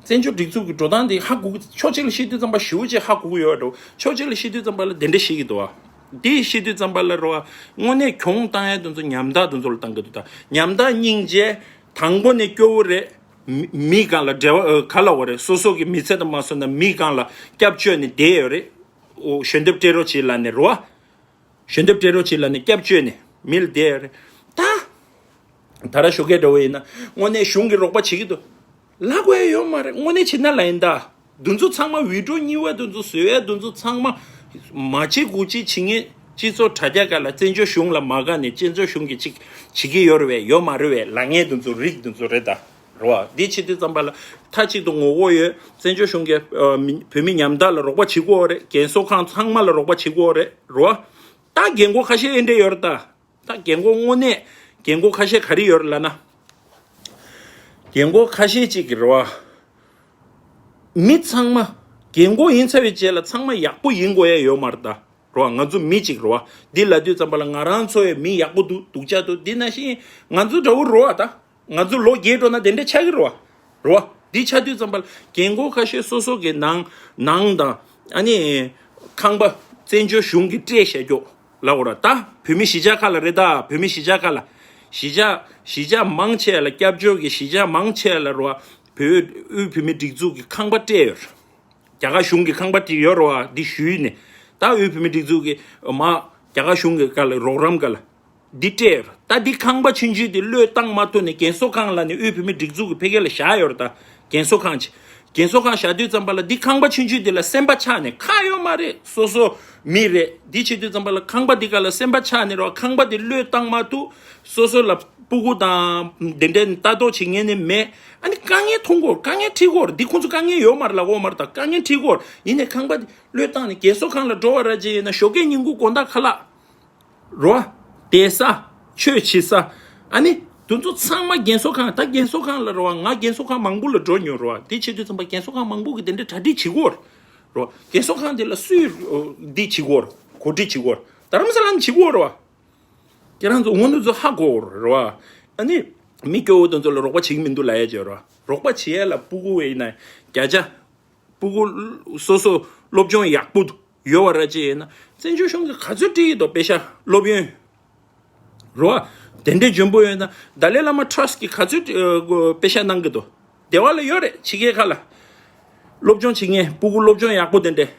བཙན་བྱོལ་སྒྲིག་འཛུགས་ཀྱི་འགྲོ་སྟངས་དེ་ཧ་གོ་གི། ཕྱོགས་གཅིག་ལ་བཤད་དུས་ཙམ་པ་ཞེ་པོ་ཅིག་ཧ་གོ་གི་ཡོད་འགྲོ། ཕྱོགས་གཅིག་ལ་བཤད་དུས་ཙམ་པ་ལ་དེ་འདྲ་བཤད་ཀྱི་འདུག་བ། དེ་བཤད་དུས་ཙམ་པ་ལ་རེད་བ། དངོས་གནས་གྱོང་བཏང་ཡ་དེ་ཚོ་ཉམ་ཐག་དེ་ཚོ་ལ་བཏང་གི་འདུག་ད་ཉམ་ཐག་སྙིང་རྗེ། དང་པོ་ནས་སྐྱོ་བོ་རེད། མི་མི་སྒང་ལ་འབྲེལ་བ་ཨ་ག་ལ་བ་རེད། སོ་སོ་གི་མི་ཚེ་དང་མ་སོན་ན་མི་སྒང་ལ་སྐྱབས་བཅོལ་ནས་བསྡད་ཡོད་རེད། ཨོ་ཞལ་འདེབས་སྤྲད་རོགས་བྱེད་ལབ་ནས་རེད་བ། ཞལ་འདེབས་སྤྲད་རོགས་བྱེད་ལབ་ནས་སྐྱབས་བཅོལ་ནས་མི་ལ་བསྡད་ཡོད་རེད། ད་ད་ར་ཞོགས་ཀས་འདྲ་བོ་ཡིན་ན་དངོས་གནས་གཞུང་གིས་རོགས་པ་བྱེད་ཀྱི་འདུག་ལབ་དགོས་ཡ་ཡོད་མ་རེད། དངོས་གནས་བྱེད་ན་ལ་ཡིན་ད། འདི་ཚོ་ཚང་མ་བི་ཌིའོ་གཉིས་པ་འདི་ཚོ་བཟོས་ཡ་འདི་ཚོ་ཚང་མ་མ་བྱེད་དགུ་བྱེད་བྱེད་མཁན་སྤྱི་ཚོགས་དྲ་རྒྱ་སྒང་ལ་བཙན་བྱོལ་གཞུང་ལ་མ་དགའ་ནས་བཙན་བྱོལ་གཞུང་གིས་ཅིག་བྱེད་ཀྱི་ཡོད་རེད་བས་ཡོད་མ་རེད་བས་ལབ་མཁན་འདི་ཚོ་རིགས་འདི་ཚོ་རེད་ད། རེད་བ། འདི་བྱེད་དུས་ཙམ་པ་ལ་མཐའ་གཅིག་ཏུ་ངོ་རྒོལ་ཡོད། བཙན་བྱོལ་གཞུང་གིས་ཨ་མི་བོད་མི་ཉམ་ཐག་ལ་རོགས་པ་བྱེད་ཀྱི་ཡོད་རེད། རྒན་གསོ་ཁང་ཚང་མ་ལ་རོགས་པ་བྱེད་ཀྱི་ཡོད་རེད། རེད་བ། ད་རྒན་གོག་ཁ་ཤས་ཨེ་འདྲས་ཡོད་རེད་ད། ད་རྒན་གོག་དངོས་གནས་རྒན་གོག་ཁ་ཤས་ག་རེ་ཡོད་རེད་ལབ་ན། རྒན་གོག་ཁ་ཤས་ཅིག་གིས་རེད་བ། མི་ཚང་མ་རྒན་གོག་ཡིན་ཚར་བའི་རྗེས་ལ་ཚང་མ་ཡག་པོ་ཡིན་དགོས་ཡ་ཡོད་མ་རེད་ད། རེད་བ། ང་ཚོ་མི་གཅིག་རེད་བ། འདི་ལབ་དུས་ཙམ་པ་ལ་ང་རང་ཚོ་ཡང་མི་ཡག་པོ་འདུག་སྡུག་ཅག་འདུག་འདི་ནང་བཞིན་ང་ཚོ་འདྲ་བོ་རེད་བ་ད། ང་ཚོ་ལོ་རྒས་འགྲོ་ན་དེ་འདྲ་ཆགས་ཀྱི་རེད་བ། རེད་བ། འདི་ཆགས་དུས་ཙམ་པ་ལ་རྒན་གོག་ཁ་ཤས་སོ་སོ་གི་ནང་ནང་དང་ཨ་ནི་ཁང་པ་བཙན་བྱོལ་གཞུང་གིས་སྤྲད་བཞག་རྒྱུ་ལབ་དགོས་རེད་ད། བོད་མི་གཞིས་ཆགས་ཁག་ལ་རེད་ད། བོད་མི་གཞིས་ཆགས་ཁག་ལ། གཞིས་ཆགས་གཞིས་ཆགས་མང་ཆེ་ལ་སྐྱབས་བཅོལ་གྱི་གཞིས་ཆགས་མང་ཆེ་ལ་རེད་བ། བོད་དབུས་བོད་མིའི་སྒྲིག་འཛུགས་ཀྱི་ཁང་པ་སྤྲད་ཡོད་རེད། རྒྱ་གར་གཞུང་གི་ཁང་པ་དེ་ཡོད་རེད་བ། འདི་ཞུས་ནས་ད་དབུས་བོད་མིའི་སྒྲིག་འཛུགས་ཀྱི་མ་རྒྱ་གར་གཞུང་གི་སྒང་ལ་རོགས་རམ་སྒང་ལ་འདི་སྤྲད་ཡོད་རེད། ད་འདི་ཁང་པ་ཆུང་ཆུང་དེ་བློས་བཏང་མ་ཐུབ་ནས་རྒན་གསོ་ཁང་ལབ་ནས་དབུས་བོད་མིའི་སྒྲིག་འཛུགས་ཀྱི་ཕ་གི་ལ་བཞག་ཡོད་རེད་ད། རྒན་གསོ་ཁང་ཅིག་རྒན་གསོ་ཁང་བཞག་དུས་ཙམ་པ་ལ་འདི་ཁང་པ་ཆུང་ཆུང་དེ་ལ་སེམས་པ་ཆགས་ནས་ཁག་ཡོད་མ་རེད། སོ་སོ་མི་རེད། འདི་བྱེད་དུས་ཙམ་པ་ལ་ཁང་པ་འདི་སྒང་ལ་སེམས་པ་ཆགས་ནས་རེད་བ། ཁང་པ་དེ་བློས་བཏང་མ་ཐུབ། སོ་སོ་ལ་སྤུ་གུ་དང་དེ་འདྲའི་ལྟ་རྟོག་བྱེད་མཁན་ནི་མེད། ཨ་ནི་དཀའ་ངལ་མཐོང་གི་ཡོད་རེད། དཀའ་ངལ་འཕྲད་ཀྱི་ཡོད་རེད། འདི་ཁོང་ཚོ་དཀའ་ངལ་ཡོད་མ་རེད་ལབ་ཀྱི་ཡོད་མ་རེད་ད། དཀའ་ངལ་འཕྲད་ཀྱི་ཡོད་རེད། ཡིན་ནའི་ཁང་པ་དེ་བློས་བཏང་ནས་རྒན་གསོ་ཁང་ལ་འགྲོ་བ་ར་ཅིག་ཡིན་ན་ཞོགས་ཀས་ཉིན་གུང་དགོང་དག་ཁ་ལག་རེད་བ། བསྡད་ས། ཆོས་བྱེད་ས། ཨ་ནི་དེ་ཚོ་ཚང་མ་རྒན་གསོ་ཁང་། ད་རྒན་གསོ་ཁང་ལ་རེད་བ། ང་རྒན་གསོ་ཁང་མང་པོ་ལ་འགྲོ་མྱོང་རེད་བ། དེ་བྱེད་དུས་ཙམ་པ་རྒན་གསོ་ཁང་མང་པོ་གིས་དེ་འདྲའི་གྲ་སྒྲིག་བྱེད་ཀྱི་ཡོད་རེད་བ། རྒན་གསོ་ཁང་དེ་ལ་སུས་འདི་བྱེད་ཀྱི་ཡོད་རེད། གོ་སྒྲིག་བྱེད་ཀྱི་ཡོད་རེད། རྡ་རམ་ས་ལ་ནས་བྱེད་ཀྱི་ཡོད་རེད་བ། ཁྱེད་རང་ཚོ་འོ་འདི་ཚོ་ཧ་གོ་རེད་བ། ཨ་ནི་མི་སྐྱོ་བོ་དེ་ཚོ་ལ་རོགས་པ་བྱེད་ཀྱི་མི་འདུག་ལབ་ཡ་ཅིག་ཡོད་རེད་བ། རོགས་པ་བྱེད་ཡ་ལ་སྤུ་གུ་ཡིན་ན་བརྒྱ་ཆ། སྤུ་གུ་སོ་སོ་སློབ་སྦྱོང་ཡག་པོ་ཡོད་པ་ར་ཅིག་ཡིན་ན་བཙན་བྱོལ་གཞུང་གིས་ག་ཚོད་སྤྲད་ཀྱི་འདུག་པེ་ཤག་སློབ་ཡོན། རེད་བ། དེ་འདྲའི་འཇོན་པོ་ཡོད་ན་ཏཱ་ལའི་བླ་མ་ཊྲསཊ་གིས་ག་ཚོད་ཨ་པེ་ཤག་གནང་གི་འདུག་སྡེ་བ་ལ་ཡོད་རེད། ཕྱི་རྒྱལ་ཁག་ལ་སློབ་སྦྱོང་བྱེད་མཁན། སྤུ་གུ་སློབ་སྦྱོང་ཡག་པོ་དེ་འདྲས།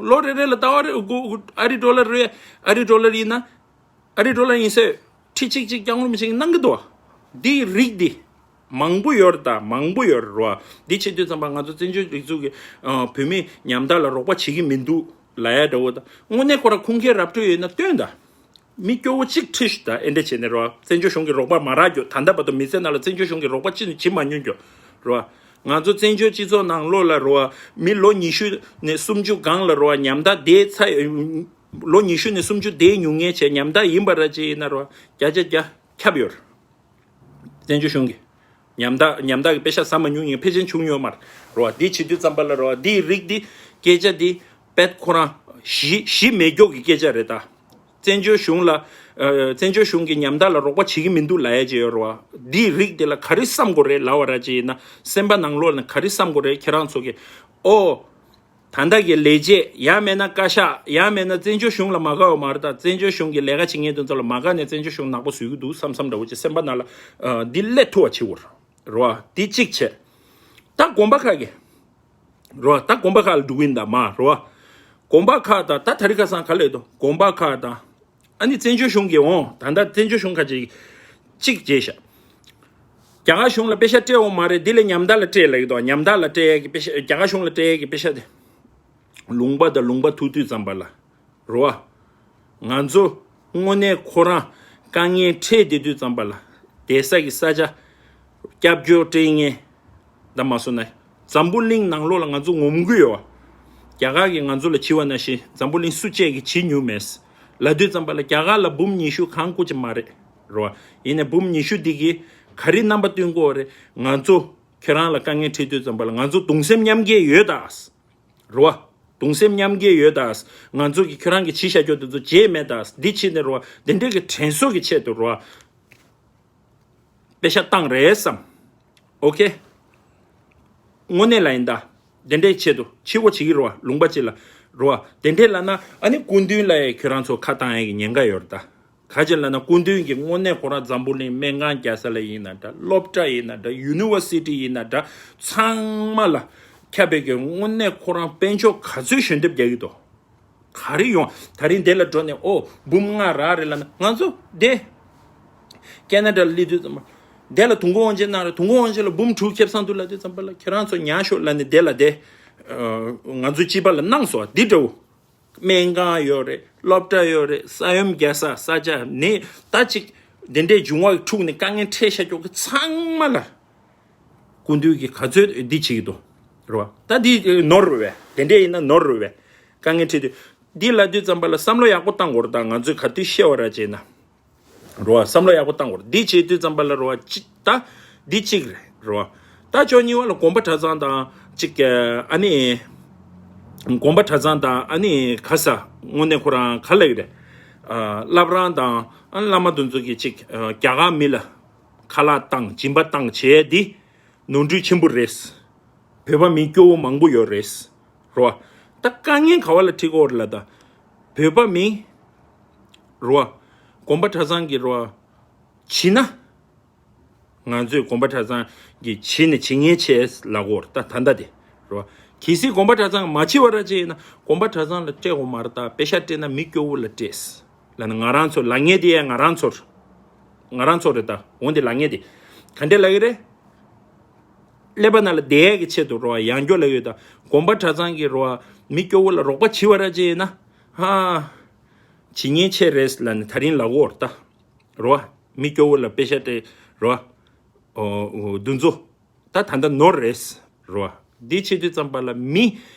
ལོ་རེ་རེ་ལ་ཟླ་བ་རེ་དགུ་ཨ་རི་ཌོ་ལར་རེ། ཨ་རི་ཌོ་ལར་ཡིན་ན། ཨ་རི་ཌོ་ལར་ཡིན་ཟེར། ཁྲི་གཅིག་གཅིག་སྐྱག་རྔུལ་མི་བྱེད་གི་གནང་གི་འདུག་བ། འདིའི་རིགས་འདི་མང་པོ་ཡོད་རེད། ད་མང་པོ་ཡོད་རེད་བ། འདི་བྱེད་དུས་ཙམ་པ་ང་ཚོ་བཙན་བྱོལ་སྒྲིག་འཛུགས་ཀྱི་ཨ་བོད་མི་ཉམ་ཐག་ལ་རོགས་པ་བྱེད་ཀྱི་མི་འདུག་ལབ་ཡ་འདྲ་བོ། ད་དངོས་གནས་ཁོ་རང་ཁུངས་སྐྱེལ་ར་སྤྲོད་ཡོད་ན་སྟོན་ད། མི་སྐྱོ་བོ་གཅིག་ཁྲིད་ཤོག་ད། ཨེ་འདྲ་བྱས་ནས་རོ། བཙན་བྱོལ་གཞུང་གིས་རོགས་པ་མ་རག་རྒྱུ། ད་ལྟ་བར་དུ་མི་ཚེ་ནང་ལ་བཙན་བྱོལ་གཞུང་གིས་རོགས་པ་ཅི་ནས་བྱེད་མ་མྱོང་རྒྱུ་རོ། ང་ཚོ་བཙན་བྱོལ་སྤྱི་ཚོགས་ནང་ལོགས་ལ་རོ། མི་ལོ་ཉི་ཤུ་ནས་སུམ་ཅུ་སྒང་ལ་རོ། ཉམ་ཐག་བསྡད་ཚར། ལོ་ཉི་ཤུ་ནས་སུམ་ཅུ་བསྡད་མྱོང་མཁན་བྱས་ཉམ་ཐག་ཡིན་པ་ར་ཅིག་ཡིན་ན་རོ། བརྒྱ་ཆ་བརྒྱ་ཁྱབ་ཡོད་རེད། བཙན་བྱོལ་གཞུང་གིས་ཉམ་ཐག་ཉམ་ཐག་གི་པེ་ཤ་ཟ་མ་མྱོང་མཁན་ཕལ་ཆེར་བྱུང་ཡོད་མ་རེད་རོ། འདི་བྱེད་དུས་ཙམ་པ་ལ་རོ། འདིའི་རིགས་འདི་སྐད་ཆ་འདི་དཔེ་ཁོ་རང་གཞི་གཞི་མེད་མགྱོགས་ཀྱི་སྐད་ཆ་རེད་ད། བཙན་བྱོལ་གཞུང་ལ་ཨ་བཙན་བྱོལ་གཞུང་གིས་ཉམ་ཐག་ལ་རོགས་པ་བྱེད་ཀྱི་མི་འདུག་ལབ་ཡ་ཅིག་ཡོད་རེད་བ། འདིའི་རིགས་འདི་ལ་ག་རེ་བསམ་དགོས་རེད་ལབ་པ་ར་ཅིག་ཡིན་ན། སེམས་པ་ནང་ལོགས་ནས་ག་རེ་བསམ་དགོས་རེད་ཁྱེད་རང་ཚོ་གིས། ཨོ། ད་ལྟ་གི་ལས་བྱེད་ཡང་མེད་ན་བཀའ་ཤག་ཡང་མེད་ན་བཙན་བྱོལ་གཞུང་ལ་མ་དགའ་བ་མ་རེད་ད། བཙན་བྱོལ་གཞུང་གི་ལས་ཀ་བྱེད་མཁན་དེ་ཚོ་ལ་མ་དགའ་ནས་བཙན་བྱོལ་གཞུང་ནག་པོ་བཟོ་གི་འདུག་བསམ་བསམ་འདྲ་བོ་ཅིག་སེམས་པ་ནང་ལ་ཨ་འདི་སླེབས་ཐུབ་པ་བྱེད་དགོས་རེད་བ། འདི་གཅིག་བྱས། ད་དགོན་པ་ཁག་གི་རོ། ད་དགོན་པ་ཁག་ལ་འགྲོ་གི་ཡིན་ད་མ་རོ། དགོན་པ་ཁག་དང་ད་དེ་རིང་ཁ་སང་ག་ལས་དོ། དགོན་པ་ཁག་དང་། ཨ་ནི་བཙན་བྱོལ་གཞུང་གིས་འོང་ད་ལྟ་བཙན་བྱོལ་གཞུང་ཁ་ཅིག་གཅིག་བྱས་ཤག་རྒྱ་གར་གཞུང་ལ་པེ་ཤ་སྤྲད་འོང་མ་རེད། འདི་ལས་ཉམ་ཐག་ལ་སྤྲད་ལབ་ཀྱི་འདུག་ཉམ་ཐག་ལ་སྤྲད་ཡས་ཀྱི་པེ་ཤ། རྒྱ་གར་གཞུང་ལ་སྤྲད་ཡས་ཀྱི་པེ་ཤ་དེ། ལུང་པ་དང་ལུང་པ་ཐུག་དུས་ཙམ་པ་ལ་རོ། ང་ཚོ་དངོས་གནས་ཁོ་རང་དཀའ་ངལ་འཕྲད་བསྡད་དུས་ཙམ་པ་ལ་བསྡད་ས་གི་ས་ཆ་སྐྱབས་བཅོལ་སྤྲད་མཁན་ད་མ་སོང་ན། འཛམ་བུ་གླིང་ནང་ལོགས་ལ་ང་ཚོ་ངོམ་གི་ཡོད་བ། རྒྱ་གར་གྱིས་ང་ཚོ་ལ་བྱིས་པ་ནང་བཞིན་འཛམ་བུ་གླིང་སུ་གཅིག་གིས་བྱིས་མྱོང་མེད་ལབ་དུས་ཙམ་པ་ལ། རྒྱ་གར་ལ་འབུམ་ཉི་ཤུ་གང་དགོས་ཀྱི་མ་རེད་རོ། ཡིན་ནའི་འབུམ་ཉི་ཤུ་འདི་གིས་ག་རེ་རྣམ་པ་སྟོན་གྱི་ཡོད་རེད། ང་ཚོ་ཁྱོད་རང་ལ་དཀའ་ངལ་འཕྲད་དུས་ཙམ་པ་ལ་ང་ཚོ་གདུང་སེམས་མཉམ་སྐྱེད་ཡོད་ད། རེད་བ། གདུང་སེམས་མཉམ་སྐྱེད་ཡོད་ད། ང་ཚོ་གིས་ཁྱོད་རང་གིས་བྱས་བཞག་རྒྱུ་དེ་ཚོ་བརྗེད་མེད་ད། འདི་བྱས་ནས་རེད་བ། དེ་འདྲའི་གི་དྲན་གསོ་གི་ཆེད་དུ་རེད་བ། པེ་ཤ་བཏང་རེད་བསམ། ཨོ་ཁེ། དངོས་གནས་ལ་ཡིན་ད། དེ་འདྲའི་ཆེད་དུ་ཕྱི་པོ་བྱེད་ཀྱི་རེད་བ། ལུང་པ་གཅིག་ལ་རེད་བ། དེ་འདྲའི་ལབ་ན་ཨ་ནི་སྐུ་མདུན་ལ་ཡང་ཁྱོད་རང་ཚོ་ཁ་བཏང་ཡས་ཀྱི་ཉེན་ཁ་ཡོད་རེད་ད། ག་ཅི་ལབ་ན་སྐུ་མདུན་གྱིས་དངོས་གནས་ཁོ་རང་འཛམ་བུ་གླིང་སྨན་ཁང་རྒྱག་ས་ལ་ཡིན་ན་འདྲ། སློབ་གྲྭ་ཡིན་ན་འདྲ། ཡུ་ནི་ཝར་སི་ཊི་ཡིན་ན་འདྲ། ཚང་མ་ལ་ཁྱབ་པའི་གི་དངོས་གནས་ཁོ་རང་དཔལ་འབྱོར་ག་ཚོད་ཞལ་འདེབས་རྒྱག་གི་འདུག་ག་རེ་ཡོང་། ད་རིང་འདི་ལ་འགྲོ་ནས་ཨོ་འབུམ་ལྔ་རག་རེད་ལབ་ན་ང་ཚོ་འདི་ཁེ་ན་ཌ་ལ་སླེབས་དུས་ཙམ་པ། འདི་ལ་དུས་འཁོར་དབང་ཆེན་གནང་རེད། དུས་འཁོར་དབང་ཆེན་ལ་འབུམ་དྲུག་ཁེ་བཟང་འདུག་ལབ་དུས་ཙམ་པ་ལ་ཁྱེད་རང་ཚོ་ཉར་ཤོག་ལབ་ནས་འདི་ལ་འདི་ང་ཚོ་སྤྱི་པ་ལ་གནང་སོང་། འདི་འདྲ་བོ། སྨན་ཁང་ཡོད་རེད། སློབ་གྲྭ་ཡོད་རེད། ས་ཡོམ་རྒྱག་ས་ས་ཆ་ནས་ད་ཅིག་དེ་འདྲའི་འབྱུང་བ་འཁྲུགས་ནས་དཀའ་ངལ་འཕྲད་བཞག་རྒྱུ་གི་ཚང་མ་ལ་སྐུ་མདུན་གྱིས་ག་ཚོད་འདི་བྱེད་ཀྱི་འདུག་རེད་བ། ད་འདི་ནོར་རེད་བས། དེ་འདྲས་ཡིན་ན་ནོར་རེད་བས། དཀའ་ངལ་འཕྲད་དུས་འདི་ལབ་དུས་ཙམ་པ་ལ་བསམ་བློ་ཡག་པོ་བཏང་དགོས་རེད། ད་ང་ཚོས་ག་དུས་བཤད་པ་ར་བྱས་ན། རོ། བསམ་བློ་ཡག་པོ་བཏང་དགོས་རེད། འདི་བྱེད་དུས་ཙམ་པ་ལ་རོ། ཅི་ད་འདི་གཅིག་རེད་རོ། ད་ཕྱོགས་གཉིས་པ་ལ་དགོན་པ་གྲྭ་ཚང་དང་གཅིག་ཨ་ནི། དགོན་པ་གྲྭ་ཚང་དང་ཨ་ནི་ག་ས་དངོས་གནས་ཁོ་རང་ག་ལ་ཡོད་རེད། ཨ་བླ་བྲང་དང་ཨ་བླ་མ་དེ་ཚོ་གིས་གཅིག་ཨ་རྒྱ་གར་མི་ལ་ཁ་ལག་བཏང་སྦྱིན་པ་བཏང་བྱས་འདི་ནོར་འཁྲུལ་ཆེན་པོ་རེད། བོད་པ་མི་སྐྱོ་བོ་མང་པོ་ཡོད་རེད། རོ། ད་དཀའ་ངལ་ག་བ་ལ་འཕྲད་ཀྱི་ཡོད་རེད་ལབ་ད། བོད་པ་མི། རོ། དགོན་པ་གྲྭ་ཚང་གི་རོ། བྱིས་ན། ང་ཚོས་དགོན་པ་གྲྭ་ཚང་གི་བྱིས་ནས་བྱེད་མཁན་བྱས་ལབ་ཀྱི་ཡོད་རེད་ད་ད་ལྟ་དེ། རོ། གལ་སྲིད་དགོན་པ་གྲྭ་ཚང་མ་བྱིས་པ་ར་ཅིག་ཡིན་ན་དགོན་པ་གྲྭ་ཚང་ལ་སྤྲད་དགོས་མ་རེད་ད། པེ་ཤ་སྤྲད་ན་མི་སྐྱོ་བོ་ལ་སྤྲད། ལབ་ན་ང་རང་ཚོ་ལབ་མཁན་དེ་ཡང་ང་རང་ཚོར། ང་རང་ཚོ་རེད་ད། འོ་འདི་ལབ་མཁན་དེ། ག་འདྲས་ལབ་ཀྱི་རེད། ཀླད་པ་ནང་ལ་བསྡད་ཡས་ཀྱི་ཆེད་དུ་རོ། ཡང་སྐྱར་ལབ་ཡོད་ད། དགོན་པ་གྲྭ་ཚང་གི་རོ། མི་སྐྱོ་བོ་ལ་རོགས་པ་བྱེད་པ་ར་ཅིག་ཡིན་ན། ཧ། བྱེད་མཁན་བྱས་རེད་ལབ་ནས་ད་རིང་ལབ་ཀྱི་ཡོད་རེད་ད། རོ། མི་སྐྱོ་བོ་ལ་པེ་ཤ་སྤྲད་རོ། ཨོ། འདི་ཚོ། ད་ད་ལྟ་ནོར་རེད། རོ། འདི་བྱེད་དུས་ཙམ་པ་ལ་མི།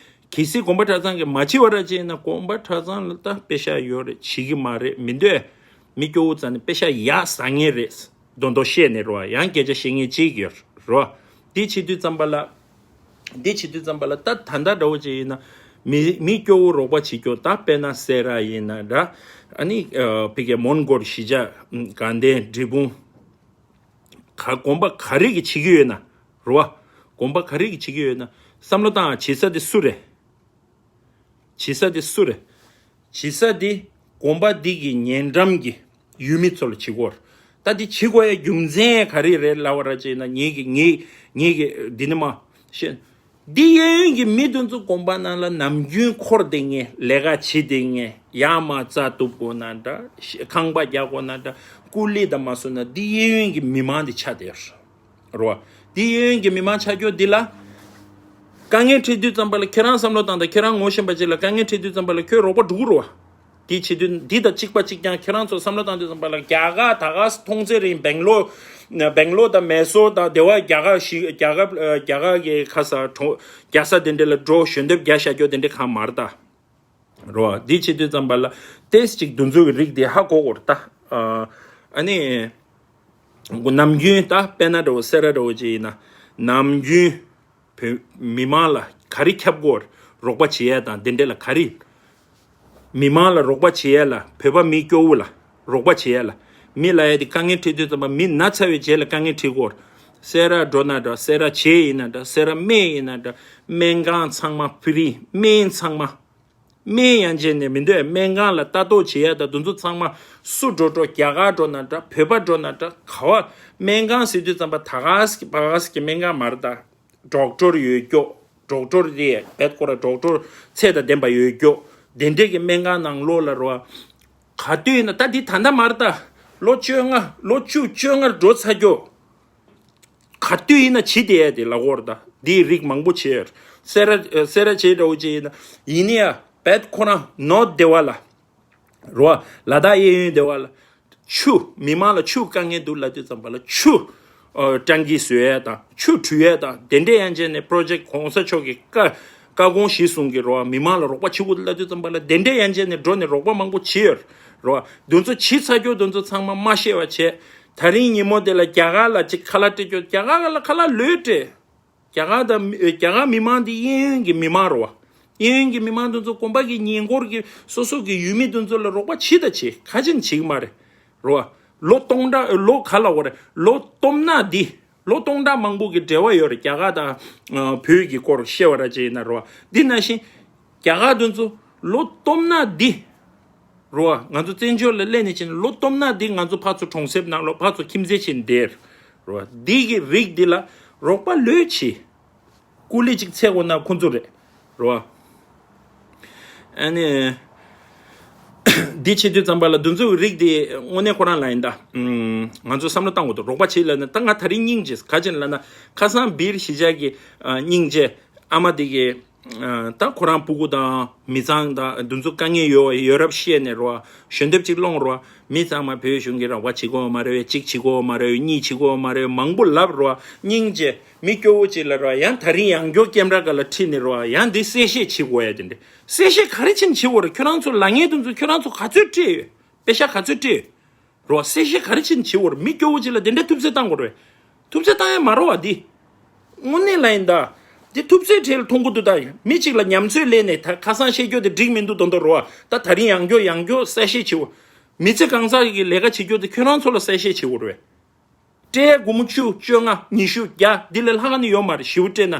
གལ་སྲིད་དགོན་པ་གྲྭ་ཚང་གིས་མ་བྱིས་པ་ར་ཅིག་ཡིན་ན་དགོན་པ་གྲྭ་ཚང་ལ་ད་པེ་ཤ་ཡོད་རེད། བྱེད་ཀྱི་མ་རེད། མི་འདོད། མི་སྐྱོ་བོ་རྩ་ནས་པེ་ཤ་ཡག་ཟ་མཁན་རེད། མདོག་མདོག་བཤད་ནས་རོ། ཡང་སྐད་ཆ་བཤད་མཁན་གཅིག་ཡོད་རོ། འདི་བྱེད་དུས་ཙམ་པ་ལ། འདི་བྱེད་དུས་ཙམ་པ་ལ་ད་ད་ལྟ་འདྲ་བོ་ཅིག་ཡིན་ན། མི་མི་སྐྱོ་བོ་རོགས་པ་བྱེད་སྐྱོ། ད་དཔེར་ན་སེ་ར་ཡིན་ན་འདྲ། ཨ་ནི་ཕ་གི་མོན་གྷོར་གཞིས་ཆགས་དགའ་ལྡན་འབྲས་སྤུངས། ག་དགོན་པ་ག་རེ་གིས་བྱེད་ཀྱི་ཡོད་ན། རོ། དགོན་པ་ག་རེ་གིས་བྱེད་ཀྱི་ཡོད་ན། བསམ་བློ་བཏང་། བྱེད་ས་དེ་སུ་རེད། བྱེད་ས་དེ་སུ་རེད། བྱེད་ས་དེ་དགོན་པ་འདི་གི་ཉེ་འགྲམ་གྱི་ཡུལ་མི་ཚོ་ལ་བྱེད་ཀྱི་ཡོད་རེད། ད་འདི་བྱེད་དགོས་ཡ་རྒྱུ་མཚན་ག་རེ་རེད་ལབ་པ་ར་ཅེ་ན། ངེད་ཀྱི་ངེད་ངེད་ཀྱི་འདི་ནི་མ་ཤེས། འདི་གཡས་གཡོན་གྱི་མི་དེ་ཚོ་དགོན་པ་ནང་ལ་ནམ་རྒྱུན་འཁོར་བསྡད་མཁན། ལས་ཀ་བྱེད་བསྡད་མཁན། ཡར་མར་རྩྭ་གཏུབ་དགོས་ན་འདྲ། ཤ- ཁང་པ་རྒྱག་དགོས་ན་འདྲ། ཀུ་ལི་དང་མ་སོང་ན་འདི་གཡས་གཡོན་གྱི་མི་མང་དེ་ཆགས་བསྡད་ཡོད་རེད་བ། འདི་གཡས་གཡོན་གྱི་མི་མང་ཆགས་རྒྱུ་འདི་ལ་དཀའ་ངལ་འཕྲད་དུས་ཙམ་པ་ལ། ཁྱེད་རང་བསམ་བློ་བཏང་དང་། ཁྱེད་རང་ངོ་ཤེས་པ་ཅིག་ལ་དཀའ་ངལ་འཕྲད་དུས་ཙམ་པ་ལ་ཁྱོད་རོགས་པ་སྒྲུག་རོགས། དེ་བྱེད་དུས་འདི་དང་གཅིག་པ་གཅིག་རྐྱང་། ཁྱེད་རང་ཚོ་བསམ་བློ་བཏང་དུས་ཙམ་པ་ལ། རྒྱ་གར་ད་ག་མཐོང་ཚེ་རིང་སྦེང་ལོར། སྦེང་ལོར་དང་མེ་སོར་དང་དེ་བ་རྒྱ་གར་ཞིག་རྒྱ་གར་རྒྱ་གར་གྱི་ཁ་ས་གྲོང་རྒྱལ་ས་དེ་འདྲ་ལ་འགྲོ་ཞོན་འདེབས་རྒྱག་བཞག་རྒྱུ་དེ་འདྲ་གང་མ་རེད་ད། རོ། འདི་བྱེད་དུས་ཙམ་པ་ལ་ཏེས་ཅིག་འདི་ཚོ་གི་རིགས་དེ་ཧ་གོ་གོ་རེད་ད། ཨ་ནི་ནམ་རྒྱུན་ད་དཔེར་ན་འདྲ་བོ་སེ་ར་འདྲ་བོ་ཅིག་ཡིན་ན། ནམ་རྒྱུན་བོད་མི་མང་ལ་ག་རེ་ཁྱབ་དགོས། རོགས་པ་བྱེད་ཡ་དང་དེ་འདྲ་ལ་ག་རེ། མི་མང་ལ་རོགས་པ་བྱེད་ཡ་ལ། བོད་པ་མི་སྐྱོ་བོ་ལ་རོགས་པ་བྱེད་ཡ་ལ། མི་ལ་ཡ་དེ་དཀའ་ངལ་འཕྲད་དུས་ཙམ་པ། མི་ན་ཚ་བའི་རྗེས་ལ་དཀའ་ངལ་འཕྲད་དགོས། སེ་ར་འགྲོ་ན་འདྲ། སེ་ར་བྱེས་ཡིན་ན་འདྲ། སེ་ར་སྨད་ཡིན་ན་འདྲ། སྨན་ཁང་ཚང་མ་ཕི་རི། སྨན་ཚང་མ། སྨན་ཡང་བྱས་ནས་མི་འདོད། སྨན་ཁང་ལ་ལྟ་རྟོག་བྱེད་ཡ་དང་དེ་ཚོ་ཚང་མ། སུ་འགྲོ་འགྲོ། རྒྱ་གར་འགྲོ་ན་འདྲ། བོད་པ་འགྲོ་ན་འདྲ། ག་བ་སྨན་ཁང་ཟེར་དུས་ཙམ་པ་ད་ག་ཟེ་གི་ཕ་ག་ཟེ་གི་སྨན་ཁང་མ་རེད་ད། ཌོག་ཊར་ཡོད་རྒྱུ། ཌོག་ཊར་དེ་བེད་ཁོ་ར་ཌོག་ཊར་ཚད་དང་ལྡན་པ་ཡོད་རྒྱུ། དེ་འདྲས་ཀྱི་སྨན་ཁང་ནང་ལོགས་ལ་རོ། ག་དུས་ཡིན་ན་ད་འདི་ད་ལྟ་མ་རེད་ད། ལོ་བཅོ་ལྔ། ལོ་བཅུ་བཅོ་ལྔར་འགྲོ་ཚར་རྒྱུ། ག་དུས་ཡིན་ན་བྱེད་བསྡད་ཡ་དེ་ལབ་དགོས་རེད་ད། འདིའི་རིགས་མང་པོ་བྱས་ཡོད། སེ་ར་སེ་ར་བྱེས་འདྲ་བོ་ཅིག་ཡིན་ན། ཡིན་ནའི་ཡ་བེད་ཁོ་རང་ནོར་ཐ་དེ་བ་ལ། རོ། ལ་དྭགས་གཡས་གཡོན་དེ་བ་ལ། ཆུ། མི་མང་ལ་ཆུ་དཀའ་ངལ་འདུག་ལབ་དུས་ཙམ་པ་ལ་ཆུ། ཨ། ཊང་ཀི་བཟོ་ཡ་དང་། ཆུ་འཁྲུ་ཡ་དང་། དེ་འདྲས་ཡང་བྱས་ནས་པྲོ་ཇེཀ་གོང་ས་མཆོག་གི་བཀའ་བཀའ་དགོངས་གཞིར་བཟུང་གི་རོ། མི་མང་ལ་རོགས་པ་བྱེད་དགོས་འདུག་ལབ་དུས་ཙམ་པ་ལ་དེ་འདྲས་ཡང་བྱས་ནས་འགྲོ་ནས་རོགས་པ་མང་པོ་བྱེད་ཡོད་རོ། དེ་ཚོ་བྱེད་ཚར་རྒྱུ་དེ་ཚོ་ཚང་མ་མ་ཤེས་པ་བྱས། ད་རིང་ཉིན་མོ་དེ་ལ་རྒྱ་གར་ལ་ཅིག་ཁ་ལག་སྤྲད་རྒྱུ། རྒྱ་གར་ལ་ཁ་ལག་ལོས་སྤྲད། རྒྱ་གར་དང་། རྒྱ་གར་མི་མང་འདི་གཡས་གཡོན་གྱི་མི་མང་རེད་བ། གཡས་གཡོན་གྱི་མི་མང་དེ་ཚོ་དགོན་པ་གི་ཉེ་འཁོར་གྱི་སོ་སོ་གི་ཡུལ་མི་དེ་ཚོ་ལ་རོགས་པ་བྱེད་དང་བྱེད། ག་ཅིག་བྱེད་ཀྱི་མ་རེད། རེད་བ། ལོ་སྟོང་ཕྲག་ལོ་ག་ལབ་དགོས་རེད། ལོ་སྟོང་ཕྲག་འདི། ལོ་སྟོང་ཕྲག་མང་པོ་གི་འབྲེལ་བ་ཡོད་རེད། རྒྱ་གར་དང་། ཨ། བོད་ཀྱི་སྐོར་བཤད་པ་ར་ཅིག་ཡིན་ན་རེད་བ། འདི་ནང་བཞིན་རྒྱ་གར་དེ་ཚོ་ལོ་སྟོང་ཕྲག་འདི། རེད་བ། ང་ཚོ་བཙན་བྱོལ་ལ་སླེབས་ནས་བྱས་ནས་ལོ་སྟོང་ཕྲག་འདི་ང་ཚོ་ཕར་ཚུར་གྲོང་གསེབ་ནང་ལོགས་ཕར་ཚུར་ཁྱིམ་མཚེས་བྱས་ནས་བསྡད། རེད་བ། འདི་གི་རིགས་འདི་ལ་རོགས་པ་ལོས་བྱེད། ཀུ་ལི་གཅིག་འཚོལ་དགོས་ན་ཁོ་ཚོ་རེད། རེད་བ། ཨ་ནི། འདི་བྱེད་དུས་ཙམ་པ་ལ་དེ་ཚོའི་རིགས་འདི་དངོས་གནས་ཁོ་རང་ལ་ཡིན་ད། ཨུམ། ང་ཚོ་བསམ་བློ་བཏང་དགོས་འདུག་རོགས་པ་བྱེད་ལབ་ན། ད་ང་ད་རིང་སྙིང་རྗེ། ག་ཅིག་ལབ་ན། ཁ་སང་སྦིར་གཞིས་ཆགས་ཀྱི། ཨ། སྙིང་རྗེ། ཨ་མ་དེ་གི། ཨ། ད་ཁོ་རང་སྤུ་གུ་དང་མི་ཚང་དང་དེ་ཚོ་དཀའ་ངལ་ཡོད་ཡོད་རབས་བཤད་ནས་རོ། ཞལ་འདེབས་ཅིག་སློང་རོ། མི་ཚང་མ་བོད་གཞུང་གིས་རོགས་པ་བྱེད་ཀྱི་མ་རེད། གཅིག་བྱེད་ཀྱི་མ་རེད། གཉིས་བྱེད་ཀྱི་མ་རེད། མང་པོ་ལབ་རོ། སྙིང་རྗེ། མི་སྐྱོ་བོ་ཅིག་ལ་རོ། ཡང་ད་རིང་ཡང་སྐྱར་ཀེམ་ར་སྒང་ལ་ཁྲིད་ནས་རོ། ཡང་འདི་གསལ་བཤད་བྱེད་དགོས་ཡ་དེ་འདྲ། གསལ་བཤད་ག་རེ་བྱེད་ནས་བྱེད་དགོས་རེད། ཁྱོད་རང་ཚོ་ལབ་མཁན་དེ་ཚོ་ཁྱོད་རང་ཚོ་ག་ཚོད་སྤྲད་ཡོད། པེ་ཤག་ག་ཚོད་སྤྲད་ཡོད། རོ། གསལ་བཤད་ག་རེ་བྱེད་ནས་བྱེད་དགོས་རེད། མི་སྐྱོ་བོ་ཅིག་ལ་དེ་འདྲ་ཐུབ་ཚོད་བཏང་དགོས་རེད། ཐུབ་ཚོད་བཏང་ཡ་མ་རེད་བ་འདི། དངོས་གནས་ལ་ཡིན་ད། འདི་ཐུབ་ཚོད་གྲས་ལ་མཐོང་གི་འདུག་ད་མི་གཅིག་ལ་ཉམས་ཚོད་ལེན་ནས་ད་ཁ་སང་བཤད་རྒྱུ་དེ་འགྲིག་མི་འདུག་མདོག་མདོག་རེད་བ། ད་ད་རིང་ཡང་བསྐྱར་ཡང་བསྐྱར་གསལ་བཤད་བྱེད་དགོས། མི་ཚེ་གང་ཟག་གི་ལས་ཀ་བྱེད་རྒྱུ་དེ་ཁྱོད་རང་ཚོ་ལ་གསལ་བཤད་བྱེད་དགོས་རེད། སྤྲད་སྒོར་མོ་བཅུ། བཅོ་ལྔ། ཉི་ཤུ། བརྒྱ། འདི་ལས་ལྷག་ག་ནི་ཡོད་མ་རེད། ཞེ་པོ་སྤྲད་ན།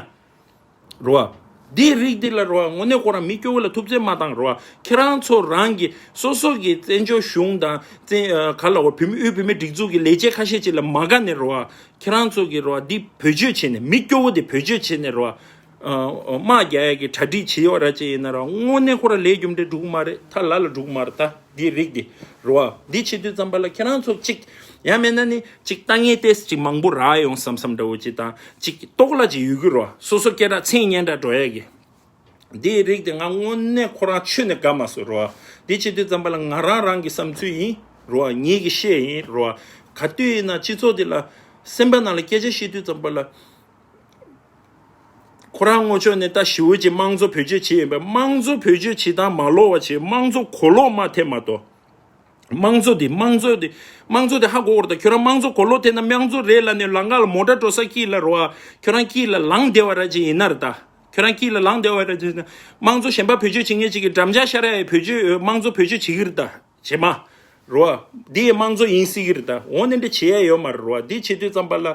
རེད་བ། འདིའི་རིགས་འདི་ལ་རེད་བ། དངོས་གནས་ཁོ་རང་མི་སྐྱོ་བོ་ལ་ཐུབ་ཚོད་མ་བཏང་། རེད་བ། ཁྱེད་རང་ཚོ་རང་གི་སོ་སོ་གི་བཙན་བྱོལ་གཞུང་དང་བཙན། ཨ། ག་ལབ་དགོས། བོད་མི། དབུས་བོད་མིའི་སྒྲིག་འཛུགས་ཀྱི་ལས་བྱེད་ཁ་ཤས་ཅིག་ལ་མ་དགའ་ནས། རེད་བ། ཁྱེད་རང་ཚོ་གི་རེད་བ། འདི་བེད་སྤྱོད་བྱས་ནས། མི་སྐྱོ་བོ་འདི་བེད་སྤྱོད་བྱས་ནས། རེད་བ། ཨ། དམག་རྒྱག་ཡ་གི་གྲ་སྒྲིག་བྱེད་ཡོད་ར་ཅིག་ཡིན་ན་ར། དངོས་གནས་ཁོ་ར་ལས་རྒྱུ་འབྲས་འགྲོ་གི་མ་རེད། ཐབས་ལ་ལ་འགྲོ་གི་མ་རེད་ད། འདིའི་རིགས་འདི། རེད་བ། འདི་བྱེད་དུས་ཙམ་པ་ལ་ཁྱེད་རང་ཚོ་གཅིག། ཡང་མིན་ན་ནི་གཅིག་ལྟ་ངན་ཏོག་ཙམ་གཅིག་མང་པོ་རག་ཡོང་བསམ་བསམ་འདྲ་བོ་ཅིག་དང་། གཅིག་རྟོག་ལ་ཅིག་ཡོད་ཀྱི་རེད་བ། སོ་སོ་སྐད་གྲགས་མཚན་སྙན་གྲགས་འགྲོ་ཡ་གི། འདིའི་རིགས་འདི་ང་དངོས་གནས་ཁོ་རང་ཆོས་ནས་དགའ་མ་སོང་། རེད་བ། འདི་བྱེད་དུས་ཙམ་པ་ལ་ང་རང་རང་གི་བསམ་ཚུལ་ཡིན། རེད་བ། ངེད་ཀྱི་བཤད་ཡིན། རེད་བ། ག་དུས་ཡིན་ན་སྤྱི་ཚོགས་འདི་ལ། སེམས་པ་ནང་ལ་སྐད་ཆ་བཤད་དུས་ཙམ་པ་ལ། ཁོ་རང་ངོ་ཕྱོགས་ནས་ད་ཞི་བའི་ཆེད་དམངས་གཙོ་བེད་སྤྱོད་བྱེད་ཡིན་པས། དམངས་གཙོ་བེད་སྤྱོད་བྱེད་སྟངས་མ་ལོག་པ་བྱེད། དམངས་གཙོ་གོ་ལོག་མ་ཐེབས་མ་གཏོགས། དམངས་གཙོ་དེ། དམངས་གཙོ་དེ། དམངས་གཙོ་དེ་ཧ་གོ་གི་རེད་ད། ཁྱོད་རང་དམངས་གཙོ་གོ་ལོག་ཐེབས་ན། དམངས་གཙོ་རེད་ལབ་ནས་ལམ་ཁ་ལ་མོ་ཊ་འགྲོ་ས་དཀྱིལ་ལ་རེད་བ། ཁྱོད་རང་དཀྱིལ་ལ་ལངས་བསྡད་པ་ར་ཅིག་ཡིན་ན་རེད་ད། ཁྱོད་རང་དཀྱིལ་ལ་ལངས་བསྡད་པ་ར་ཅིག་ཡིན་ན། དམངས་གཙོ་གཞན་པ་བེད་སྤྱོད་བྱེད་མཁན་ཅིག་གིས་འགྲམ་ལྕག་ཤར་ཡ་བེད་སྤྱོད། དམངས་གཙོ་བེད་སྤྱོད་བྱེད་ཀྱི་རེད་ད། བྱེད་མ། རེད་བ། འདི་ཡི་དམངས་གཙོ་ཡིན་སྲིད་ཀྱི་རེད་ད། འོ་ནི་འདྲ་བྱེད་ཡ་ཡོད་མ་རེད་བ། འདི་བྱེད་དུས་ཙམ་པ་ལ་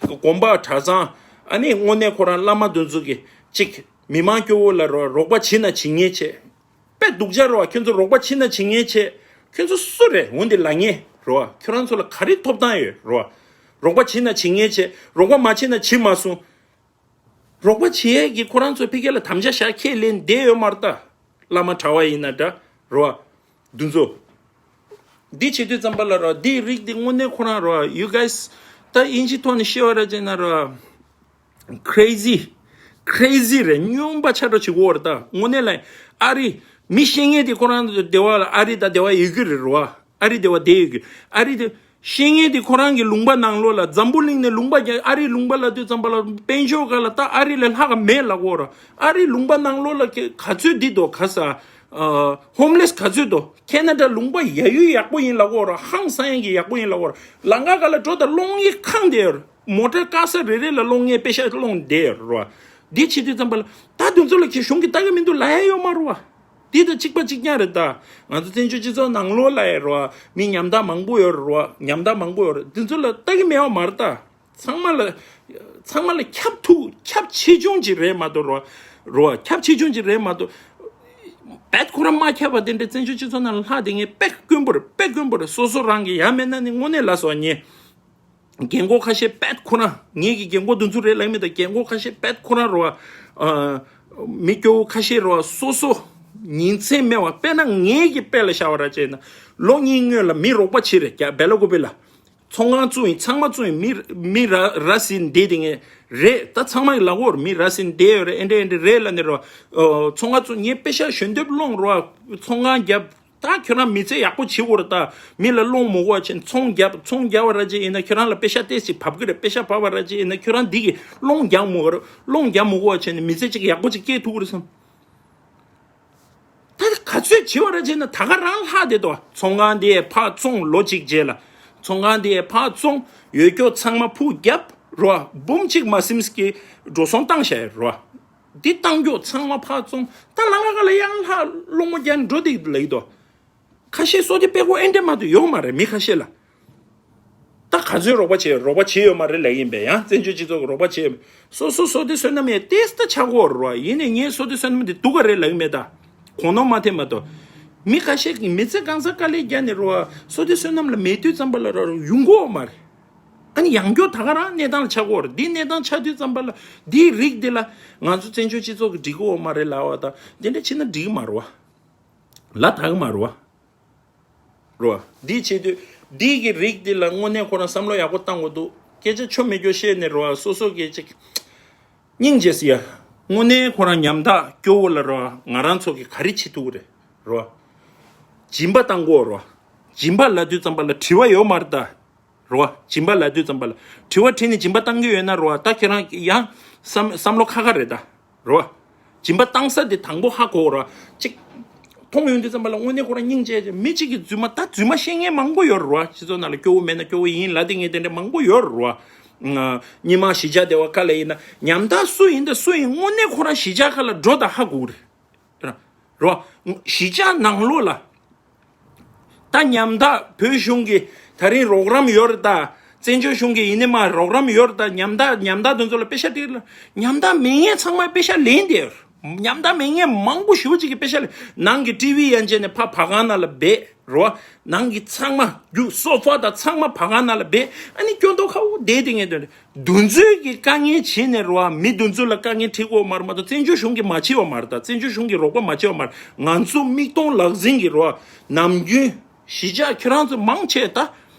དགོན་པ་གྲྭ་ཚང་། ཨ་ནི་དངོས་གནས་ཁོ་རང་བླ་མ་དེ་ཚོ་གི་གཅིག་མི་མང་སྐྱོ་བོ་ལ་རོ། རོགས་པ་བྱེད་ན་བྱེད་མཁན་བྱས། དཔེ་སྡུག་ཅག་རེད་བ། ཁྱོད་ཚོ་རོགས་པ་བྱེད་ན་བྱེད་མཁན་བྱས། ཁྱོད་ཚོ་སུ་རེད། འོ་འདི་ལབ་མཁན། རོ། ཁྱོད་རང་ཚོ་ལ་ག་རེ་ཐོབ་ཐང་ཡོད་རོ། རོགས་པ་བྱེད་ན་བྱེད་མཁན་བྱེད། རོགས་པ་མ་བྱེད་ན་བྱེད་མ་སོང་། རོགས་པ་བྱེད་ཡས་ཀྱི་ཁོ་རང་ཚོ་ཕ་གི་ལ་དམ་བཅའ་བཞག་ཁས་ལེན་བསྡད་ཡོད་མ་རེད་ད། བླ་མ་གྲྭ་བ་ཡིན་ན་འདྲ་རོ། འདི་ཚོ། འདི་བྱེད་དུས་ཙམ་པ་ལ་རོ། འདིའི་རིགས་འདི་དངོས་གནས་ཁོ་རང་རོ། you guys། ད་དབྱིན་ཇི་ཐོག་ནས་བཤད་པ་ར་བྱས་ན་རོ། crazy། crazy་རེད། སྨྱོན་པ་ཆགས་འགྲོ་བྱེད་ཀྱི་ཡོད་རེད་ད། དངོས་གནས་ལ་ཨ་རི་མི་ཤེས་མཁན་དེ་ཁོ་རང་སྡེ་བ་ལ་ཨ་རི་དང་སྡེ་བ་ཡོད་ཀྱི་རེད་རོ། ཨ་རི་སྡེ་བ་བསྡད་ཡོད་ཀྱི། ཨ་རི་དེ་ཤེས་མཁན་དེ་ཁོ་རང་གི་ལུང་པ་ནང་ལོགས་ལ། འཛམ་བུ་གླིང་ནས་ལུང་པ་རྒྱ། ཨ་རི་ལུང་པ་ལབ་དུས་ཙམ་པ་ལ་དཔལ་འབྱོར་སྒང་ལ་ད་ཨ་རི་ལས་ལྷག་ག་མེད་ལབ་ཀྱི་ཡོད་རེད། ཨ་རི་ལུང་པ་ནང་ལོགས་ལ་ག་ག་ཚོད་འདི་འདུག་ག་ས། ཨ། ཧོམ་ལེས་ག་ཚོད་འདུག་ཁེ་ན་ཌ་ལུང་པ་ཡ་ཡུལ་ཡག་པོ་ཡིན་ལབ་ཀྱི་ཡོད་རེད། ཧང་སང་ཡག་གི་ཡག་པོ་ཡིན་ལབ་ཀྱི་ཡོད་རེད། ལམ་ཁ་སྒང་ལ་འགྲོ་དང་སློང་ཡས་ཁང་བསྡད་ཡོད་རེད། མོ་ཊ་བཀག་ས་རེ་རེ་ལ་སློང་ཡས་པེ་ཤ་སློང་བསྡད་ཡོད་རེད་བ། འདི་བྱེད་དུས་ཙམ་པ་ལ་ད་དེ་ཚོ་ལ་ཁྱེད་གཞུང་གིས་ལྟ་གི་མི་འདུག་ལབ་ཡ་ཡོད་མ་རེད་བ། འདི་དང་གཅིག་པ་གཅིག་རྐྱང་རེད་ད། ང་ཚོ་བཙན་བྱོལ་སྤྱི་ཚོགས་ནང་ལོགས་ལ་ཡ་རེད་བ། མི་ཉམ་ཐག་མང་པོ་ཡོད་རེད་བ། ཉམ་ཐག་མང་པོ་ཡོད་རེད། དེ་ཚོ་ལ་ལྟ་གི་མེད་པ་མ་རེད་ད། ཚང་མ་ལ། ཚང་མ་ལ་ཁྱབ་ཐུབ། ཁྱབ་ཆེ་ཆུང་ཅིག་རེད་མ་གཏོགས་རོ། རོ། ཁྱབ་ཆེ་ཆུང་ཅིག་རེད་མ་གཏོགས། དཔེ་ཁོ་རང་མ་ཁྱབ་པ་དེ་འདྲ་བཙན་བྱོལ་སྤྱི་ཚོགས་ནང་ལ་ལྷག་བསྡད་མཁན་དཔེ་དཀོན་པོ་རེད། དཔེ་དཀོན་པོ་རེད། སོ་སོ་རང་གི་ཡ་མེད་ན་ནི་དངོས་གནས་ལ་སོ་ཉེ། རྒན་གོག་ཁ་ཤས་དཔེ་ཁོ་རང་། ངེད་ཀྱི་རྒན་གོག་དེ་ཚོ་རེད་ལབ་མེད་ད། རྒན་གོག་ཁ་ཤས་དཔེ་ཁོ་རང་རོ། ཨ། མི་སྐྱོ་བོ་ཁ་ཤས་རོ། སོ་སོ་ཉིན་མཚན་མེད་པ། དཔེར་ན་ངེད་ཀྱི་དཔེ་ལ་བཞག་པ་ར་བྱས་ན། ལོ་གཉིས་སྔོན་ལ་མི་རོགས་པ་བྱེད་རེད་རྒྱ་བེ་ལ་ཀོ་པེ་ལ། ཚོང་ཁང་བཙུགས་ཡིན། ཚང་མ་བཙུགས་ཡིན། མི་མི་ར་ར་ཟིན་བསྡད་དེ་ངས་རེད་ད། ཚང་མ་གི་ལག་འོག་མི་ར་ཟིན་བསྡད་ཡོད་རེད། ཨེ་འདྲ་ཨེ་འདྲ་རེད་ལབ་ནས་རོ། ཨོ། ཚོང་ཁང་བཙུགས། ངས་པེ་ཤ་ཞལ་འདེབས་སློང་རོ། ཚོང་ཁང་བརྒྱབ། ད་ཁྱོད་རང་མི་ཚེ་ཡག་པོ་བྱེད་དགོས་རེད་ད། མི་ལ་སློང་མི་དགོས་པ་བྱས། ཚོང་བརྒྱབ། ཚོང་བརྒྱབ་པ་ར་ཅིག་ཡིན་ན་ཁྱོད་རང་ལ་པེ་ཤ་ཏོག་ཙམ་བབས་ཀྱི་རེད། པེ་ཤ་བབས་པ་ར་ཅིག་ཡིན་ན་ཁྱོད་རང་འདི་གི་སློང་རྒྱག་མི་དགོས་རེད། སློང་རྒྱག་མི་དགོས་པ་བྱས་ནས་མི་ཚེ་གཅིག་ཡག་པོ་ཅིག་སྐྱེལ་ཐུབ་ཀྱི་རེད་བསམ། ད་ག་ཚོད་བྱེད་པ་ར་བྱས་ན་ད་ག་རང་ལྷག་བསྡད་དོ། ཚོང་ཁང་དེ་ཕར་བཙོང་། ལོ་གཅིག་རྗེས་ལ་ཚོང་ཁང་དེ་ཕར་བཙོང་། ཡོད་སྐྱོ་ཚང་མ་ཕུག་བརྒྱབ་རོ། འབུམ་གཅིག་མ་ཟིན་གྱི་འགྲོ་སོང་བཏང་བཞག་ཡོད་རོ། འདི་བཏང་སྐྱོ་ཚང་མ་ཕར་བཙོང་། ད་ལམ་ཁ་སྒང་ལ་ཡང་ལྷག་སློང་མོ་རྒྱག་འགྲོ་དེ་ལ་ཡིན་དོ། ཁ་ཤས་སོ་དེ་དཔེ་ཁོ་ཨེ་འདྲ་མ་གཏོགས་ཡོད་མ་རེད། མི་ཁ་ཤས་ལ། ད་ག་ཚོད་རོགས་པ་བྱས། རོགས་པ་བྱས་ཡོད་མ་རེད་ལབ་ཡིན་པས། ཡང་བཙན་བྱོལ་སྤྱི་ཚོགས་ཀྱི་རོགས་པ་བྱས་ཡོད་མ། སོ་སོ་བསོད་བདེ་བསོད་ནམས་ཡང་ཏོག་ཙམ་ཆགས་ཀྱི་ཡོད་རེད་བ། ཡིན་ནའི་ངས་བསོད་བདེ་བསོད་ནམས་དེ་སྡུག་ག་རེད་ལབ་ཀྱི་མེད་ད། གོ་ནོར་མ་ཐེབས་མ་གཏོགས། མི་ཁ་ཤས་ཀྱིས་མི་ཚེ་གང་ས་དཀའ་ལས་བརྒྱབ་ནས་རེད་བ། བསོད་བདེ་བསོད་ནམས་ལ་མེད་དུས་ཙམ་པ་ལ་ར་ཡོང་གི་ཡོད་མ་རེད། ཨ་ནི་ཡང་སྐྱར་ད་ག་རང་གནས་སྟངས་ལ་ཆགས་ཀྱི་ཡོད་རེད། འདིའི་གནས་སྟངས་ཆགས་དུས་ཙམ་པ་ལ་འདིའི་རིགས་འདི་ལ་ང་ཚོ་བཙན་བྱོལ་སྤྱི་ཚོགས་ཀྱིས་འགྲིག་གི་ཡོད་མ་རེད་ལབ་པ་དང་དེ་འདྲ་བྱས་ན་འགྲིག་གི་མ་རེད་བ། ལ་དྭགས་མ་རུ་བ། རུ་བ། འདི་བྱེད་དུས་འདི་གི་རིགས་འདི་ལ་དངོས་གནས་ཁོ་རང་བསམ་བློ་ཡག་པོ་བཏང་དགོས་འདུག་སྐད་ཆ་ཆོ་མེད་སྐྱོ་བཤད་ནས་རུ་བ། སོ་སོ་སྐད་ཆ་སྙིང་རྗེ་སི་ཡ། དངོས་གནས་ཁོ་རང་ཉམ་ཐག་སྐྱོ་བོ་ལ་རུ་བ། ང་རང་ཚོ་གི་ག་རེ་བྱེད་ཐུབ་ཀྱི་རེད་རུ་བ། སྦྱིན་པ་བཏང་དགོས་རུ་བ། སྦྱིན་པ་ལབ་དུས་ཙམ་པ་ལ་དྲི་བ་ཡོད་མ་རེད་ད། རོ། སྦྱིན་པ་ལབ་དུས་ཙམ་པ་ལ་དྲི་བ་དྲིས་ནས་སྦྱིན་པ་བཏང་གི་ཡོད་ན་རོ། ད་ཁྱེད་རང་ཡང་བསམ་བསམ་བློ་ཁ་ཁ་རེད་ད། རོ། སྦྱིན་པ་བཏང་ས་དེ་དང་པོ་ཧ་གོ་རོ། གཅིག་མཐོང་ཡོང་དུས་ཙམ་པ་ལ་དངོས་གནས་ཁོ་རང་སྙིང་རྗེ་ཆེ། མི་གཅིག་གི་རྫུན་མ་ད་རྫུན་མ་བཤད་མཁན་མང་པོ་ཡོད་རོ། སྤྱི་ཚོགས་ནང་ལ་སྐྱོ་བོ་མེད་ན་སྐྱོ་བོ་ཡིན་ལབ་དེ་ངས་དེ་འདྲ་མང་པོ་ཡོད་རོ། སྔོན་མ་གཞིས་ཆགས་སྡེ་བ་ཁག་ལ་ཡིན་ན་ཉམ་ཐག་སུ་ཡིན་ད་སུ་ཡིན་དངོས་གནས་ཁོ་རང་གཞིས་ཆགས་ཁག་ལ་འགྲོ་ད་ཧ་གོ་གི་རེད། རོ། གཞིས་ཆགས་ནང་ལོགས་ལ། ད་ཉམ་ཐག་བོད་གཞུང་གི་ད་རིང་རོགས་རམ་ཡོད་རེད་ད། བཙན་བྱོལ་གཞུང་གི་ཡིན་ནི་མ་རོགས་རམ་ཡོད་རེད་ད། ཉམ་ཐག་ཉམ་ཐག་དེ་ཚོ་ལ་པེ་ཤ་སྤྲད་ལ། ཉམ་ཐག་མེད་མཁན་ཚང་མ་པེ་ཤ་ལེན་བསྡད་ཡོད། ཉམ་ཐག་མེད་མཁན་མང་པོ་ཞེ་པོ་ཅིག་གི་པེ་ཤ་ལེན། ནང་གི་ཊི་ཝི་ཡན་ཆད་ནས་ཕ་བ་གང་ན་ལ་སྦས་རོ། ནང་གི་ཚང་མ་རྒྱུ་སོ་ཕ་དང་ཚང་མ་བ་གང་ན་ལ་སྦས། ཨ་ནི་སྐྱོ་མདོག་ཁ་པོ་བསྡད་དེ་ངས་དོན་རེད། དེ་ཚོའི་གི་དཀའ་ངལ་བྱས་ནས་རོ། མི་དེ་ཚོ་ལ་དཀའ་ངལ་འཕྲད་དགོས་མ་རེད་མ་གཏོགས་བཙན་བྱོལ་གཞུང་གིས་མ་བྱས་པ་མ་རེད་ད། བཙན་བྱོལ་གཞུང་གིས་རོགས་པ་མ་བྱས་པ་མ་རེད། ང་ཚོ་མིག་མཐོང་ལག་ཟིན་གྱི་རོ། ནམ་རྒྱུན་གཞིས་ཆགས་ཁྱོད་རང་ཚོ་མང་ཆེ་ད།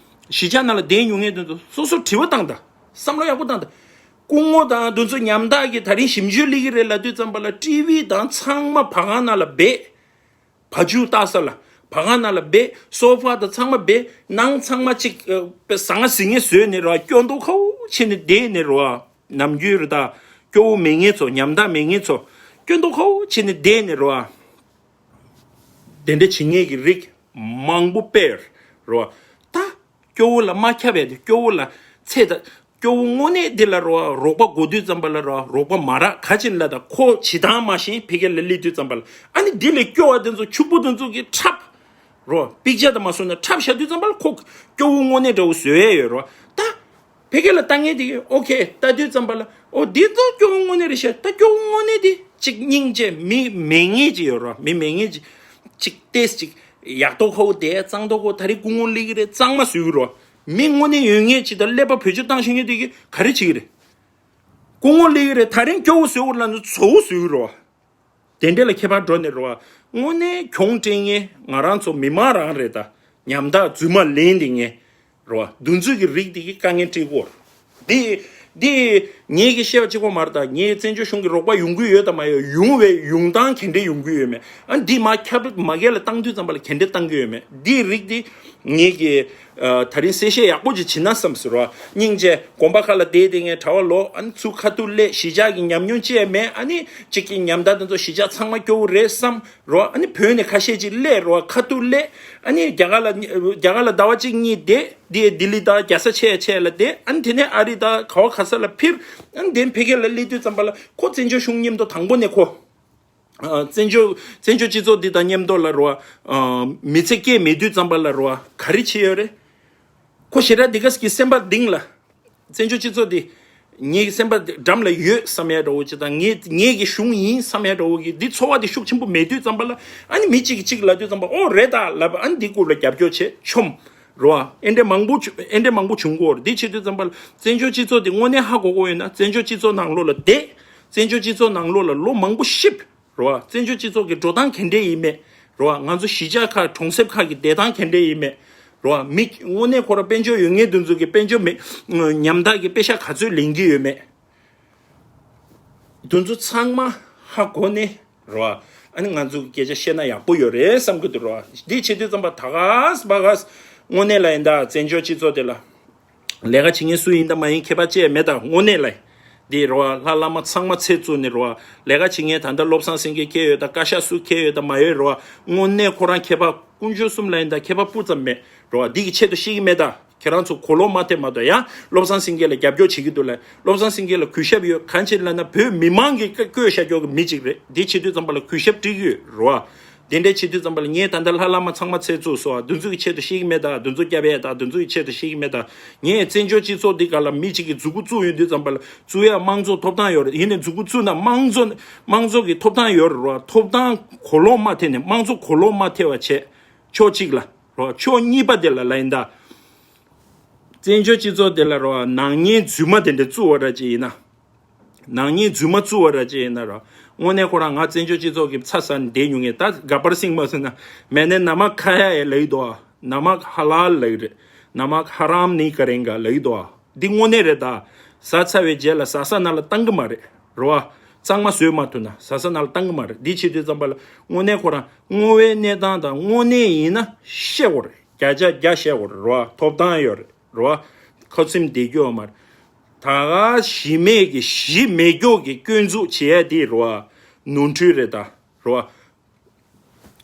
གཞིས་ཆགས་ནང་ལ་བསྡད་མྱོང་མཁན་དེ་ཚོ་སོ་སོ་དྲི་བ་བཏང་ད། བསམ་བློ་ཡག་པོ་བཏང་ད། སྐུ་ངོ་དང་དེ་ཚོ་ཉམ་ཐག་གིས་ད་རིང་ཞིབ་འཇུག་སླེབས་ཀྱི་རེད་ལབ་དུས་ཙམ་པ་ལ་ཊི་ཝི་དང་ཚང་མ་བ་གང་ན་ལ་སྦས། བ་ཕྱུགས་བཏགས་ས་ལ་བ་གང་ན་ལ་སྦས། སོ་ཕ་དང་ཚང་མ་སྦས། ནང་ཚང་མ་གཅིག་ཨ་ཟང་ངེ་ཟིང་ངེ་བཟོས་ནས་རོ། སྐྱོ་མདོག་ཁ་པོ་བྱས་ནས་བསྡད་ནས་རོ། ནམ་རྒྱུན་རེད་ད། སྐྱོ་བོ་མེད་མཁན་ཚོ། ཉམ་ཐག་མེད་མཁན་ཚོ་སྐྱོ་མདོག་ཁ་པོ་བྱས་ནས་བསྡད་ནས་རོ། དེ་འདྲ་བྱེད་མཁན་གྱི་རིགས་མང་པོ་དཔེ་རོ། ད་སྐྱོ་བོ་ལ་མ་ཁྱབ་པའི་དེ་སྐྱོ་བོ་ལ་ཚད་ད། སྐྱོ་བོ་དངོས་གནས་འདི་ལ་རོ། རོགས་པ་དགོས་དུས་ཙམ་པ་ལ་རོ། རོགས་པ་མ་རག་ག་ཅིག་ལ་ད་ཁོ་བྱེད་སྟངས་མ་ཤེས་ཕ་གི་ལ་སླེབས་དུས་ཙམ་པ་ལ། ཨ་ནི་འདི་ལས་སྐྱོ་བ་དེ་ཚོ་ཕྱུག་པོ་དེ་ཚོ་གིས་འཁྲབ་རོ། པིག་ཅར་དང་མ་སོང་ན་འཁྲབ་བཞག་དུས་ཙམ་པ་ལ་ཁོ་སྐྱོ་བོ་དངོས་གནས་འདྲ་བོ་བཟོ་ཡས་ཡོད་རོ། ད་ཕ་གི་ལ་ལྟ་མཁན་དེ་གིས་ཨོ་ཁེ་ལྟ་དུས་ཙམ་པ་ལ་ཨོ་འདི་ཚོ་སྐྱོ་བོ་དངོས་གནས་རེད་ཤག་ད་སྐྱོ་བོ་དངོས་གནས་དེ་གཅིག་སྙིང་རྗེ། མི་མེད་མཁན་ཅིག་ཡོད་རོ། མི་མེད་མཁན་ཅིག་གཅིག་ཏེས་གཅིག་ཡག་ཏོག་ཁོ་དེ་གཙང་ཏོག་ཁོ་ད་རེས་སྐུ་ངོ་སླེབས་ཀྱི་རེད། གཙང་མ་བཟོས་ཀྱི་རེད་བ། མི་དངོས་གནས་ཡོད་ངེས་ཅིག་དང་ཀླད་པ་བེད་སྤྱོད་བཏང་ཤེས་མཁན་དེ་གིས་ག་རེ་བྱེད་ཀྱི་རེད། སྐུ་ངོ་སླེབས་ཀྱི་རེད། ད་རིང་སྐྱོ་བོ་བཟོས་ཀྱི་རེད་ལབ་ན་ཚ་བོ་བཟོས་ཀྱི་རེད་བ། དེ་འདྲ་ལ་ཁྱད་པར་འགྲོ་ནས་རེད་བ། དངོས་གནས་གྱོང་སྤྲད་མཁན་ང་རང་ཚོ་མི་མང་རང་རེད་ད། ཉམ་ཐག་རྫུན་མ་ལེན་བསྡད་མཁན་རེད་བ། འདི་ཚོའི་གི་རིགས་དེ་གིས་དཀའ་ངལ་སྤྲད་ཀྱི་ཡོད་རེད། འདི་འདི་ངེད་ཀྱིས་བཤད་པ་གཅིག་པོ་མ་རེད་ད། ངེད་བཙན་བྱོལ་གཞུང་གི་རོགས་པ་ཡོང་གི་ཡོད་དམ་མ་ཡོད། ཡོང་བའི་ཡོང་སྟངས་ག་འདྲས་ཡོང་གི་ཡོད་མེད། ཨ་འདི་མ་ཁྱབ་མ་གས་ལ་བཏང་དུས་ཙམ་པ་ལ་ག་འདྲས་བཏང་གི་ཡོད་མེད། འདིའི་རིགས་འདི་ངེད་ཀྱིས་ཨ་ད་རིང་གསལ་བཤད་ཡག་པོ་ཅིག་བྱེད་ན་བསམ་ཟེར་བ། སྙིང་རྗེ། དགོན་པ་ཁག་ལ་བསྡད་བསྡད་མཁན་གྲྭ་པ་ལོ་ཨ་ནི་ཚུར་ཁ་ཐུག་སླེབས། གཞིས་ཆགས་ཀྱི་ཉམས་མྱོང་ཅི་ཡང་མེད། ཨ་ནི་གཅིག་གི་ཉམ་ཐག་དེ་ཚོ་གཞིས་ཆགས་ཚང་མ་སྐྱོ་བོ་རེད་བསམ་རོ། ཨ་ནི་བོད་ནས་ཁ་ཤས་ཅིག་སླེབས་རོ། ཁ་ཐུག་སླེབས། ཨ་ནི་རྒྱ་གར་ལ་རྒྱ་གར་ལ་ཟླ་བ་གཅིག་གཉིས་བསྡད། འདི་ལྡི་ལི་དང་རྒྱལ་ས་ཆེ་ཆེ་ལ་བསྡད། ཨ་ནི་དེ་ནས་ཨ་རི་དང་ག་བ་ག་ས་ལ་འཕུར། ཨ་ནི་དེ་ཕ་གི་ལ་སླེབས་དུས་ཙམ་པ་ལ་ཁོ་བཙན་བྱོལ་གཞུང་མཉམ་དུ་དང་པོ་ནས་ཁོ། ཨ་བཙན་བྱོལ་བཙན་བྱོལ་སྤྱི་ཚོགས་འདི་དང་མཉམ་དུ་ལ་རོ། ཨ་མི་ཚེ་སྐྱེལ་མེད་དུས་ཙམ་པ་ལ་རོ། ག་རེ་བྱེད་ཡོད་རེད། ཁོ་ཞེ་དྲག་འདི་ག་ཟིག་གི་སེམས་པ་གཏིང་ལ། བཙན་བྱོལ་སྤྱི་ཚོགས་འདི་ངའི་སེམས་པ་འགྲམ་ལ་ཡོད་བསམ་ཡ་འདྲ་བོ་ཅིག་དང་། ངའི་ངའི་གི་གཞུང་ཡིན་བསམ་ཡ་འདྲ་བོ་གི་འདི་ཚོར་བ་འདི་ཤུགས་ཆེན་པོ་མེད་དུས་ཙམ་པ་ལ། ཨ་ནི་མི་གཅིག་གིས་གཅིག་ལབ་དུས་ཙམ་པ་ཨོ་རེད་ད་ལབ། ཨ་ནི་འདི་སྐོར་ལ་རྒྱབ་སྐྱོར་བྱེད་ཆོམ་རོ། ཨེ་འདྲས་མང་པོ་བྱུང་། ཨེ་འདྲས་མང་པོ་བྱུང་གོ། འདི་བྱེད་དུས་ཙམ་པ་ལ་བཙན་བྱོལ་སྤྱི་ཚོགས་འདི་དངོས་གནས་ཧ་གོ་གོ་ཡོད་ན་བཙན་བྱོལ་སྤྱི་ཚོགས་ནང་ལོགས་ལ་བསྡད། བཙན་བྱོལ་སྤྱི་ཚོགས་ནང་ལོགས་ལ་ལོ་མང་པོ་གཤིབ། རེད་བ། བཙན་བྱོལ་སྤྱི་ཚོགས་ཀྱི་འགྲོ་སྟངས་ག་འདྲས་ཡིན་མེད། རེད་བ། ང་ཚོ་གཞིས་ཆགས་ཁག་གྲོང་གསེབ་ཁག་གི་བསྡད་སྟངས་ག་འདྲས་ཡིན་མེད། རེད་བ། མི་དངོས་གནས་ཁོ་རང་དཔལ་འབྱོར་ཡོད་མཁན་དེ་ཚོ་གི་དཔལ་འབྱོར་མེད། ཉམ་ཐག་གི་པེ་ཤ་ག་ཚོད་ལེན་གྱི་ཡོད་མེད། དེ་ཚོ་ཚང་མ་ཧ་གོ་ནས་རེད་བ། ཨ་ནི་ང་ཚོ་གི་སྐད་ཆ་བཤད་ན་ཡག་པོ་ཡོད་རེད་བསམ་གི་འདུག་རེད་བ། འདི་བྱེད་དུས་ཙམ་པ་ད་ག་སི་བ་ག་སི་དངོས་གནས་ལ་ཡིན་ད་བཙན་བྱོལ་སྤྱི་ཚོགས་དེ་ལ། ལས་ཀ་བྱེད་མཁན་སུ་ཡིན་དང་མ་ཡིན་ཁྱད་པར་ཅི་ཡང་མེད་ད་དངོས་གནས་ལ། འདི་རེད་བ། ལྷ་བླ་མ་ཚང་མ་ཚེ་བཙུགས་ནས་རེད་བ། ལས་ཀ་བྱེད་མཁན་ད་ལྟ་བློ་བཟང་སེང་གེ་ཁྱེར་ཡོད་ད། བཀའ་ཤག་སུ་ཁྱེར་ཡོད་ད་མ་ཡོད་རེད་བ། དངོས་གནས་ཁོ་རང་ཁྱད་པར་དཀོན་མཆོག་གསུམ་ལ་ཡིན་ད་ཁྱད་པར་སྤུ་ཙམ་མེད་རེད་བ། འདི་གི་ཆེད་དུ་ཤི་གི་མེད་ད། ཁྱེད་རང་ཚོ་གོ་ལོག་མ་ཐེབས་མ་གཏོགས་ཡང་བློ་བཟང་སེང་གེ་ལ་རྒྱབ་སྐྱོར་བྱེད་ཀྱི་འདུག་ལ། བློ་བཟང་སེང་གེ་ལ་གུས་ཞབས་ཡོད། གང་བྱེད་ལབ་ན་བོད་མི་མང་གིས་བཀོད་བཞག་རྒྱུ་གི་མི་གཅིག་རེད། འདི་བྱེད་དུས་ཙམ་པ་ལ་གུས་ཞབས་སྤྲད་ཀྱི་ཡོད་རེད་བ། དེ་འདྲའི་བྱེད་དུས་ཙམ་པ་ལ་ངས་ད་ལྟ་ལྷ་བླ་མ་ཚང་མ་ཚེ་བཙུགས་སོ། འདི་ཚོ་གི་ཆེད་དུ་ཤི་གི་མེད་ད། འདི་ཚོ་སྐྱབས་ཡས་ད། འདི་ཚོ་གི་ཆེད་དུ་ཤི་གི་མེད་ད། ངས་བཙན་བྱོལ་སྤྱི་ཚོགས་འདི་ག་ལ་མི་གཅིག་གིས་མཛུབ་གུ་བཙུགས་ཡོང་དུས་ཙམ་པ་ལ་བཙུགས་ཡ་དམངས་གཙོ་ཐོབ་ཐང་ཡོད་རེད། ཡིན་ནའི་མཛུབ་གུ་བཙུགས་ན་དམངས་གཙོ་དམངས་གཙོ་གི་ཐོབ་ཐང་ཡོད་རེད་བ། ཐོབ་ཐང་གོ་ལོག་མ་ཐེབས་ནས་དམངས་གཙོ་གོ་ལོག་མ་ཐེབས་པ་བྱས། ཕྱོགས་གཅིག་ལ་རེད་བ། ཕྱོགས་གཉིས་པ་དེ་ལ་ལ་ཡིན་ད། བཙན་བྱོལ་སྤྱི་ཚོགས་དེ་ལ་རེད་བ། ནག་ཉེས་རྫུན་མ་དེ་འདྲ་བཙུགས་པ་ར་ཅིག་ཡིན་ན། ནག་ཉེས་རྫུན་མ་བཙུགས་པ་ར་ཅིག་ཡིན་ན་ར། དངོས་གནས་ཁོ་རང་ང་བཙན་བྱོལ་སྤྱི་ཚོགས་ཀྱི་ཚ་ཟ་ནས་བསྡད་མྱོང་ངས། ད་ག་པར་སིང་མ་ཟེར་ན། मैंने नमक खाया है ལབ་ཀྱི་འདུག་ཨ། नमक हलाल ལབ་ཀྱི་རེད། नमक हराम नहीं करेंगे ལབ་ཀྱི་འདུག་ཨ། འདི་དངོས་གནས་རེད་ད། ཟ་ཚར་བའི་རྗེས་ལ་ཟ་ས་ནང་ལ་བཏང་གི་མ་རེད། རེད་བ། གཙང་མ་བཟོས་མ་ཐུབ་ན་ཟ་ས་ནང་ལ་བཏང་གི་མ་རེད། འདི་བྱེད་དུས་ཙམ་པ་ལ་དངོས་གནས་ཁོ་རང་དངོས་པོའི་གནས་སྟངས་དང་དངོས་གནས་ཡིན་ན་བཤད་དགོས་རེད། བརྒྱ་ཆ་བརྒྱ་བཤད་དགོས་རེད། རེད་བ། ཐོབ་ཐང་ཡོད་རེད། རེད་བ། ཁ་ཚིམ་བསྡད་རྒྱུ་ཡོད་མ་རེད། ད་ག་གཞི་མེད་ཀྱི་གཞི་མེད་སྐྱོག་གི་སྐྱོན་འཛུགས་བྱེད་ཡ་དེ་རེད་བ། ནོར་འཁྲུལ་རེད་ད། རེད་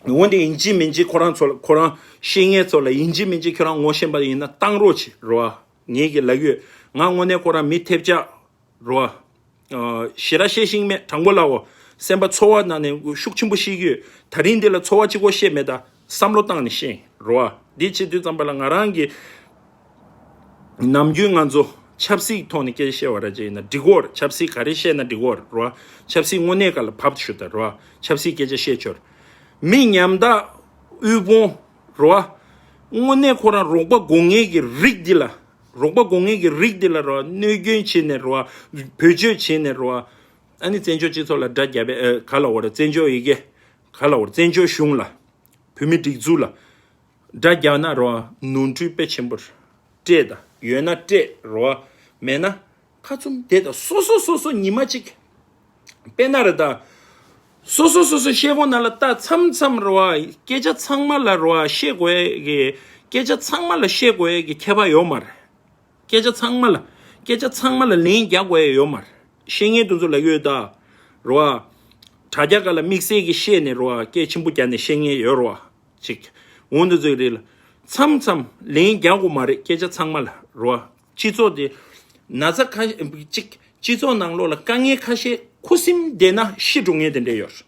བ། འོན་ཏེ་ཡིན་གཅིག་མིན་གཅིག་ཁོ་རང་ཚོ་ལ་ཁོ་རང་ཤེས་མཁན་ཚོ་ལ་ཡིན་གཅིག་མིན་གཅིག་ཁྱོད་རང་ངོ་ཤེས་པ་ཡིན་ན་བཏང་རོགས་བྱེད་རོ། ངེད་ཀྱི་ལབ་ཡོད། ང་དངོས་གནས་ཁོ་རང་མི་ཐེབས་ཆག་རོ། ཞེ་དྲག་བཤད་ཤེས་མེད། དྲང་པོ་ལབ་འོ། སེམས་པ་ཚོར་བ་ནང་ནས་ཤུགས་ཆེན་པོ་བཤད་ཀྱི་ཡོད། ད་རིང་འདི་ལ་ཚོར་བ་གཅིག་པོ་བཤད་མེད་ད། བསམ་བློ་བཏང་ནས་བཤད་རོ། འདི་བྱེད་དུས་ཙམ་པ་ལ་ང་རང་གི་ནམ་རྒྱུན་ང་ཚོ་ཆབ་སྲིད་ཐོག་ནས་སྐད་ཆ་བཤད་པ་ར་ཅིག་ཡིན་ན་འགྲིག་གོ་ར། ཆབ་སྲིད་ག་རེ་བཤད་ན་འགྲིག་གོ་ར་རོ། ཆབ་སྲིད་དངོས་གནས་ག་ལ་བབ་ཤོད་ད་རོ། ཆབ་སྲིད་སྐད་ཆ་བཤད་ཆོར། མི་ཉམ་ཐག་དབུལ་ཕོངས་རོ། དངོས་གནས་ཁོ་རང་རོགས་པ་དགོས་ངེས་ཀྱི་རིགས་འདི་ལ། རོགས་པ་དགོས་ངེས་ཀྱི་རིགས་འདི་ལ་རོ། གནོད་སྐྱོན་བྱས་ནས་རོ། བེད་སྤྱོད་བྱས་ནས་རོ། ཨ་ནི་བཙན་བྱོལ་སྤྱི་ཚོགས་ལ་དགྲ་རྒྱབ་པའི་ཨ་ག་ལ་འོ་ར། བཙན་བྱོལ་ཡི་གེ་ག་ལ་འོ་ར། བཙན་བྱོལ་གཞུང་ལ། བོད་མི་སྒྲིག་འཛུགས་ལ། དགྲ་རྒྱག་ན་རོ། ནོར་འཁྲུལ་དཔེ་ཆེན་པོ་རེད་ད། ཡོད་ན་སྤྲད་རོ། མེད་ན་ཁ་བཙུམ་བསྡད་ད། སོ་སོ་སོ་སོ་ཉི་མ་གཅིག་དཔེར་ན་རེད་ད། སོ་སོ་སོ་སོ་ཤེལ་སྒོ་ནང་ལ་ལྟ། མཚམས་མཚམས་རོ། སྐད་ཆ་ཚང་མ་ལ་རོ་བཤད་དགོས་ཀྱི། སྐད་ཆ་ཚང་མ་ལ་བཤད་དགོས་ཀྱི་ཁྱད་པར་ཡོད་མ་རེད། སྐད་ཆ་ཚང་མ་ལ། སྐད་ཆ་ཚང་མ་ལ་ལན་རྒྱག་དགོས་ཡ་ཡོད་མ་རེད། བཤད་མཁན་དེ་ཚོ་ལ་ཡོད་ད། རོ། དྲ་རྒྱ་སྒང་ལ་དམིགས་བསལ་གྱི་བཤད་ནས་རོ། སྐད་ཆེན་པོ་རྒྱག་ནས་བཤད་མཁན་ཡོད་རོ། ཅིག་འོན་ཏེ་ཚོའི་རིགས་ལ། མཚམས་མཚམས་ལན་རྒྱག་དགོས་མ་རེད། སྐད་ཆ་ཚང་མ་ལ་རོ། སྤྱི་ཚོགས་དེ། ན་ཚ་ཁ་ཅིག་སྤྱི་ཚོགས་ནང་ལོགས་ལ་དཀའ་ངལ་ཁ་ཤས་ཁུ་སིམ་བསྡད་ན་ཤི་འགྲོ་མཁན་དེ་འདྲས་ཡོད།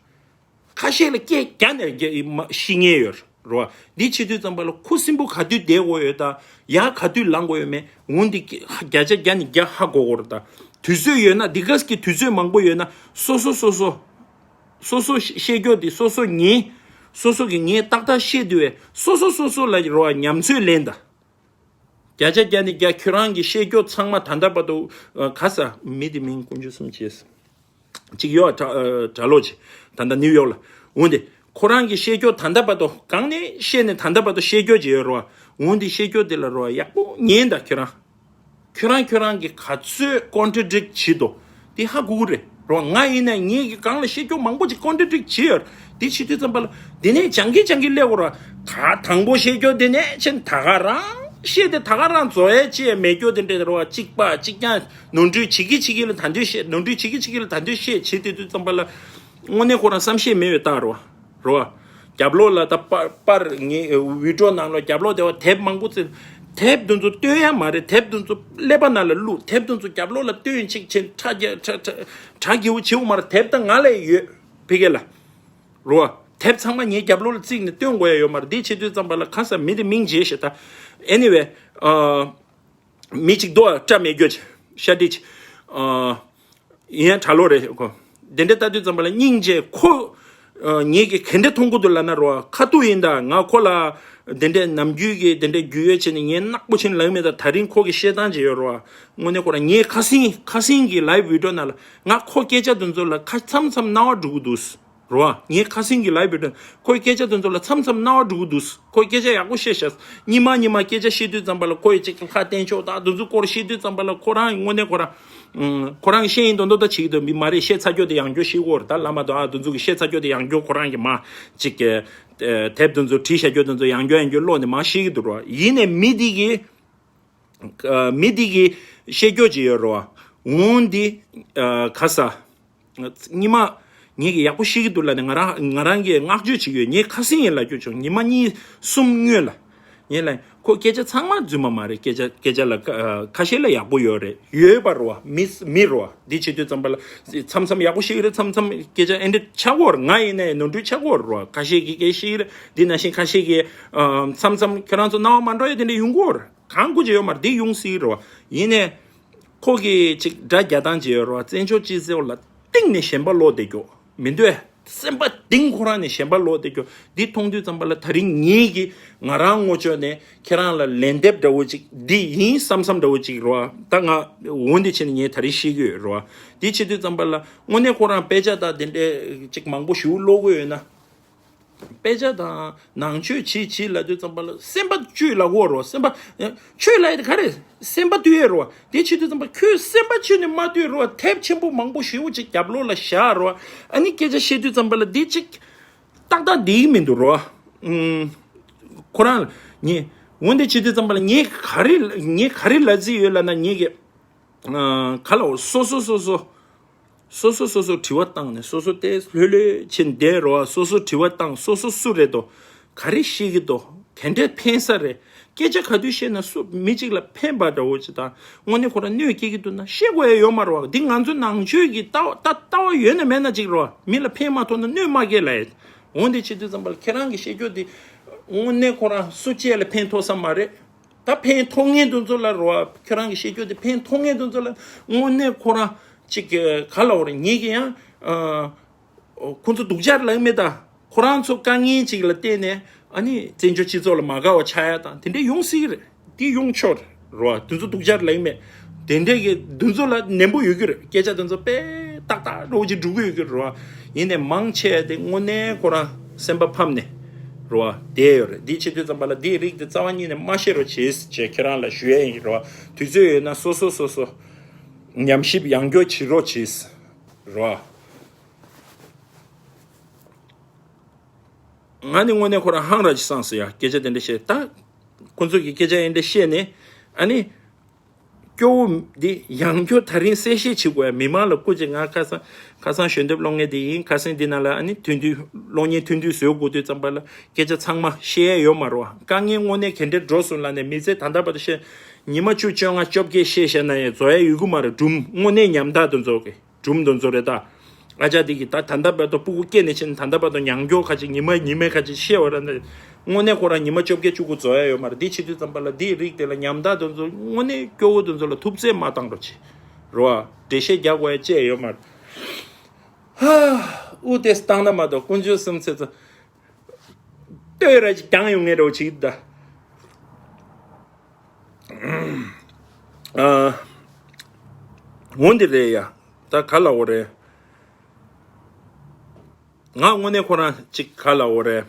ཁ་ཤས་ལ་སྐད་རྒྱག་ནས་རྒྱ་ཤི་མཁན་ཡོད་རོ། འདི་བྱེད་དུས་ཙམ་པ་ལ་ཁུ་སིམ་པོ་ག་དུས་བསྡད་དགོས་ཡོད་ད། ཡ་ག་དུས་ལངས་དགོས་ཡོད་མེད། འོན་ཏེ་བརྒྱ་ཆ་བརྒྱ་ནས་བརྒྱ་ཧ་གོ་དགོས་རེད་ད། དུས་ཚོད་ཡོད་ན་འདི་ག་གི་དུས་ཚོད་མང་པོ་ཡོད་ན་སོ་སོ་སོ་སོ། སོ་སོ་ཤེས་རྒྱུ་དེ་སོ་སོ་ཉིད། སོ་སོ་གི་ངས་ཏག་ཏག་བཤད་དུས་སོ་སོ་སོ་སོ་ལ་རོ་ཉམས་ཚོད་ལེན་ད། བརྒྱ་ཆ་བརྒྱ་ནས་བརྒྱ་ཁྱོད་རང་གི་བཤད་རྒྱུ་ཚང་མ་ད་ལྟ་བར་དུ་ཨ་ག་ས་མི་དེ་མིང་དཀོན་མཆོག་གསུམ་བྱས། གཅིག་ཡོད་གྲྭ་ཨ་གྲྭ་ལོག་ཅིག་ད་ལྟ་ནིའུ་ཡོག་ལ། འོན་ཏེ་ཁོ་རང་གི་བཤད་རྒྱུ་ད་ལྟ་བར་དུ་གང་ནས་བཤད་ནས་ད་ལྟ་བར་དུ་བཤད་རྒྱུ་ཅིག་ཡོད་རོ། འོན་ཏེ་བཤད་རྒྱུ་དེ་ལ་རོ་ཡག་པོ་ཉན་ད་ཁྱོད་རང་། ཁྱོད་རང་ཁྱོད་རང་གི་ག་ཚོད་ཀོན་ཊྲ་ཌིཀ་བྱེད་དོ། དེ་ཧ་གོ་གི་རེད་རོ། ང་ཡིན་ན་ངེད་ཀྱི་གང་ལ་བཤད་རྒྱུ་མང་པོ་ཅིག་ཀོན་ཊྲ་ཌིཀ་བྱེད་ཡོད། དེ་བྱེད་དུས་ཙམ་པ་ལ་དེ་ནས་སྦྱང་གི་སྦྱང་གི་སླེབས་དགོས་ར། ད་དང་པོ་བཤད་རྒྱུ་དེ་ནས་ཕྱིན་ད་ག་རང་བཤད་དེ་ད་ག་རང་རྫོགས་ཡས་ཅི་ཡས་མེད་རྒྱུ་དེ་འདྲས་རོ། གཅིག་པ་གཅིག་རྐྱང་ནོར་འཁྲུལ་བྱེད་ཀྱི་བྱེད་ཀྱི་ལ་ད་འདོད་བཤད། ནོར་འཁྲུལ་བྱེད་ཀྱི་བྱེད་ཀྱི་ལ་ད་འདོད་བཤད་བྱེད་དེ་དུས་ཙམ་པ་ལ་དངོས་གནས་ཁོ་རང་བསམ་ཤེས་མེད་པའི་རྟགས་རོ། རོ། རྒྱབ་ལོགས་ལ་ད་པར་པར་ངའི་བི་ཌི་ཡོ་ནང་ལ་རྒྱབ་ལོགས་དེ་བ་དེབ་མང་པོ་བཙལ། དེབ་དེ་ཚོ་སྟོན་ཡ་མ་རེད། དེབ་དེ་ཚོ་ཀླད་པ་ནང་ལ་བླུགས། དེབ་དེ་ཚོ་རྒྱབ་ལོགས་ལ་སྟོན་ཅིག་བྱེད་ཁྲ་རྒྱ་ཁྲ་ཁྲ་ཁྲ་རྒྱས་པོ་བྱེད་འོ་མ་རེད། དེབ་ད་ང་ལ་ཡོད་ཕི་གེ་ལ། རོ། དེབ་ཚང་མ་ངའི་རྒྱབ་ལོགས་ལ་བརྩིགས་ནས་སྟོན་དགོས་ཡ་ཡོད་མ་རེད། འདི་བྱེད་དུས་ཙམ་པ་ལ་གང་ཟག་མི་དེ་མིང་བརྗེས་ཤག་ད། Anyway ཨ། མི་གཅིག་འདུག་ཨ། སྐྲ་མེད་རྒྱུ་ཅིག་ཤ་ཏི་ཅིག་ཨ། ཡིན་ཡང་གྲྭ་ལོག་རེད་ཁོ། དེ་འདྲ་ལྟ་དུས་ཙམ་པ་ལ་སྙིང་རྗེ་ཁོ། ཨ། ངེད་ཀྱིས་ག་འདྲ་མཐོང་གི་འདུག་ལབ་ན་རོ། ཁ་ཐུག་ཡིན་ད། ང་ཁོ་ལ་དེ་འདྲ་ནམ་རྒྱུན་གྱི་དེ་འདྲ་རྒྱུས་ཡོད་བྱས་ནས་ངས་ནག་པོ་བྱས་ནས་ལབ་མེད་ད། ད་རིང་ཁོ་གི་བཤད་སྟངས་ཅིག་ཡོད་རོ། དངོས་གནས་ཁོ་རང་ངའི་ཁ་སང་ཁ་སང་གི་ལའིབ་བི་ཌི་ཡོ་ནང་ལ་ང་ཁོ་སྐད་ཆ་དེ་ཚོ་ལ་ཁ་མཚམས་མཚམས་རྣ་བ་འགྲོ་གི་འདུག་རོ། ངའི་ཁ་སང་གི་ལའིབ་བི་ཌི་ཡོ་ཁོའི་སྐད་ཆ་དེ་ཚོ་ལ་མཚམས་མཚམས་རྣ་བ་འགྲོ་གི་འདུག་ཁོས་སྐད་ཆ་ཡག་པོ་བཤད་ཤག་ཉི་མ་ཉི་མ་སྐད་ཆ་བཤད་དུས་ཙམ་པ་ལ་ཁོ་ཡི་ཅིག་ལྷ་བསྟན་ཆོག་དང་དེ་ཚོའི་སྐོར་བཤད་དུས་ཙམ་པ་ལ་ཁོ་རང་དངོས་གནས་ཁོ་རང་། ཁོ་རང་ཤེས་ཡིན་མདོག་མདོག་ད་བྱེད་ཀྱི་འདུག་མི་མ་རེད། བཤད་ཚར་རྒྱུ་དེ་ཡང་བསྐྱར་བཤད་དགོས་རེད། ད་ལབ་མ་གཏོགས་ཨ་དེ་ཚོ་གི་བཤད་ཚར་རྒྱུ་དེ་ཡང་བསྐྱར་ཁོ་རང་གི་མ་ཅིག་གི་དེབ་དེ་ཚོ་བྲིས་བཞག་རྒྱུ་དེ་ཚོ་ཡང་བསྐྱར་ཡང་བསྐྱར་ཀློག་ནས་མ་བཤད་ཀྱི་འདུག་རོ། ཡིན་ནའི་མི་དེ་གི་ཨ། མི་འདི་གིས་བཤད་རྒྱུ་ཅིག་ཡོད་རེད་བ། འོན་ཏེ་ཨ། ག་ས། ཉི་མ། ངེད་ཀྱིས་ཡག་པོ་ཤེས་ཀྱི་འདུག་ལབ་ནས་ང་རང་ང་རང་གིས་བསྔགས་བརྗོད་བྱེད་ཀྱི་ཡོད། ངས་ཁ་སང་ཡིན་ལབ་རྒྱུ་བྱུང་། ཉི་མ་གཉིས་གསུམ་སྔོན་ལ། ངས་ལབ་ཁོ་སྐད་ཆ་ཚང་མ་རྫུན་མ་མ་རེད། སྐད་ཆ་སྐད་ཆ་ལ་ཁ་ཨ། ཁ་ཤས་ལ་ཡག་པོ་ཡོད་རེད། ཡོད་པ་རེད་བ། མི་མི་རེད་བ། འདི་བྱེད་དུས་ཙམ་པ་ལ་མཚམས་མཚམས་ཡག་པོ་བཤད་ཀྱི་རེད། མཚམས་མཚམས་སྐད་ཆ་ཨེ་འདྲ་ཆགས་ཀྱི་ཡོད་རེད། ང་ཡིན་ནའི་ནོར་འཁྲུལ་ཆགས་ཀྱི་ཡོད་རེད་བ། ཁ་ཤས་ཀྱིས་སྐད་བཤད་ཀྱི་རེད། འདི་ནང་བཞིན་ཁ་ཤས་ཀྱིས་ཨ། མཚམས་མཚམས་ཁྱོད་རང་ཚོ་སྣང་བ་མ་འགྲོ་ཡ་དེ་འདྲ་ཡོང་གི་ཡོད་རེད། གང་དགོས་ཀྱི་ཡོད་མ་རེད། འདི་ཡོང་སྲིད་རེད་བ། ཡིན་ནའི། ཁོ་གིས་ཅིག་སྒྲ་རྒྱག་སྟངས་ཅིག་ཡོད་རེད་བ། བཙན་བྱོལ་སྤྱི་ཚོགས་ལ་གཏིང་ནས་ཞེན་པ་ལོག་བསྡད་རྒྱུ་མི་འདུག་ཨེ། སེམས་པ་གཏིང་ཁོ་རང་ནས་ཞེན་པ་ལོག་བསྡད་རྒྱུ་འདི་མཐོང་དུས་ཙམ་པ་ལ་ད་རིང་ངེད་ཀྱིས་ང་རང་ངོ་ཅོག་ནས་ཁྱེད་རང་ལ་ལན་འདེབས་འདྲ་བོ་ཅིག་འདི་ཡིན་བསམ་བསམ་འདྲ་བོ་ཅིག་རེད་བ། ད་ང་འོན་ཏེ་བྱས་ནས་ངས་ད་རིང་ཤེས་ཀྱི་ཡོད་རེད་བ། འདི་བྱེད་དུས་ཙམ་པ་ལ་དངོས་གནས་ཁོ་རང་དཔེ་ཆ་དང་དེ་འདྲས་ཅིག་མང་པོ་ཞེ་པོ་ཀློག་གི་ཡོད་ན། དཔེ་ཆ་དང་ནང་ཆོས་བྱེད་བྱེད་ལབ་དུས་ཙམ་པ་ལ་སེམས་པ་བཅོས་ལབ་དགོས་རེད། སེམས་པ་བཅོས་ལབ་ཡ་དེ་ག་རེ། སེམས་པ་བཏུལ་ཡ་རེད་བ། དེ་བྱེད་དུས་ཙམ་པ་ཁྱོད་སེམས་པ་བཅོས་ནས་མ་བཏུལ་རེད་བ། དེབ་ཆེན་པོ་མང་པོ་ཞེ་པོ་ཅིག་རྒྱབ་ལོགས་ལ་བཞག་རེད་བ། ཨ་ནི་སྐད་ཆ་བཤད་དུས་ཙམ་པ་ལ་འདི་ཅིག་ཏག་ཏག་བསྡད་ཀྱི་མི་འདུག་རེད་བ། ཨུམ། ཁོ་རང་ངས་འོན་ཏེ་བྱེད་དུས་ཙམ་པ་ལ་ངས་ག་རེ་ངས་ག་རེ་ལབ་རྩིས་ཡོད་ལབ་ན། ངས་ཀྱི་ཨ། ག་ལ་འོ་སོ་སོ་སོ་སོ། སོ་སོ་སོ་སོ་དྲི་བ་བཏང་ནས་སོ་སོ་ལྟས་ལྷོད་ལྷོད་ཕྱིན་བསྡད་རོགས། སོ་སོ་དྲི་བ་བཏང་། སོ་སོ་སུ་རེད་དོ། ག་རེ་ཤེས་ཀྱི་དོ། ག་འདྲས་ཕན་ས་རེད། སྐད་ཆ་ག་དུས་བཤད་ན་སུ་མི་གཅིག་ལ་ཕན་པ་འདྲ་བོ་ཅིག་དང་། དངོས་གནས་ཁོ་རང་གནོད་སྐྱེལ་གྱི་འདུག་ན་བཤད་དགོས་ཡ་ཡོད་མ་རེད་བ། འདི་ང་ཚོའི་ནང་ཆོས་ཀྱི་ལྟ་བ་ལྟ་ལྟ་བ་ཡོད་ན་མེད་ན་ཅིག་རེད་བ། མི་ལ་ཕན་མ་ཐོགས་ན་གནོད་མ་སྐྱེལ་ལ་ཡ། འོན་ཏེ་བྱེད་དུས་ཙམ་པ་ལ་ཁྱེད་རང་གི་བཤད་རྒྱུ་འདི་དངོས་གནས་ཁོ་རང་སུ་གཅིག་ལ་ཕན་ཐོགས་ས་མ་རེད། ད་ཕན་ཐོགས་མཁན་དེ་ཚོ་ལ་རོ། ཁྱོད་རང་གི་བཤད་རྒྱུ་དེ་ཕན་ཐོགས་མཁན་དེ་ཚོ་ལ་དངོས་གནས་ཁོ་རང་ཅིག་ག་ལ་འོ་རེད། ངེད་ཀྱི་ཡང་ཨ། ཁོ་ཚོ་སྡུག་ཅག་ལབ་མེད་ད། ཁོ་རང་ཚོ་དཀའ་ངལ་ཅིག་ལ་བརྟེན་ནས་ཨ་ནི་བཙན་བྱོལ་སྤྱི་ཚོགས་ལ་མ་དགའ་བ་ཆགས་ཡ་དང་དེ་འདྲ་ཡོང་སྲིད་རེད། དེ་ཡོང་ཆོག་རེད་རོ། དེ་ཚོ་སྡུག་ཅག་ལབ་མེད། དེ་འདྲས་ཀྱི་དེ་ཚོ་ལ་ནན་པོ་ཡོད་ཀྱི་རེད། སྐད་ཆ་དེ་ཚོ་དཔེ་ཏག་ཏག་འདྲ་བོ་ཅིག་འགྲོ་གི་ཡོད་ཀྱི་རེད་རོ། ཡིན་ནའི་མང་ཆེ་དེ་དངོས་གནས་ཁོ་རང་སེམས་པ་ཕམ་ནས་རོ་བསྡད་ཡོད་རེད། འདི་བྱེད་དུས་ཙམ་པ་ལ་འདིའི་རིགས་དེ་རྩ་བ་ཉིད་ནས་མ་བཤད་རོགས་བྱེད་ཅེས་ཁྱེད་རང་ལ་ཞུ་ཡས་ཡིན་རོ། དུས་ཚོད་ཡོད་ན་སོ་སོ་སོ་སོ་ཉམས་ཞིབ་ཡང་བསྐྱར་བྱེད་རོགས་བྱེད་རོ། ང་ནི་དངོས་གནས་ཁོ་རང་ཧང་ར་ཅིག་སངས་སོང་ཡ། སྐད་ཆ་དེ་འདྲ་བཤད་ད། ཁོ་ཚོ་གི་སྐད་ཆ་དེ་འདྲ་བཤད་ནས་ཨ་ནི། སྐྱོ་བོ་འདི་ཡང་སྐྱོ་ད་རིང་གསལ་བཤད་བྱེད་དགོས་ཡ། མི་མང་ལ་སྐུ་མཁྱེན། ང་ཁ་སང་ཁ་སང་གཞོན་དེབ་ཀློག་མཁན་དེ་ཡིན། ཁ་སང་འདི་ནང་ལ་ཨ་ནི་ཐུང་ཐུང་གློག་བརྙན་ཐུང་ཐུང་བཟོ་དགོས་དུས་ཙམ་པ་ལ་སྐད་ཆ་ཚང་མ་བཤད་ཡ་ཡོད་མ་རེད་བ། དཀའ་ངལ་དངོས་གནས་ག་འདྲས་འགྲོ་སོང་ལབ་ནས་མི་ཚེ་ད་ལྟ་བར་དུ་བཤད། ཉི་མ་བཅུ་བཅོ་ལྔ་བཅོ་བརྒྱད་བཤད་བཤད་ན་ཡང་རྫོགས་ཡ་ཡོད་གི་མ་རེད། སྒྲུང་དངོས་གནས་ཉམ་ཐག་དེ་ཚོ་གི། སྒྲུང་དེ་ཚོ་རེད་ད། ཨ་ཅག་དེ་གིས་ད་ད་ལྟ་བར་དུ་སྤུ་གུ་སྐྱེས་ནས་ཕྱིན་ད་ལྟ་བར་དུ་མྱང་སྐྱོ་ཁ་ཅིག་ཉི་མ་ཉི་མའི་ཁ་ཅིག་བཤད་བ་ར་ན། དངོས་གནས་ཁོ་རང་ཉི་མ་བཅོ་བརྒྱད་བཅུ་དགུ་རྫོགས་ཡ་ཡོད་མ་རེད། འདི་བྱེད་དུས་ཙམ་པ་ལ་འདིའི་རིགས་དེ་ལ་ཉམ་ཐག་དེ་ཚོ་དངོས་གནས་སྐྱོ་བོ་དེ་ཚོ་ལ་ཐུབ་ཚད་མ་བཏང་རོགས་བྱེད་རོ། འགྲེལ་བཤད་རྒྱག་དགོས་ཡ་ཅི་ཡང་ཡོད་མ་རེད། ཧ། དབུ་དེ་བཏང་ན་མ་གཏོགས་དཀོན་མཆོག་གསུམ་ཚེ་ཚོ། ལྟོས་ར་ཅིག་བསྐྱངས་ཡོང་ངེས་རེད་བ་ཅིག་ད། ཨ། འོ་འདི་རེད་ཡ། ད་ག་ལ་འོ་རེད། ང་དངོས་གནས་ཁོ་རང་ཅིག་ག་ལ་འོ་རེད།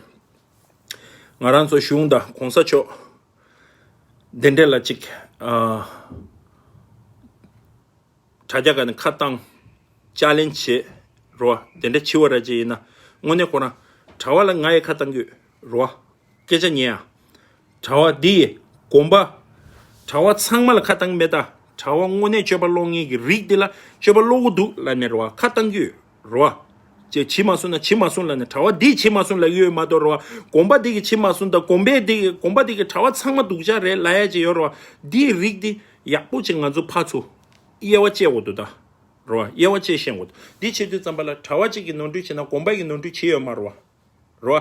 ང་རང་ཚོ་གཞུང་དང་གོང་ས་མཆོག་འདི་འདྲས་ལ་ཅིག་ཨ། དྲ་རྒྱ་སྒང་ནས་ཁ་བཏང་། ཅ་ལེན་བྱེད། རོ། དེ་འདྲ་བྱེད་པ་ར་ཅིག་ཡིན་ན། དངོས་གནས་ཁོ་རང་། གྲྭ་པ་ལ་ང་ཡི་ཁ་བཏང་གི་ཡོད། རོ། སྐད་ཆ་ཉན་ཨ། གྲྭ་པ་འདི་ཡི་དགོན་པ། གྲྭ་པ་ཚང་མ་ལ་ཁ་བཏང་གི་མེད་ད། གྲྭ་པ་དངོས་གནས་སྤྱོད་པ་སློབ་གཉེར་གྱི་རིགས་འདི་ལ་སྤྱོད་པ་སློབ་དགོས་འདུག་ལབ་ནས་རོ། ཁ་བཏང་གི་ཡོད། རོ། ཅེས་བྱེད་མ་སོང་ན་བྱེད་མ་སོང་ལབ་ནས། གྲྭ་པ་འདིས་བྱེད་མ་སོང་ལབ་ཀྱི་ཡོད་མ་གཏོགས་རོ། དགོན་པ་འདི་གིས་བྱེད་མ་སོང་དང་། དགོན་པའི་འདི་གི་དགོན་པ་འདི་གི་གྲྭ་པ་ཚང་མ་སྡུག་ཅག་རེད་ལབ་ཡ་ཅིག་ཡོད་རོ། འདིའི་རིགས་འདི་ཡག་པོ་ཅིག་ང་ཚོ་ཕར་ཚུར་དབྱེ་བ་ཕྱེ་དགོས་འདུག་ད། རོ། དབྱེ་བ་ཕྱེ་ཤེས་དགོས་འདུག་འདི་བྱེད་དུས་ཙམ་པ་ལ་གྲྭ་པ་གཅིག་གིས་ནོར་འཁྲུལ་བྱས་ན་དགོན་པ་གིས་ནོར་འཁྲུལ་བྱས་ཡོད་མ་རེད་བ། རོ།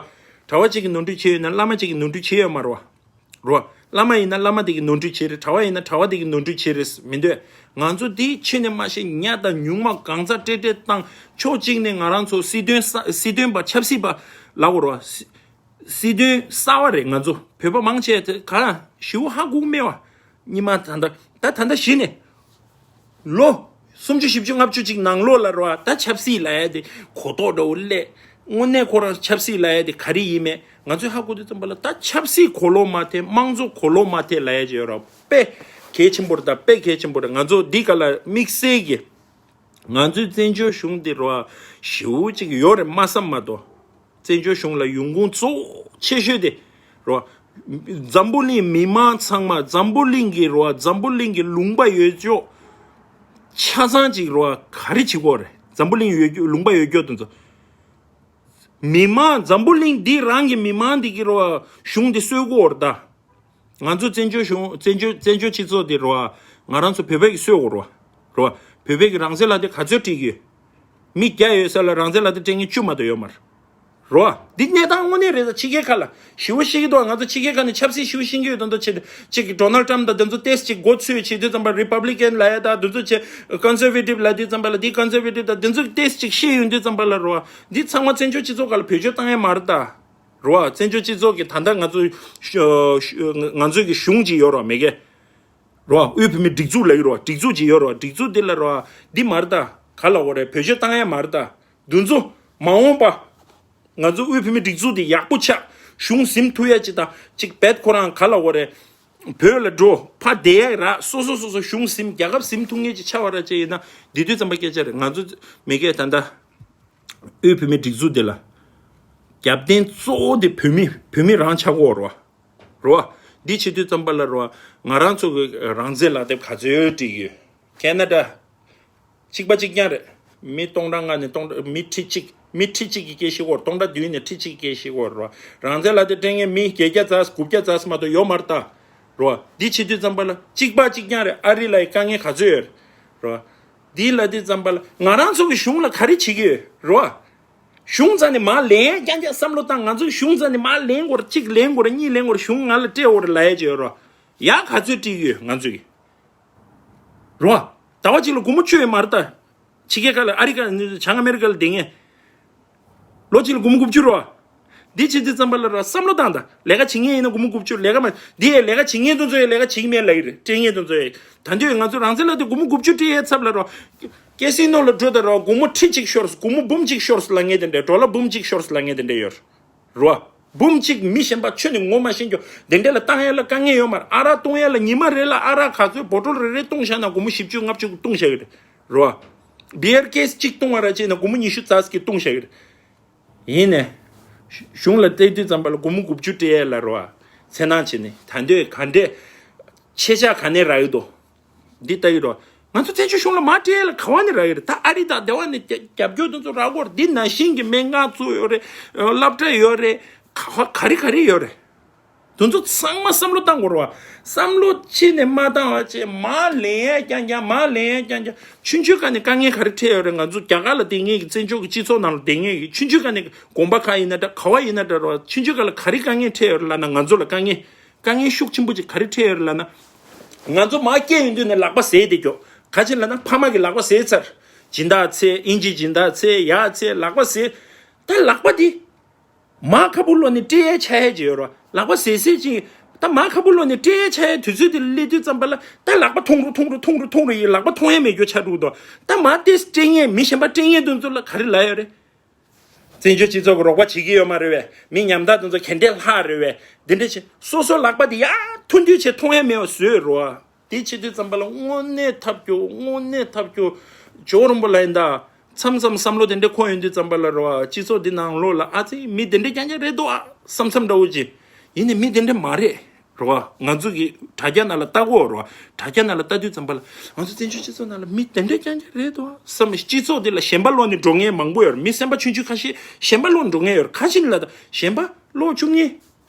གྲྭ་པ་གཅིག་གིས་ནོར་འཁྲུལ་བྱས་ཡོད་ན་བླ་མ་གཅིག་གིས་ནོར་འཁྲུལ་བྱས་ཡོད་མ་རེད་བ། རོ། བླ་མ་ཡིན་ན་བླ་མ་དེ་གིས་ནོར་འཁྲུལ་བྱས་རེད། གྲྭ་པ་ཡིན་ན་གྲྭ་པ་དེ་གིས་ནོར་འཁྲུལ་བྱས་རེད་མི་འདོད། ང་ཚོ་འདི་ཆོས་ནས་མ་ཤེས་ཉག་དང་ཉུང་མ་གང་ཚ་སྤྲད་སྤྲད་བཏང་། ཕྱོགས་གཅིག་ནས་ང་རང་ཚོ་སྲིད་དོན་ས་སྲིད་དོན་པ་ཆབ་སྲིད་པ་ལབ་དགོས་རེད་བ། སྲིད་སྲིད་དོན་གསར་པ་རེད། ང་ཚོ་བོད་པ་མང་ཆེ་དེ་ག་ཞེ་པོ་ཧ་གོ་གི་མེད་བ། སྔོན་མ་ད་ལྟ་ད་ད་ལྟ་གཞི་ནས། ལོ་སུམ་ཅུ་བཞི་བཅུ་ལྔ་བཅུ་ཅིག་ནང་ལོགས་ལ་རོ། ད་ཆབ་སྲིད་ལབ་ཡ་དེ་གོ་རྟོགས་འདྲ་བོ་སླེབས། དངོས་གནས་ཁོ་རང་ཆབ་སྲིད་ལབ་ཡ་དེ་ག་རེ་ཡིན་མེད་ང་ཚོས་ཧ་གོ་དུས་ཙམ་པ་ལ། ད་ཆབ་སྲིད་གོ་ལོག་མ་ཐེབས། དམངས་གཙོ་གོ་ལོག་མ་ཐེབས་ལབ་ཡ་ཅིག་ཡོད་རོ། དཔེ་གལ་ཆེན་པོ་རེད། ད་དཔེ་གལ་ཆེན་པོ་རེད། ང་ཚོ་འདི་ག་ལ་དམིགས་བསལ་གྱི་ང་ཚོའི་བཙན་བྱོལ་གཞུང་འདི་རོ། ཞེ་པོ་ཅིག་ཡོད་རེད་མ་བསམ་མ་གཏོགས། བཙན་བྱོལ་གཞུང་ལ་ཡོང་ཁུངས་གཙོ་བོ་ཆེ་ཤོས་དེ་རོ། འཛམ་བུ་གླིང་མི་མང་ཚང་མ། འཛམ་བུ་གླིང་གི་རོ། འཛམ་བུ་གླིང་གི་ལུང་པ་ཡོད་ཅོག་ཆ་ཚང་ཅིག་རོ། ག་རེ་བྱེད་ཀྱི་ཡོད་རེད། འཛམ་བུ་གླིང་ཡོད་རྒྱུ་ལུང་པ་ཡོད་རྒྱུ་དེ་ཚོ། མི་མང་འཛམ་བུ་གླིང་འདི་རང་གི་མི་མང་འདི་གི་རོ། གཞུང་འདི་གསོད་ཀྱི་ཡོད་རེད་ད། ང་ཚོ་བཙན་བྱོལ་གཞུང་བཙན་བྱོལ་བཙན་བྱོལ་སྤྱི་ཚོགས་འདི་རོ། ང་རང་ཚོ་བོད་པ་གིས་གསོད་ཀྱི་ཡོད་རེད་བ། རོ། བོད་པ་གིས་རང་བཙན་ལབ་དེ་ག་ཚོད་སྤྲད་ཀྱི་ཡོད། མི་བརྒྱ་ཡོད་ས་ལ་རང་བཙན་ལབ་དེ་སྤྲད་མཁན་བཅུ་མ་གཏོགས་ཡོད་མ་རེད། རོ། འདི་གནས་སྟངས་དངོས་གནས་རེད། ད་ཕྱི་རྒྱལ་ཁག་ལ་ཞེ་པོ་ཤེས་ཀྱི་འདུག་ང་ཚོ་ཕྱི་རྒྱལ་ཁག་ནས་ཆབ་སྲིད་ཞེ་པོ་ཤེས་ཀྱི་ཡོད་དོན་དུ་བྱེད། གཅིག་གི་ཌོ་ནལ་ཊམ་དང་དེ་ཚོ་ཏོག་ཙམ་ཅིག་མགོ་ཚོས་བྱེད་དུས་ཙམ་པ། རི་པབ་ལི་ཀན་ལབ་ཡ་དང་དེ་ཚོ་བྱེད། ཀོན་སར་ཝེ་ཊིབ་ལབ་དུས་ཙམ་པ་ལ། འདི་ཀོན་སར་ཝེ་ཊིབ་དང་དེ་ཚོ་ཏོག་ཙམ་ཅིག་ཤེས་ཡོང་དུས་ཙམ་པ་ལ་རོ། འདི་ཚང་མ་བཙན་བྱོལ་སྤྱི་ཚོགས་སྒང་ལ་བེད་སྤྱོད་བཏང་ཡ་མ་རེད་ད། རོ། བཙན་བྱོལ་སྤྱི་ཚོགས་ཀྱི་ད་ལྟ་ང་ཚོ་ཤ་ཤ་ང་ཚོའི་གི་གཞུང་ཅིག་ཡོད་རོ་མེད་ཀི། རོ། དབུས་བོད་མིའི་སྒྲིག་འཛུགས་ལབ་ཀྱི་རོ། སྒྲིག་འཛུགས་ཅིག་ཡོད་རོ། སྒྲིག་འཛུགས་འདི་ལ་རོ། འདི་མ་རེད་ད། ག་ལབ་དགོས་རེད། བེད་སྤྱོད་བཏང་ཡ་མ་རེད་ད། འདི་ཚོ་མ་འོངས་པ། ང་ཚོ་དབུས་བོད་མིའི་སྒྲིག་འཛུགས་འདི་ཡག་པོ་ཆགས། གཞུང་ཟིན་ཐུབ་ཡ་ཅིག་དང་ཅིག་བེད་ཁོ་རང་ག་ལབ་དགོས་རེད། བོད་ལ་འགྲོ་ཕར་བསྡད་ཡ་ར། སོ་སོ་སོ་སོ་གཞུང་ཟིན། རྒྱལ་ཁབ་ཟིན་ཐུབ་མཁན་ཅིག་ཆགས་པ་ར་ཅིག་ཡིན་ན། འདི་དུས་ཙམ་པ་སྐད་ཆ་རེད། ང་ཚོ་མེད་ཀི་ད་ལྟ། དབུས་བོད་མིའི་སྒྲིག་འཛུགས་འདི་ལ་རྒྱབ་རྟེན་གཙོ་བོ་དེ་བོད་མི་བོད་མི་རང་ཆགས་ཀྱི་ཡོད་རེད་བ། རེད་བ། འདི་བྱེད་དུས་ཙམ་པ་ལ་རེད་བ། ང་རང་ཚོ་གི་རང་བཙན་ལག་དེབ་ག་ཚོད་ཡོད་སྤྲད་ཀྱི་ཡོད། ཁེ་ན་ཌ། གཅིག་པ་གཅིག་རྐྱང་རེད། མི་སྟོང་ཕྲག་ལྔ་ནས་སྟོང་ཕྲག་མི་ཁྲི་གཅིག་མི་ཁྲི་གཅིག་གི་སྐད་བཤད་ཀྱི་ཡོད་རེད། སྟོང་ཕྲག་བདུན་ནས་ཁྲི་གཅིག་གི་སྐད་བཤད་ཀྱི་ཡོད་རེད་བ། རང་བཙན་ལག་དེབ་སྤྲད་མཁན་མི་བརྒྱད་བརྒྱ་ཙམ་དགུ་བརྒྱ་ཙམ་མ་གཏོགས་ཡོད་མ་རེད་ད། རེད་བ། འདི་བྱེད་དུས་ཙམ་པ་ལ་གཅིག་པ་གཅིག་རྐྱང་རེད། ཨ་རི་ལ་ཡི་དཀའ་ངལ་ག་ཚོད་ཡོད་རེད། རེད་བ། འདི་ལབ་དུས་ཙམ་པ་ལ་ང་རང་ཚོ་གི་གཞུང་ལ་ག་རེ་བྱེད་ཀྱི་ཡོད་རེད་བ། གཞུང་རྩ་ནས་མར་ལེན་ཡ་རྐྱང་རྐྱང་བསམ་བློ་བཏང་། ང་ཚོ་གཞུང་རྩ་ནས་མར་ལེན་དགོས་རེད། གཅིག་ལེན་དགོས་རེད། གཉིས་ལེན་དགོས་རེད། གཞུང་ང་ལ་སྤྲད་དགོས་རེད་ལབ་ཡ་ཅིག་ཡོད་རེད་བ། ཡ་ག་ཚོད་སྤྲད་ཀྱི་ཡོད་ང་ཚོ་གི། རེད་བ། ཟླ་བ་གཅིག་ལ་སྒོར་མོ་བཅུ་ཡོད་མ་རེད་ད། ཕྱི་རྒྱལ་ཁག་ལ་ཨ་རི་ཁ་བྱང་ཨ་མེ་རི་ཁ་ལ་བསྡད་མཁན། ལོ་གཅིག་ལ་སྒོར་མོ་དགུ་བཅུ་རེད་བ། འདི་བྱེད་དུས་ཙམ་པ་ལ་ར་བསམ་བློ་བཏང་དང་། ལས་ཀ་བྱེད་མཁན་ཡིན་ན་སྒོར་མོ་དགུ་བཅུ། ལས་ཀ་མ་འདི་ཡས་ལས་ཀ་བྱེད་མཁན་དེ་ཚོ་ཡས་ལས་ཀ་བྱེད་ཀྱི་མེད་ལབ་ཀྱི་རེད། སྤྲད་མཁན་དེ་ཚོ་ཡས། ད་དུང་ང་ཚོ་རང་བཙན་ལག་དེབ་སྒོར་མོ་དགུ་བཅུ་སྤྲད་ཡས་ཚབ་ལ་ར། ཀེ་སི་ནོ་ལ་འགྲོ་དང་ར། སྒོར་མོ་ཁྲི་གཅིག་ཤོར། སྒོར་མོ་འབུམ་གཅིག་ཤོར་ལབ་མཁན་དེ་འདྲ། ཌོ་ལར་འབུམ་གཅིག་ཤོར་ལབ་མཁན་དེ་འདྲ་ཡོད་རེད་བ། འབུམ་གཅིག་མི་གཞན་པ་ཁྱོན་ནས་ངོ་མ་ཤེས་རྒྱུ་དེ་འདྲ་ལ་བཏང་ཡ་ལ་དཀའ་ངལ་ཡོད་མ་རེད། ཨ་རག་བཏུང་ཡ་ལ་ཉི་མ་རེ་ལ་ཨ་རག་ག་ཚོད་བོ་ཊོལ་རེ་རེ་བཏུང་བཞག་ན་སྒོར་མོ་བཞི་བཅུ་ལྔ་བཅུ་བཏུང་བཞག་གི་རེད། རེད་བ། བི་ཡར་ཀེ་སི་གཅིག་བཏུང་བ་ར་བྱས་ན་སྒོར་མོ་ཉི་ཤུ་རྩ་གཅིག་བཏུང་བཞག་གི་རེད། ཡིན་ནས། གཞུང་ལ་སྤྲད་དུས་ཙམ་པ་ལ་སྒོར་མོ་དགུ་བཅུ་སྤྲད་ཡས་ལ་རེད་བ། འཚེར་སྣང་བྱས་ནས་ད་འདོད་ག་འདྲས། ཆེ་ཆག་ག་ནས་རག་གི་འདུག་འདི་ལྟ་ཡི་རེད་བ། ང་ཚོ་བཙན་བྱོལ་གཞུང་ལ་མར་སྤྲད་ཡས་ལ་ག་བ་ནས་རག་གི་རེད། ད་ཨ་རི་དང་དེ་བ་ནས་རྒྱབ་སྐྱོར་དེ་ཚོ་རག་གི་ཡོད་རེད། འདི་ནང་བཞིན་གྱི་སྨན་ཁང་བཙུགས་ཡོད་རེད། སློབ་གྲྭ་ཡོད་རེད། ག་བ་ག་རེ་ག་རེ་ཡོད་རེད། དེ་ཚོ་ཚང་མ་བསམ་བློ་བཏང་དགོས་རེད་བ། བསམ་བློ་ཅི་ནས་མ་བཏང་བ་བྱས་མར་ལེན་ཡས་རྐྱང་རྐྱང་། མར་ལེན་ཡས་རྐྱང་རྐྱང་། ཆུང་ཆུང་སྒང་ནས་དཀའ་ངལ་ག་རེ་འཕྲད་ཡོད་རེད། ང་ཚོ་རྒྱ་གར་ལ་བསྡད་མཁན་གྱི་བཙན་བྱོལ་གྱི་སྤྱི་ཚོགས་ནང་ལ་བསྡད་མཁན་གྱི་ཆུང་ཆུང་སྒང་ནས་དགོན་པ་ཁག་ཡིན་ན་འདྲ་ག་བ་ཡིན་ན་འདྲ་རེད་བ། ཆུང་ཆུང་སྒང་ལ་ག་རེ་དཀའ་ངལ་འཕྲད་ཡོད་རེད་ལབ་ན། ང་ཚོ་ལ་དཀའ་ངལ་དཀའ་ངལ་ཤུགས་ཆེན་པོ་ཅིག་ག་རེ་འཕྲད་ཡོད་རེད་ལབ་ན། ང་ཚོ་མར་སྐྱེས་ཡོང་དུས་ནས་ལག་པ་ཟས་བསྡད་རྒྱུ། ག་ཅི་ལབ་ན་ཕ་མ་གིས་ལག་པ་ཟས་ཚར། སྦྱིན་བདག་འཚོལ། དབྱིན་ཇིའི་སྦྱིན་བདག་འཚོལ། ཡར་འཚོལ། ལག་པ་ཟས། ད་ལག་པ་འདི། མར་ཁ་སྤུ་ལོག་ནས་སྤྲད་ཡས་ཆགས་ཡས་ཅིག་ཡོད་རེད་བ། ལག་པ་ཟེར་ཟེར་ཅིག་ད་མར་ཁ་སྤུ་ལོག་ནས་སྤྲད་ཡས་ཆགས་ཡས་དུས་ཚོད་དེ་ལ་སླེབས་དུས་ཙམ་པ་ལ་ད་ལག་པ་ཐུང་རུ་ཐུང་རུ་ཐུང་རུ་ཐུང་རུ་ཡིན། ལག་པ་མཐོང་ཡས་མེད་རྒྱུ་ཆགས་འགྲོ་གི་འདུག་ད་མར་དེ་སྤྲད་མཁན་མི་གཞན་པ་སྤྲད་མཁན་དེ་ཚོ་ལ་ག་རེ་ལབ་ཡོད་རེད། བཙན་བྱོལ་སྤྱི་ཚོགས་ཀྱི་རོགས་པ་བྱེད་ཀྱི་ཡོད་མ་རེད་བས། མི་ཉམ་ཐག་དེ་ཚོ་ག་འདྲས་ལྷག་རེད་བས། འདི་འདྲས་བྱེད། སོ་སོ་ལག་པ་དེ་ཡར་ཐུང་དུས་ཆེ་མཐོང་ཡས་མེད་པ་བཟོས་རེད་བ། དེ་བྱེད་དུས་ཙམ་པ་ལ་དངོས་གནས་ཐབས་སྐྱོ། དངོས་གནས་ཐབས་སྐྱོ། ཇོ་རིན་པོ་ལ་ཡིན་ད། མཚམས་མཚམས་བསམ་བློ་དེ་འདྲ་འཁོར་ཡོང་དུས་ཙམ་པ་ལ་རེད་བ། སྤྱི་ཚོགས་འདི་ནང་ལོགས་ལ་ཨ་ཙི་མི་དེ་འདྲ་རྐྱང་རྐྱང་རེད་འདུག་ཨ་བསམ་བསམ་འདྲ་བོ་ཅིག་ཡིན་ནའི་མི་དེ་འདྲ་མ་རེད། རེད་བ། ང་ཚོ་གི་དྲ་རྒྱ་ནང་ལ་ལྟ་གོ་རེད་བ། དྲ་རྒྱ་ནང་ལ་ལྟ་དུས་ཙམ་པ་ལ་ང་ཚོ་བཙན་བྱོལ་སྤྱི་ཚོགས་ནང་ལ་མི་དེ་འདྲ་རྐྱང་རྐྱང་རེད་འདུག་ཨ་བསམ། སྤྱི་ཚོགས་འདི་ལ་ཞེན་པ་ལོག་ནས་འགྲོ་མཁན་མང་པོ་ཡོད་རེད། མི་སེམས་པ་ཆུང་ཆུང་ཁ་ཤས་ཞེན་པ་ལོག་འགྲོ་མཁན་ཡོད་རེད། ཁ་ཤས་ལ་ད་ཞེན་པ་ལོག་བཅུག་མཁན།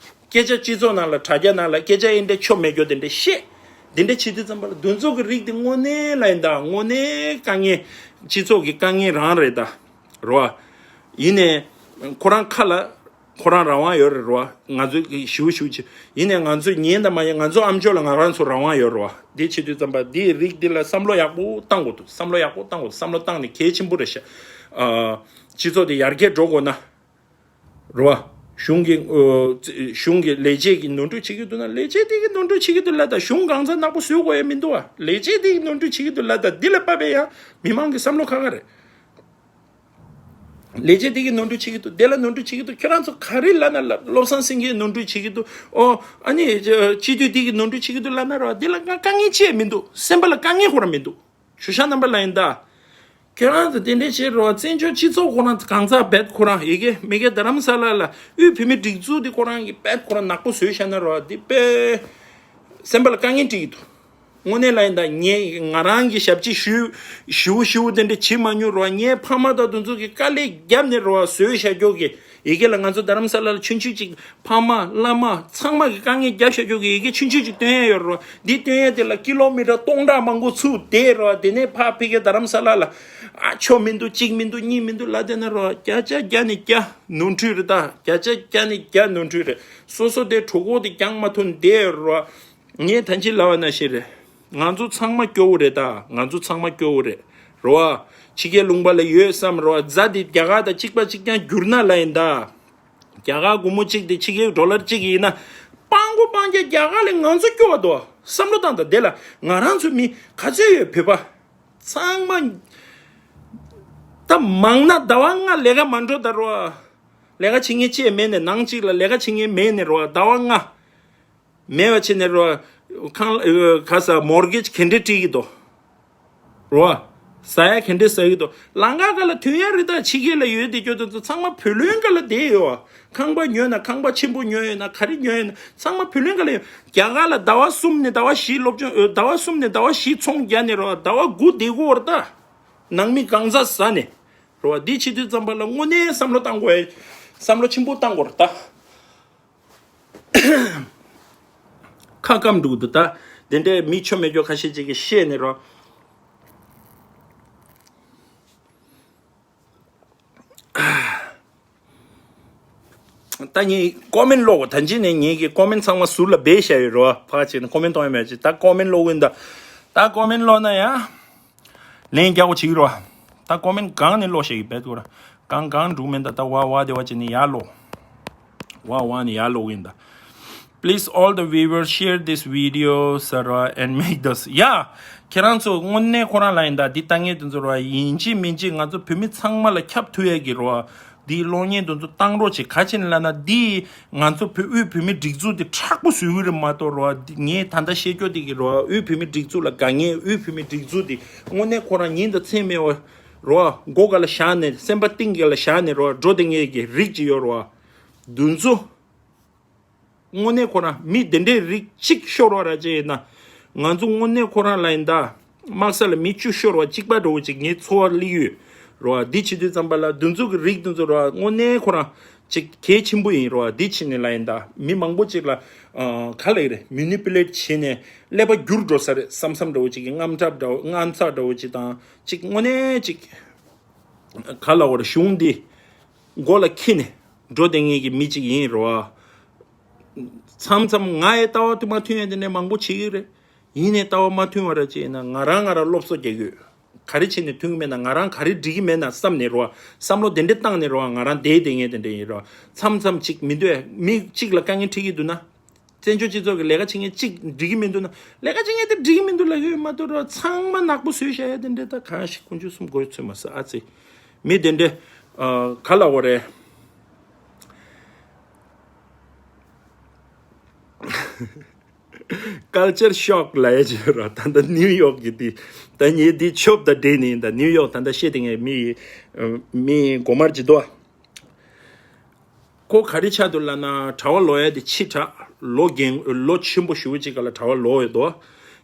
སྐད་ཆ་སྤྱི་ཚོགས་ནང་ལ་དྲ་རྒྱ་ནང་ལ་སྐད་ཆ་ཨེ་འདྲ་ཆོ་མེད་རྒྱུ་དེ་འདྲ་བཤད། དེ་འདྲ་བྱེད་དུས་ཙམ་པ་ལ་འདི་ཚོ་གི་རིགས་དེ་དངོས་གནས་ལ་ཡིན་ད་དངོས་གནས་དཀའ་ངལ། སྤྱི་ཚོགས་ཀྱི་དཀའ་ངལ་རང་རེད་ད། རེད་བ། ཡིན་ནའི་ཁོ་རང་ཁ་ལ། ཁོ་རང་རང་དབང་ཡོད་རེད་རེད་བ། ང་ཚོ་གི་ཞུ་ཞུ་ཆེ། ཡིན་ནའི་ང་ཚོ་ཉན་དང་མ་ཉན་ང་ཚོ་ཨམ་ཅོག་ལ་ང་རང་ཚོ་རང་དབང་ཡོད་རེད་བ། དེ་བྱེད་དུས་ཙམ་པ་དེའི་རིགས་དེ་ལ་བསམ་བློ་ཡག་པོ་བཏང་དགོས་འདུག་བསམ་བློ་ཡག་པོ་བཏང་དགོས། བསམ་བློ་བཏང་ནས་གལ་ཆེན་པོ་རེད་ཤག་ཨ། སྤྱི་ཚོགས་དེ་ཡར་རྒྱས་འགྲོ་དགོས་ན། རེད་བ། གཞུང་གི་ཨོ། གཞུང་གི་ལས་བྱེད་ཀྱི་ནོར་འཁྲུལ་བྱེད་ཀྱི་འདུག་ན་ལས་བྱེད་དེ་གི་ནོར་འཁྲུལ་བྱེད་ཀྱི་འདུག་ལ་ད་གཞུང་གང་ཚ་ནག་པོ་བཟོ་དགོས་ཡ་མི་འདུག་བ། ལས་བྱེད་དེ་གི་ནོར་འཁྲུལ་བྱེད་ཀྱི་འདུག་ལ་ད་འདི་ལ་དཔག་པའི་ཡང་མི་མང་གི་བསམ་བློ་ཁ་ཁ་རེད། ལས་བྱེད་དེ་གི་ནོར་འཁྲུལ་བྱེད་ཀྱི་འདུག་དེ་ལ་ནོར་འཁྲུལ་བྱེད་ཀྱི་འདུག་ཁྱེད་རང་ཚོ་ག་རེ་ལབ་ན་ལབ། བློ་བཟང་སེང་གེའི་ནོར་འཁྲུལ་བྱེད་ཀྱི་འདུག་ཨོ། ཨ་ནི་སྤྱི་འཐུས་དེ་གི་ནོར་འཁྲུལ་བྱེད་ཀྱི་འདུག་ལབ་ན་རོ། དེ་ལ་ང་དཀའ་ངལ་ཅི་ཡང་མི་འདུག་སེམས་པ་ལ་དཀའ་ངལ་ཁོ་རང་མི་འདུག་ཞུ་ཤ་རྣམ་པ་ལ་ཡིན་ད། ཁྱེད་རང་ཚོ་དེ་འདྲས་བྱེད་རོགས། བཙན་བྱོལ་སྤྱི་ཚོགས་ཁོ་རང་གང་ཚ་བེད་ཁོ་རང་ཡི་གེ་མི་གེ་རྡ་རམ་ས་ལ་ལ་དབུས་བོད་མི་སྒྲིག་འཛུགས་དེ་ཁོ་རང་གི་བེད་ཁོ་རང་ནག་པོ་བཟོས་བཞག་ན་རོགས། དེ་དཔེ་སེམས་པ་ལ་དཀའ་ངལ་སྤྲད་ཀྱི་འདུག་དངོས་གནས་ལ་ཡིན་ད་ངས་ང་རང་གི་ཞབས་ཕྱི་ཞུ་ཞུ་ཞུ་དེ་འདྲས་བྱེད་མ་མྱོང་རོགས། ངའི་ཕ་མ་དང་དེ་ཚོ་གི་དཀའ་ལས་བརྒྱབ་ནས་རོགས་བཟོས་བཞག་རྒྱུ་གི་ཡི་གེ་ལ་ང་ཚོ་རྡ་རམ་ས་ལ་ལ་ཆུང་ཆུང་ཅིག་ཕ་མ་བླ་མ་ཚང་མ་གི་དཀའ་ངལ་རྒྱབ་བཞག་རྒྱུ་གི་ཡི་གེ་ཆུང་ཆུང་ཅིག་སྟོན་ཡ་ཡོད་རེད་བ། འདི་སྟོན་ཡ་དེ་ལ་ཀི་ལོ་མི་ཊར་སྟོང་ཕྲག་མང་པོ་ཚུར་བསྡད་རེད་བ། དེ་ནས་ཕར་ཕ་གི་རྡ་རམ་ས་ལ་ལ་ཨ་ཆོ་མི་འདུག་གཅིག་མི་འདུག་གཉིས་མི་འདུག་ལབ་བསྡད་ན་རེད་བ། བརྒྱ་ཆ་བརྒྱ་ནས་བརྒྱ་ནོར་འཁྲུལ་རེད་ད། བརྒྱ་ཆ་བརྒྱ་ནས་བརྒྱ་ནོར་འཁྲུལ་རེད། སོ་སོ་དེ་གྲོད་ཁོག་དེ་རྒྱང་མ་ཐོན་བསྡད་ཡོད་རེད་བ། ངས་ད་ཅི་ལབ་པ་ནང་བཞིན་རེད། ང་ཚོ་ཚང་མ་སྐྱོ་བོ་རེད་ད། ང་ཚོ་ཚང་མ་སྐྱོ་བོ་རེད། རེད་བ། ཕྱི་རྒྱལ་ལུང་པ་ལ་ཡོད་བསམ་རེད་བ། རྫ་དེ་རྒྱ་གར་དང་གཅིག་པ་གཅིག་རྐྱང་བསྒྱུར་ན་ལ་ཡིན་ད། རྒྱ་གར་སྒོར་མོ་གཅིག་དེ་ཕྱི་རྒྱལ་ཌོ་ལར་གཅིག་ཡིན་ན། སྤང་གོ་སྤང་རྒྱ་རྒྱ་གར་ལས་ང་ཚོ་སྐྱོ་བ་འདུག་བསམ་བློ་བཏང་དང་དེ་ལ་ང་རང་ཚོ་མི་ག་ཚོད་ཡོད་བོད་པ། ཚང་མ། ད་མང་ན་ཟླ་བ་ལྔ་ལས་ཀ་མ་འགྲོ་ད་རོ། ལས་ཀ་བྱེད་མཁན་ཅི་ཡང་མེད་ནས་ནང་གཅིག་ལ་ལས་ཀ་བྱེད་མཁན་མེད་ནས་རོ། ཟླ་བ་ལྔ། མེད་པ་བྱས་ནས་རོ། ཁང་ཨ་ག་ས་མོར་གེཇ་ག་འདྲས་སྤྲད་ཀྱི་འདུག་རོ། ཟ་ཡ་ག་འདྲས་ཟ་གི་འདུག་ལམ་ཁ་སྒང་ལ་ཐོན་ཡ་རེད་ད། ཕྱི་རྒྱལ་ལ་ཡོད་བསྡད་རྒྱུ་དེ་ཚོ་ཚང་མ་བུ་ལོན་སྒང་ལ་བསྡད་ཡོད་བ། ཁང་པ་ཉོས་ན་ཁང་པ་ཆེན་པོ་ཉོས་ཡོད་ན་ག་རེ་ཉོས་ཡོད་ན་ཚང་མ་བུ་ལོན་སྒང་ལ་ཡོད། རྒྱ་གར་ལ་ཟླ་བ་གསུམ་ནས་ཟླ་བ་བཞི་སློབ་སྦྱོང་ཨ་ཟླ་བ་གསུམ་ནས་ཟླ་བ་བཞི་ཚོང་རྒྱག་ནས་རོ། ཟླ་བ་དགུ་བསྡད་དགོས་རེད་ད། ནང་མི་གང་ཟ་ཟ་ནས་རོ། འདི་བྱེད་དུས་ཙམ་པ་ལ་དངོས་གནས་བསམ་བློ་བཏང་དགོས། བསམ་བློ་ཆེན་པོ་བཏང་དགོས་རེད་ད། ཁ་སྐམ་འདུག་འདུག་ད། དེ་འདྲའི་མི་ཆོ་མེད་རྒྱུ་ཁ་ཤས་ཅིག་གིས་བཤད་ནས་རོ། ད་ངས་ཀོ་མེན་ཀློག་གོ་ད་ཅི་ནས་ངེད་ཀྱི་ཀོ་མེན་ཚང་མ་ཟུར་ལ་སྦས་བཞག་ཡོད་རོ། ཕ་ཆེ་ན་ཀོ་མེན་གཏོང་ཡ་མེད་ཅིག་ད་ཀོ་མེན་ཀློག་གིན་ད། ད་ཀོ་མེན་ཀློག་ན་ཡང་ལན་རྒྱག་གོ་བྱེད་ཀྱི་རོ། ད་ཀོ་མེན་གང་ནས་ཀློག་བཞག་གི་བེད་གོ་ར། གང་གང་འགྲུག་མེད་ད། ད་ཝ་ཝ་དེ་བ་ཅི་ནས་ཡར་ཀློག་ཝ་ཝ་ནས་ཡར་ཀློག་གིན་ད། Please all the viewers share this video, Sarah, and make this. Yeah. ཁྱེད་རང་ཚོ་དངོས་གནས་ཁོ་རང་ལ་ཡིན་ད་འདི་ལྟ་ངེས་དེ་ཚོ་ར་ཡིན་གཅིག་མིན་གཅིག་ང་ཚོ་བོད་མི་ཚང་མ་ལ་ཁྱབ་ཐུབ་ཡ་གི་རོ། འདི་གློག་བརྙན་དེ་ཚོ་བཏང་རོགས་བྱེད། ག་ཅི་ནས་ལབ་ན་འདི་ང་ཚོ་བོད་དབུས་བོད་མི་སྒྲིག་འཛུགས་འདི་མཁྲེགས་པོ་བཟོ་གི་རེད་མ་གཏོགས་རོ། འདི་ངས་ད་ལྟ་བཤད་རྒྱུ་འདི་གི་རོ། དབུས་བོད་མི་སྒྲིག་འཛུགས་ལ་དགའ་མཁན་དབུས་བོད་མི་སྒྲིག་འཛུགས་འདི་དངོས་གནས་ཁོ་རང་ཉིན་དང་མཚན་མེད་པ་རོ། མགོ་སྒང་ལ་བཞག་ནས་སེམས་པ་གཏིང་སྒང་ལ་བཞག་ནས་རོ། འགྲོ་བསྡད་མཁན་གྱི་རིགས་ཅིག་ཡོད་རོ། འདི་ཚོ། དངོས་གནས་ཁོ་རང་མི་དེ་འདྲའི་རིགས་གཅིག་ཤོར་བ་ར་ཅིག་ཡིན་ན། ང་ཚོ་དངོས་གནས་ཁོ་རང་ལ་ཡིན་ད། དམག་ས་ལ་མི་བཅུ་ཤོར་བ་གཅིག་པ་འདྲ་བོ་ཅིག་ངའི་ཚོར་བ་སླེབས་ཡོད། རོ་བ། འདི་བྱེད་དུས་ཙམ་པ་ལ་འདི་ཚོ་གི་རིགས་འདི་ཚོ་རོ་བ་དངོས་གནས་ཁོ་རང་ཅིག་གལ་ཆེན་པོ་ཡིན། རོ་བ། འདི་བྱེད་ནས་ལ་ཡིན་ད་མི་མང་པོ་ཅིག་ལ་ཨ་ག་ལ་ཡིན་རེད། མེ་ནི་པུ་ལེཊ་བྱེད་ནས་ཀླད་པ་འགྱུར་འགྲོ་ས་རེད་བསམ་བསམ་འདྲ་བོ་ཅིག་གི་དངངས་འཚབ་འདྲ་བོ་དངངས་འཚབ་འདྲ་བོ་ཅིག་དང་ཅིག་དངོས་གནས་ཅིག་ག་ལ་བར་གཞུང་འདི་མགོ་ལ་འཁྱེར་ནས་འགྲོ་བསྡད་མཁན་གྱི་མི་གཅིག་ཡིན་རོ། མཚམས་མཚམས་ང་ཡི་ལྟ་བ་དུ་མ་མཐུན་ཡ་དེ་ནས་མང་པོ་བྱེད་ཀྱི་རེད། ཡིན་ནའི་ལྟ་བ་མ་མཐུན་བ་ར་བྱས་ན་ང་རང་ང་རང་སློབ་གསོ་རྒྱག་གི་ཡོད། ག་རེ་བྱས་ནས་མཐུན་གྱི་མེད་ན། ང་རང་ག་རེ་འགྲིག་གི་མེད་ན་བསམ་ནས་རོ། བསམ་བློ་དེ་འདྲ་བཏང་ནས་རོ། ང་རང་བསྡད་བསྡད་མཁན་དེ་འདྲ་ཡིན་རོ། མཚམས་མཚམས་ཅིག་མི་འདོད་མི་གཅིག་ལ་དཀའ་ངལ་འཕྲད་ཀྱི་འདུག་ན། བཙན་བྱོལ་སྤྱི་ཚོགས་ཀྱི་ལས་ཀ་བྱེད་མཁན་གཅིག་འགྲིག་གི་མི་འདུག་ན། ལས་ཀ་བྱེད་མཁན་དེ་འགྲིག་གི་མི་འདུག་ལབ་ཡོད་མ་གཏོགས་རོ། ཚང་མ་ནག་པོ་བཟོས་བཞག་ཡ་དེ་འདྲ། ད་གང་ཞིག་དཀོན་མཆོག་གསུམ་མགོ་ཚོས་མ་ཟ་ཨ་ཙི། མི་དེ་འདྲ་ཨ་ག་ལ་འོ་རེད། Culture shock ལབ་ཡ་ཅིག་ཡོད་ར། ད་ལྟ་ནིའུ་ཡོག་གི་དེ། ད་ངས་དེ་ཆོབ་དང་འབྲེལ་ནས་ཡིན། ད་ནིའུ་ཡོག་ད་ལྟ་བཤད་དེ་ངས་མི་ཡི་མི་མགོ་དམར་ཅིག་འདུག་ཁོ་ག་རེ་ཆགས་འདུག་ལབ་ན། གྲྭ་པ་ལོག་ཡ་དེ་ཕྱི་དྲགས། ལོ་རྒན་ལོ་ཆེན་པོ་ཞེ་པོ་ཅིག་ག་ལ་གྲྭ་པ་ལོག་ཡོད་དོ།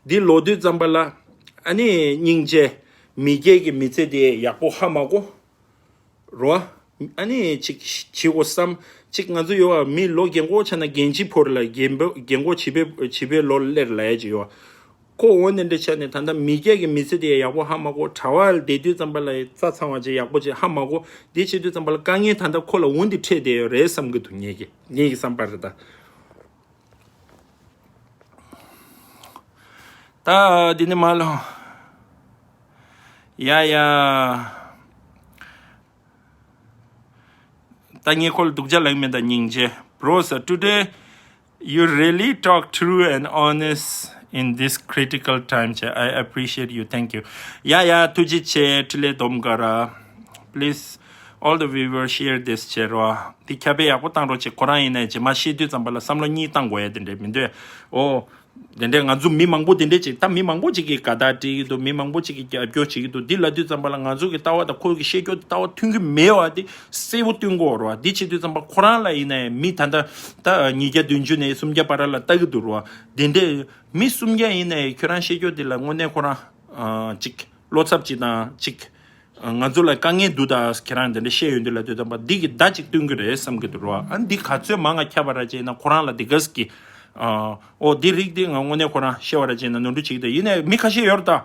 འདི་ལོག་དུས་ཙམ་པ་ལ་ཨ་ནི་སྙིང་རྗེ། མི་སྐྱ་གི་མི་ཚེ་དེ་ཡག་པོ་ཧ་མ་གོ། རོ། ཨ་ནི་ཅིག་བྱེད་དགོས་བསམ། ཅིག་ང་ཚོ་ཡོད་པ་མི་ལོ་རྒན་གོག་ཆགས་ན་རྒན་བྱིས་ཕོར་ལ་རྒན་པོ་རྒན་གོག་བྱིས་པའི་བྱིས་པའི་ལོ་སླེབས་ལབ་ཡ་ཅིག་ཡོད། ཁོ་འོ་ནི་འདྲ་ཆགས་ནས་ད་ལྟ་མི་སྐྱ་གི་མི་ཚེ་དེ་ཡག་པོ་ཧ་མ་གོ། གྲྭ་པ་ལ་བསྡད་དུས་ཙམ་པ་ལ་རྩ་ཚང་བ་ཅིག་ཡག་པོ་ཅིག་ཧ་མ་གོ། དེ་བྱེད་དུས་ཙམ་པ་ལ་དཀའ་ངལ་ད་ལྟ་ཁོ་ལ་འོ་འདི་འཕྲད་བསྡད་ཡོད་རེད་བསམ་གི་འདུག་ངེད་ཀྱི་ངེད་ཀྱི་བསམ་པ་རེད་ད། ད་འདི་ནས་མར་ལོངས། ཡ་ཡ། ད་ངས་ཁོ་ལ་སྡུག་ཅག་ལབ་མེད། ད་སྙིང་རྗེ། Bro sir, today you really talk true and honest in this critical time. I appreciate you. Thank you. ཡ་ཡ། ཐུགས་རྗེ་ཆེ། འཕྲིན་ལས་སྡོམ་དགའ་ར། Please, all the viewers, share this. བྱེད་རོགས། འདི་ཁྱབ་སྤེལ་ཡག་པོ་བཏང་རོགས་བྱེད། ཁོ་རང་ཡིན་ནའི་རྗེས་མ་བཤད་དུས་ཙམ་པ་ལ་བསམ་བློ་གཉིས་བཏང་དགོས་ཡ་དེ་འདྲས་མི་འདུག་ཨོ། དེ་འདྲས་ང་ཚོ་མི་མང་པོ་དེ་འདྲས་ཅིག་ད་མི་མང་པོ་ཅིག་གིས་དགའ་རྟགས་སྤྲད་ཀྱི་འདུག་མི་མང་པོ་ཅིག་གིས་རྒྱབ་སྐྱོར་བྱེད་ཀྱི་འདུག་འདི་ལབ་དུས་ཙམ་པ་ལ་ང་ཚོ་གི་ལྟ་བ་དང་ཁོ་གི་བཤད་རྒྱུ་ལྟ་བ་མཐུན་གྱི་མེད་པ་དེ་གསལ་པོ་སྟོན་དགོས་རེད་བ། འདི་བྱེད་དུས་ཙམ་པ་ཁོ་རང་ལ་ཡིན་ནའི་མི་ད་ལྟ་ད་ཉིས་བརྒྱ་བདུན་ཅུ་ནས་སུམ་བརྒྱ་བར་ལ་ལྟ་གི་འདུག་རེད་བ། དེ་འདྲས་མི་སུམ་བརྒྱ་ཡིན་ནའི་ཁྱོད་རང་བཤད་རྒྱུ་དེ་ལ་དངོས་གནས་ཁོ་རང་ཨ་ཅིག་བློ་འཚབ་ཅིག་དང་ཅིག་ང་ཚོ་ལ་དཀའ་ངལ་འདུག་ད་ཁྱེད་རང་དེ་འདྲ་བཤད་ཡོང་དུས་ལ་དུས་ཙམ་པ་འདི་གི་བརྡ་ཅིག་སྟོན་གྱི་རེད་བསམ་གྱི་འདུག་རོ། ཨ་འདི་ག་ཚོད་མང་ང་ཁྱབ་པ་ར་བྱས་ན་ཁོ་རང་ལ་འདི་གས་ཀྱི་ཨོ་འདི་རིགས་འདི་ང་དངོས་གནས་ཁོ་རང་བཤད་པ་ར་བྱས་ན་ནོར་འཁྲུལ་བྱེད་ཀྱི་འདུག་ཡིན་ནའི་མི་ཁ་ཤས་ཡོད་རེད་ད།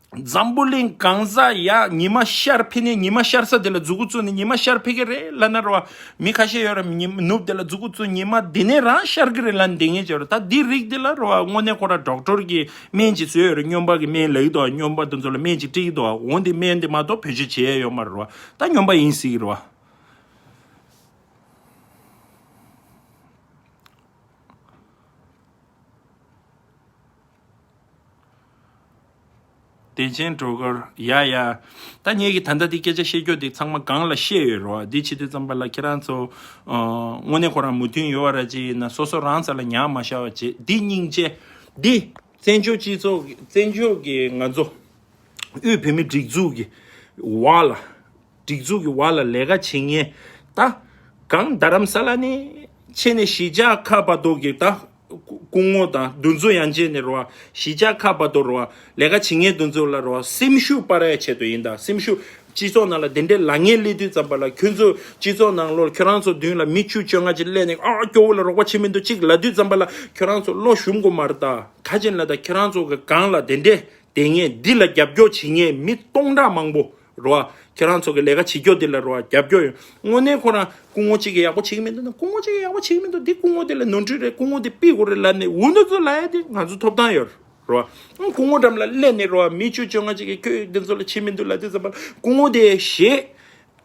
འཛམ་བུ་གླིང་གང་ས་ཡ་ཉི་མ་ཤར་ཕེབས་ནས་ཉི་མ་ཤར་ས་དེ་ལ་མཛུ་གུ་བཙུགས་ནས་ཉི་མ་ཤར་ཕེབས་ཀྱི་རེད་ལབ་ན་རོ། མི་ཁ་ཤས་ཡོད་ར། ཉི་ནུབ་དེ་ལ་མཛུ་གུ་བཙུགས་ཉི་མ་དེ་ནས་རང་ཤར་གྱི་རེད་ལབ་ནས་བསྡད་མཁན་ཅིག་ཡོད་ར། ད་འདི་རིགས་འདི་ལ་རོ་དངོས་གནས་ཁོ་ར་ཌོག་ཊར་གྱི་སྨན་ཅིག་བཟོས་ཡོད་རེད། སྨྱོན་པ་གི་སྨན་ལབ་ཀྱི་འདུག་སྨྱོན་པ་དེ་ཚོ་ལ་སྨན་ཅིག་སྤྲད་ཀྱི་འདུག་འོན་ཏེ་སྨན་དེ་མ་གཏོགས་བེད་སྤྱོད་བྱེད་ཡས་ཡོད་མ་རེད་བ། ད་སྨྱོན་པ་ཡིན་སྲིད་ཀྱི་རེད་བ། བདེ་ཆེན་སྒྲོལ་དཀར། ཡ་ཡ། ད་ངེད་ཀྱིས་ད་ལྟ་འདི་སྐད་ཆ་བཤད་རྒྱུ་འདི་ཚང་མ་སྒང་ལ་བཤད་ཡོད་རེད་བ། འདི་བྱེད་དུས་ཙམ་པ་ལ་ཁྱེད་རང་ཚོ་ཨ་དངོས་གནས་ཁོ་རང་མོས་མཐུན་ཡོད་པ་ར་ཅིག་ཡིན་ན་སོ་སོ་རང་ས་ལ་ཉར་མ་བཞག་པ་བྱེད། འདི་སྙིང་རྗེ། འདི་བཙན་བྱོལ་སྤྱི་ཚོགས་ཀྱི་བཙན་བྱོལ་གྱི་ང་ཚོ་དབུས་བོད་མིའི་སྒྲིག་འཛུགས་ཀྱི་འོག་ལ་སྒྲིག་འཛུགས་ཀྱི་འོག་ལ་ལས་ཀ་བྱེད་མཁན་ད་གང་རྡ་རམ་ས་ལ་ནས་ཆེ་ནས་གཞིས་ཆགས་ཁག་བར་དུ་གི་ད་སྐུ་ངོ་དང་འདུ་འཛོམས་ཡང་ཆེ་ནས་རོ། གཞིས་ཆགས་ཁག་བར་དུ་རོ། ལས་ཀ་བྱེད་མཁན་འདུ་འཛོམས་ལ་རོ། སེམས་ཤུགས་སྤར་ཡ་ཆེད་དུ་ཡིན་ད། སེམས་ཤུགས་སྤྱི་ཚོགས་ནང་ལ་དེ་འདྲའི་ལངས་ངན་སླེབས་དུས་ཙམ་པ་ལ་ཁྱོད་ཚོ་སྤྱི་ཚོགས་ནང་ལོགས་ཁྱོད་རང་ཚོ་མདུན་ལ་མི་བཅུ་བཅོ་ལྔ་ཅིག་སླེབས་ནས་ཨ་སྐྱོ་བོ་ལ་རོགས་པ་བྱེད་མི་འདུག་ཅིག་ལབ་དུས་ཙམ་པ་ལ་ཁྱོད་རང་ཚོ་བློ་ཞུམ་དགོས་མ་རེད་ད། ག་ཅིག་ལ་ད་ཁྱོད་རང་ཚོ་གི་སྒང་ལ་དེ་འདྲའི་དེ་ངས་འདི་ལ་རྒྱབ་སྐྱོར་བྱེད་མཁན་མི་སྟོང་ཕྲག་མང་པོ་རོ། ཁྱེད་རང་ཚོ་གི་ལས་ཀ་བྱེད་རྒྱུ་འདི་ལ་རོ་རྒྱབ་སྐྱོར་ཡོད། དངོས་གནས་ཁོ་རང་སྐུ་ངོ་གཅིག་གིས་ཡག་པོ་བྱེད་ཀྱི་མི་འདུག་ན། སྐུ་ངོ་གཅིག་གིས་ཡག་པོ་བྱེད་ཀྱི་མི་འདུག་འདི་སྐུ་ངོ་འདི་ལ་ནོར་འཁྲུལ་རེད། སྐུ་ངོ་འདི་ཕུད་དགོས་རེད་ལབ་ནས་འུ་འདི་ཚོ་ལབ་ཡ་འདི་ང་ཚོ་ཐོབ་ཐང་ཡོད་རོ། སྐུ་ངོ་འགྲམ་ལ་སླེབས་ནས་རོ་མི་བཅུ་བཅོ་ལྔ་གཅིག་གིས་ཁྱོད་འདི་ཚོ་ལ་བྱེད་མི་འདུག་ལབ་དུས་ཙམ་པ་ལ་སྐུ་ངོ་འདི་ཞེད།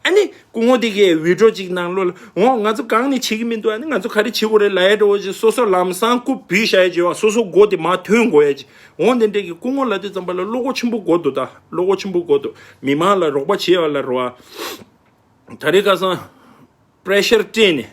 ཨ་ནི་སྐུ་ངོ་དེ་གིས་བི་ཌིའོ་གཅིག་ནང་ལོགས་ལ་འོ་ང་ཚོ་གང་ནས་བྱེད་ཀྱི་མི་འདུག་ཨ་ནི་ང་ཚོ་ག་རེ་བྱེད་དགོས་རེད་ལབ་ཡ་འདྲ་བོ་ཅིག་སོ་སོ་ལམ་སང་རྐུབ་བུད་བཞག་ཡ་ཅིག་ཡོད། སོ་སོ་མགོ་དེ་མར་ཐོན་དགོས་ཡ་ཅིག་འོ་དེ་འདྲས་ཀྱི་སྐུ་ངོ་ལབ་དུས་ཙམ་པ་ལ་བློ་ཁོག་ཆེན་པོ་དགོས་འདུག་ད་བློ་ཁོག་ཆེན་པོ་དགོས་འདུག་མི་མང་ལ་རོགས་པ་བྱེད་ཡ་ལ་རོ། ད་རེས་ཁ་སང་པེ་རེ་ཤར་སྤྲད་ནས་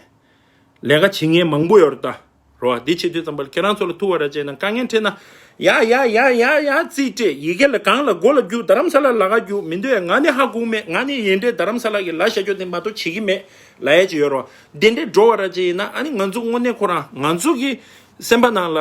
ལས་ཀ་བྱེད་མཁན་མང་པོ་ཡོད་རེད་ད། རོ། འདི་བྱེད་དུས་ཙམ་པ་ལ་ཁྱེད་རང་ཚོ་ལ་ཐུག་པ་ར་བྱས་ན་དཀའ་ངལ་འཕྲད་ན་ཡ་ཡ་ཡ་ཡ་ཡ་རྩིས་སྤྲད་ཡི་གེ་ལ་གང་ལ་མགོ་ལ་རྒྱུག་རྡ་རམ་ས་ལ་ལ་ག་རྒྱུག་མི་འདོད་ཡ་ང་ནི་ཧ་གོ་མེད། ང་ནི་ཡིན་འདྲེ་རྡ་རམ་ས་ལ་གི་ལ་བྱ་རྒྱུ་དེ་མ་གཏོགས་བྱེད་ཀྱི་མེད་ལབ་ཡ་ཅིག་ཡོད་རོ། དེ་འདྲས་འགྲོ་བ་ར་བྱས་ཡིན་ན་ཨ་ནི་ང་ཚོ་དངོས་གནས་ཁོ་རང་ང་ཚོ་གི་སེམས་པ་ནང་ལ་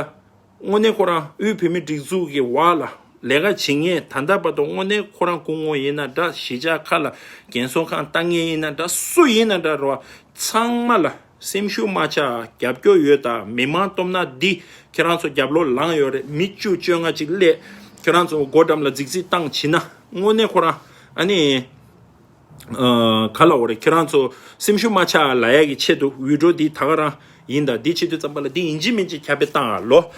དངོས་གནས་ཁོ་རང་དབུས་བོད་མི་སྒྲིག་འཛུགས་ཀྱི་འོག་ལ་ལས་ཀ་བྱེད་མཁན་ད་ལྟ་བར་དུ་དངོས་གནས་ཁོ་རང་སྐུ་ངོ་ཡིན་ན་འདྲ་གཞིས་ཆགས་ཁག་ལ་རྒན་གསོ་ཁང་བཏང་མཁན་ཡིན་ན་འདྲ་སུ་ཡིན་ན་འདྲ་རོ། ཚང་མ་ལ་སེམས་ཤུགས་མ་ཆག་རྒྱབ་སྐྱོར་ཡོད། ད་མི་མང་སྟོབས་ན་འདི་ཁྱེད་རང་ཚོ་རྒྱབ་ལོགས་ལངས་ཡོད་རེད། མི་བཅུ་བཅོ་ལྔ་ཅིག་སླེབས་ཁྱེད་རང་ཚོ་སྒོ་འགྲམ་ལ་རྫིག་རྫིག་བཏང་བྱིན་ན་དངོས་གནས་ཁོ་རང་ཨ་ནི་ཨ་ག་ལ་འོ་རེད། ཁྱེད་རང་ཚོ་སེམས་ཤུགས་མ་ཆག་ལབ་ཡ་གི་ཆེད་དུ་བི་ཌིའོ་འདི་ད་ག་རང་ཡིན། ད་འདི་བྱེད་དུས་ཙམ་པ་ལ་འདི་ཡིན་གཅིག་མིན་གཅིག་ཁྱབ་སྤེལ་བཏང་ཨ་ལོ།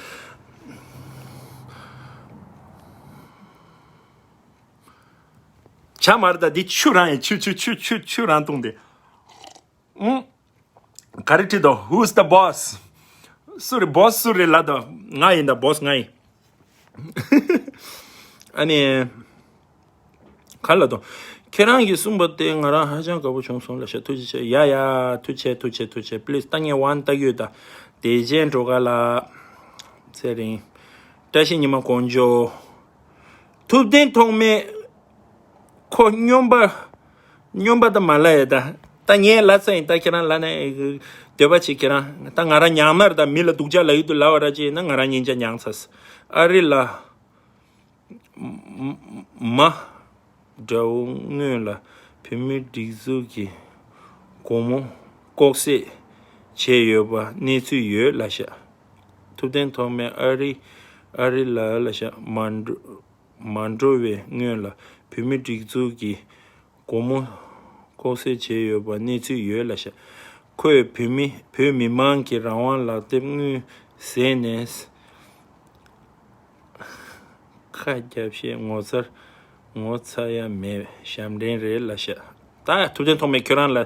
ཇ་མ་རེད་ད། འདི་ཆུ་རང་ཡིན། ཆུ་ཆུ་ཆུ་ཆུ་ཆུ་རང་བཏུང་སྟེ། ཨུང་། ག་རེ་བྲིས་འདུག Who's the boss? སུ་རེད། བོ་སི་སུ་རེད་ལབ་འདུག་ང་ཡིན་ད། བོ་སི་ང་ཡིན། ཨ་ནི། ག་ལ་དང་། ཁྱེད་རང་གིས་གསུངས་པ་དེ་ང་རང་ཧ་ཅང་དགའ་པོ་བྱུང་སོང་ལ་ཤ། ཐུགས་རྗེ་ཆེ། ཡ་ཡ། ཐུགས་ཆེ་ཐུགས་ཆེ་ཐུགས་ཆེ། པི་ལི་སི། ད་ངས་ཝན་ལྟ་གི་ཡོད་ད། བདེ་ཆེན་སྒྲོལ་དཀར་ལགས། ཚེ་རིང་། བཀྲ་ཤིས་ཉི་མ་དཀོན་མཆོག་ཐུབ་བསྟན་ཐོགས་མེད། ཁོ་སྨྱོན་པ། སྨྱོན་པ་ད་མ་ལ་ཡ་ད། ད་ངས་ལབ་ཚར་ཡིན། ད་ཁྱེད་རང་ལབ་ན་འདོད་པ་བྱེད། ཁྱེད་རང་ད་ང་རང་མྱངས་ན་རེད་ད། མི་ལ་སྡུག་ཅག་ལབ་ཡི་འདུག་ལབ་པ་ར་ཅིག་ཡིན་ན་ང་རང་སྙིང་རྗེ་མྱངས་ཚར། ཨ་རི་ལ། མ། དགྲ་བོ་སྔོན་ལ་བོད་མིའི་སྒྲིག་འཛུགས་ཀྱི་སྒོ་མོ་ལྐོག་བསད་བྱས་ཡོད་པ་གནས་ཚུལ་ཡོད་ལ་ཤག་ཐུབ་བསྟན་ཐོགས་མེད། ཨ་རི། ཨ་རི་ལ་ལ་ཤག་མ་འགྲོ། མ་འགྲོ་བའི་སྔོན་ལ་བོད་མིའི་སྒྲིག་འཛུགས་ཀྱི་སྒོ་མོ་ལྐོག་བསད་བྱས་ཡོད་པ་གནས་ཚུལ་ཡོད་ལ་ཤག་ཁོས་བོད་མི། བོད་མི་མང་གི་རང་དབང་ལག་དེབ་དངུལ་ཟས་ནས། ཁ་རྒྱབ་བཤད་ངོ་ཚ། ངོ་ཚ་ཡ་མེད། ཞབས་འདྲེན་རེད་ལ་ཤག་ད་ཐུབ་བསྟན་ཐོགས་མེད་ཁྱོད་རང་ལ་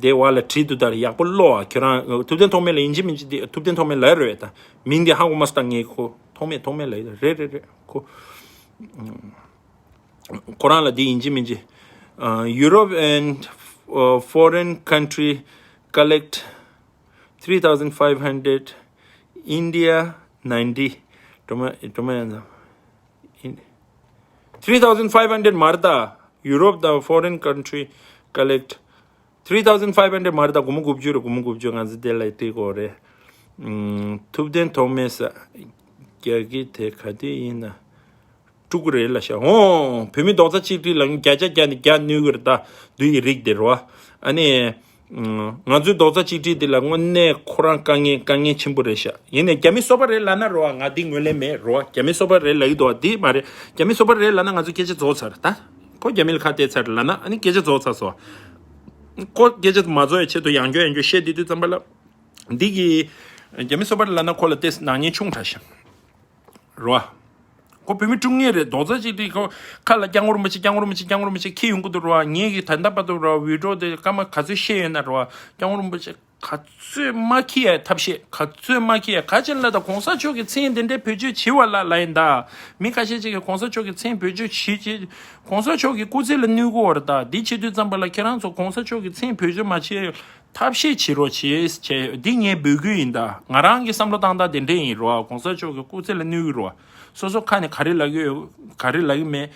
དེ་བ་ལ་བྲིས་འདུག་ད་ཡག་པོ་ཀློག་ཨ། ཁྱོད་རང་ཐུབ་བསྟན་ཐོགས་མེད་ལ་ཡིན་གཅིག་མིན་གཅིག་དེ་ཐུབ་བསྟན་ཐོགས་མེད་ལ་རེད་ད། མིང་དེ་ཧ་གོ་མ་སོང་། ད་ངས་ཁོ་ཐོགས་མེད་ཐོགས་མེད་ལ་ཡིན་རེད་རེད་རེད། ཁོ་ཁོ་རང་ལ་དེ་ཡིན་གཅིག་མིན་གཅིག Europe and uh, foreign country collect three thousand five hundred, India ninety. གྲོ་མ་གྲོ་མ་ཡང་ན། Three thousand five hundred མ་རེད་ད། Europe དང་foreign country collect three thousand five hundred མ་རེད་ད། སྒོར་མོ་དགུ་བཅུ་རེད། སྒོར་མོ་དགུ་བཅུ། ང་ཚོ་དེ་ལ་སྤྲད་དགོས་རེད། ཨུམ། ཐུབ་བསྟན་ཐོགས་མེད་ས། རྒྱ་སྐད་དེ་ག་དུས་ཡིན་ན། སྤྲུག་གི་རེད་ལ་ཤག་འོང་། བོད་མི་རྡོག་རྩ་གཅིག་སྒྲིལ་ལ་བརྒྱ་ཆ་བརྒྱ་ནས་བརྒྱ་གནོད་གི་རེད་ད། བདུད་ཀྱི་རིགས་དེ་རེད་བ། ཨ་ནི། ང་ཚོའི་རྡོག་རྩ་གཅིག་སྒྲིལ་འདི་ལ་དངོས་གནས་ཁོ་རང་དཀའ་ངལ་དཀའ་ངལ་ཆེན་པོ་རེད་ཤག་ཡིན་ནའི་རྒྱ་མི་སོ་པ་རེད་ལབ་ན་རེད་བ། ང་འདི་ངོས་ལེན་མེད་རེད་བ། རྒྱ་མི་སོ་པ་རེད་ལབ་ཀྱི་འདུག་བ། འདི་མ་རེད། རྒྱ་མི་སོ་པ་རེད་ལབ་ན་ང་ཚོ་སྐད་ཆ་རྫོགས་ཚར་ད། ཁོ་རྒྱ་མི་ལ་ཁ་གཏད་ཚར་ལབ་ན་ཨ་ནི་སྐད་ཆ་རྫོགས་ཚར་སོང་། ཁོ་སྐད་ཆ་མ་རྫོགས་ཡའི་ཆེད་དུ་ཡང་བསྐྱར་ཡང་བསྐྱར་བཤད་དུས་དུས་ཙམ་པ་ལ། འདི་གི་རྒྱ་མི་སོ་པ་རེད་ལབ་ན་ཁོ་ལ་ཏོག་ཙམ་ནག་ཉེས་ཆུང་དྲགས་ཤག་རོ། ཁོ་བོད་མི་དཀྲུག་མཁན་རེད། རྡོག་རྩ་གཅིག་སྒྲིལ། ཁོ་ཁ་ལ་སྐྱབས་མགོན་རིན་པོ་ཆེ། སྐྱབས་མགོན་རིན་པོ་ཆེ། སྐྱབས་མགོན་རིན་པོ་ཆེ་ཁྱེར་ཡོང་གི་འདུག་རོ། ངེད་ཀྱིས་ད་ལྟ་བར་དུ་རོ་བི་ཌི་ཡོ་དེ་སྐར་མ་ག་ཚོད་བཤད་ཡོད་ན་རོ། སྐྱབས་མགོན་རིན་པོ་ཆེ་ག་ཚོད་མ་ཁྱེར་ཡ་ཐབས་ཤེས། ག་ཚོད་མ་ཁྱེར་ཡ། ག་ཅི་ལ་ད་གོང་ས་མཆོག་གི་མཚན་དེ་འདྲའི་བེད་སྤྱོད་བྱེད་པ་ལ་ལ་ཡིན་ད། མི་ཁ་ཤས་ཅིག་གིས་གོང་ས་མཆོག་གི་མཚན་བེད་སྤྱོད་བྱེད་ཅེས་གོང་ས་མཆོག་གི་སྐུ་ཚེ་ལ་གནོད་གི་ཡོད་རེད་ད། འདི་བྱེད་དུས་ཙམ་པ་ལ་ཁྱེད་རང་ཚོ་གོང་ས་མཆོག་གི་མཚན་བེད་སྤྱོད་མ་བྱེད། ཐབས་ཤེས་བྱེད་རོགས་བྱེད་བྱས་འདི་ངས་འབོད་སྐུལ་ཡིན་ད། ང་རང་གི་བསམ་བློ་བཏང་སྟངས་དེ་འདྲས་ཡིན་རོ། གོང་ས་མཆོག་གི་སྐུ་ཚེ་ལ་གནོད་ཀྱི་རོ། སོ་སོ་ཁ་ནས་ག་རེ་ལབ་ཀྱི་ཡོད་ག་རེ་ལབ་ཀྱི་མེད།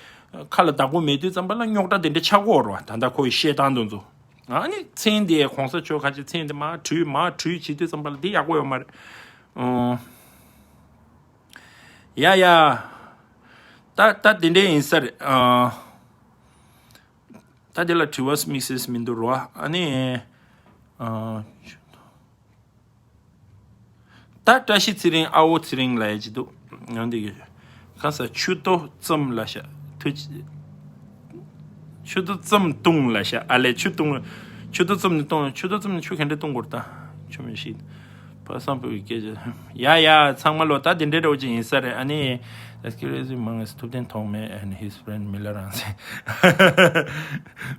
ཁ་ལ་བདག་པོ་མེད་དུས་ཙམ་པ་ལ་རྙོག་དྲ་དེ་འདྲས་ཆགས་ཀྱི་ཡོད་རོ། ད་ལྟ་ཁོ་ཡི་བཤད་སྟངས་དེ་ཚོ། ཨ་ནི་མཚན་དེ་གོང་ས་མཆོག་ཁ་ཅིག་མཚན་དེ་མར་བྲུས་མར་བྲུས་བྱེད་དུས་ཙམ་པ་ལ་འདི་ཡག་པོ་ཡོད་མ་རེད། ཨོ། ཡ་ཡ། ད་ད་དེ་འདྲས་ཡིན་ས་རེད། ཨ། ད་དེ་ལ་དྲི་བ་དམིགས་བསལ་མི་འདུག་རོ། ཨ་ནི། ཨ། ད་བཀྲ་ཤིས་ཚེ་རིང་། ཨ་བོ་ཚེ་རིང་ལབ་ཡ་ཅིག་འདུག་ཡང་འདི་གི་ཁ་ས་ཆུ་ཏོ་ཙམ་ལ་ཤ། ཐུ། ཆུ་ཏོ་ཙམ་བཏུང་ལ་ཤ། ཨ་ལས་ཆུ་བཏུང་། ཆུ་ཏོ་ཙམ་ནི་བཏུང་། ཆུ་ཏོ་ཙམ་ནི་ཆུ་ག་འདྲ་བཏུང་དགོས་རེད་ད། ཆུ་མི་ཤེས། ཕ་སང་ཕུ་གི་སྐད་ཆ། ཡ་ཡ། ཚང་མ་ལོ་ད་དེ་འདྲའི་འདྲ་བོ་ཅིག་ཡིན་ས་རེད། ཨ་ནི། Excuse me, མང་ངེས་ཐུབ་བསྟན་ཐོགས་མེད་and his friend མི་ལ་རང་བཙན།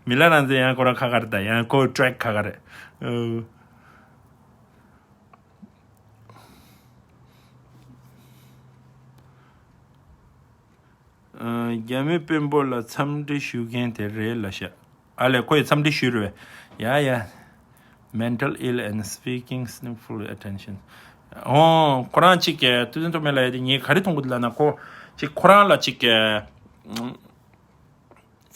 མི་ལ་རང་བཙན་ཡང་ཁོ་རང་ཁ་ཁ་རེད་ད། ཡང་ཁོ་ཊེག་ཁ་ཁ་རེད། ཨོ། ཨ། རྒྱ་མི་དཔོན་པོ་ལ་འཚམས་འདྲི་ཞུ་མཁན་དེ་རེད་ལ་ཤག་ཨ་ལས་ཁོ་ཡི་འཚམས་འདྲི་ཞུས་རེད་པས། ཡ་ཡ། Mental ill and speaking sniffle attention. ཨོ། ཁོ་རང་གཅིག་གིས་ཐུབ་བསྟན་ཐོགས་མེད་ལ་ཡ་དེ་ངས་ག་རེ་མཐོང་གི་འདུག་ལབ་ན་ཁོ་གཅིག་ཁོ་རང་ལ་གཅིག་གིས།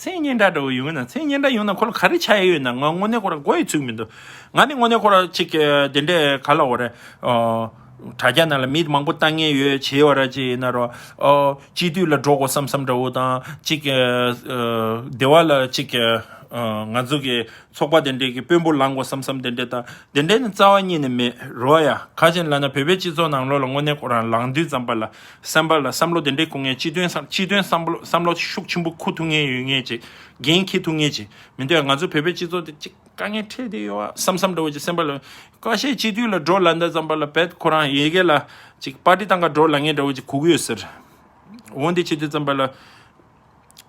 མཚན་སྙན་གྲགས་འདྲ་བོ་ཡོང་ན། མཚན་སྙན་གྲགས་ཡོང་ན་ཁོ་ལ་ག་རེ་ཆགས་ཡོད་ན་ང་དངོས་གནས་ཁོ་ར་མགོ་ཡི་ཚོད་མི་འདུག་ང་ནི་དངོས་གནས་ཁོ་ར་གཅིག་གི་དེ་འདྲས་ག་ལ་འོ་རེད། ཨོ། དྲ་རྒྱ་ནང་ལ་མི་མང་པོ་ལྟ་མཁན་ཡོད་བྱས་བ་ར་ཅིག་ཡིན་ན་རོ། ཨོ། སྤྱི་འཐུས་ལ་འགྲོ་དགོས་བསམ་བསམ་འདྲ་བོ་དང་གཅིག་གི། ཨོ། སྡེ་བ་ལ་གཅིག་གི། ཨོ། ང་ཚོ་གི་ཚོགས་པ་དེ་འདྲས་ཀྱི་དཔོན་པོ་ལངས་དགོས་བསམ་བསམ་དེ་འདྲས་དང་དེ་འདྲས་ནི་རྩ་བ་ཉིད་ནས་མེད་རོ་ཡ། ག་ཅིག་ལབ་ན་བོད་པའི་སྤྱི་ཚོགས་ནང་ལོགས་ལ་དངོས་གནས་ཁོ་རང་ལངས་དུས་ཙམ་པ་ལ། སེམས་པ་ལ་བསམ་བློ་དེ་འདྲས་འཁོར་མཁན། སྤྱི་དོན་བསམ། སྤྱི་དོན་བསམ་བློ་བསམ་བློ་ཤུགས་ཆེན་པོ་འཁོར་ཐུབ་མཁན་ཡོད་མཁན་ཅིག་འགན་འཁྱེར་ཐུབ་མཁན་ཅིག་མི་འདུག་ང་ཚོ་བོད་པའི་སྤྱི་ཚོགས་དེ་ཅིག་དཀའ་ངལ་འཕྲད་བསྡད་ཡོད་བསམ་བསམ་འདྲ་བོ་ཅིག་སེམས་པ་ལ། ཁ་ཤས་སྤྱི་འཐུས་ལ་འགྲོ་ལབ་ད་ཙམ་པ་ལ་བེད་ཁོ་རང་ཡ་གི་ལ་ཅིག་པར་ཊི་བཏང་ག་འགྲོ་ལབ་མཁན་འདྲ་བོ་ཅིག་གོ་གི་ཡོད་ཟེར། འོ་འདི་བྱེད་དུས་ཙམ་པ་ལ།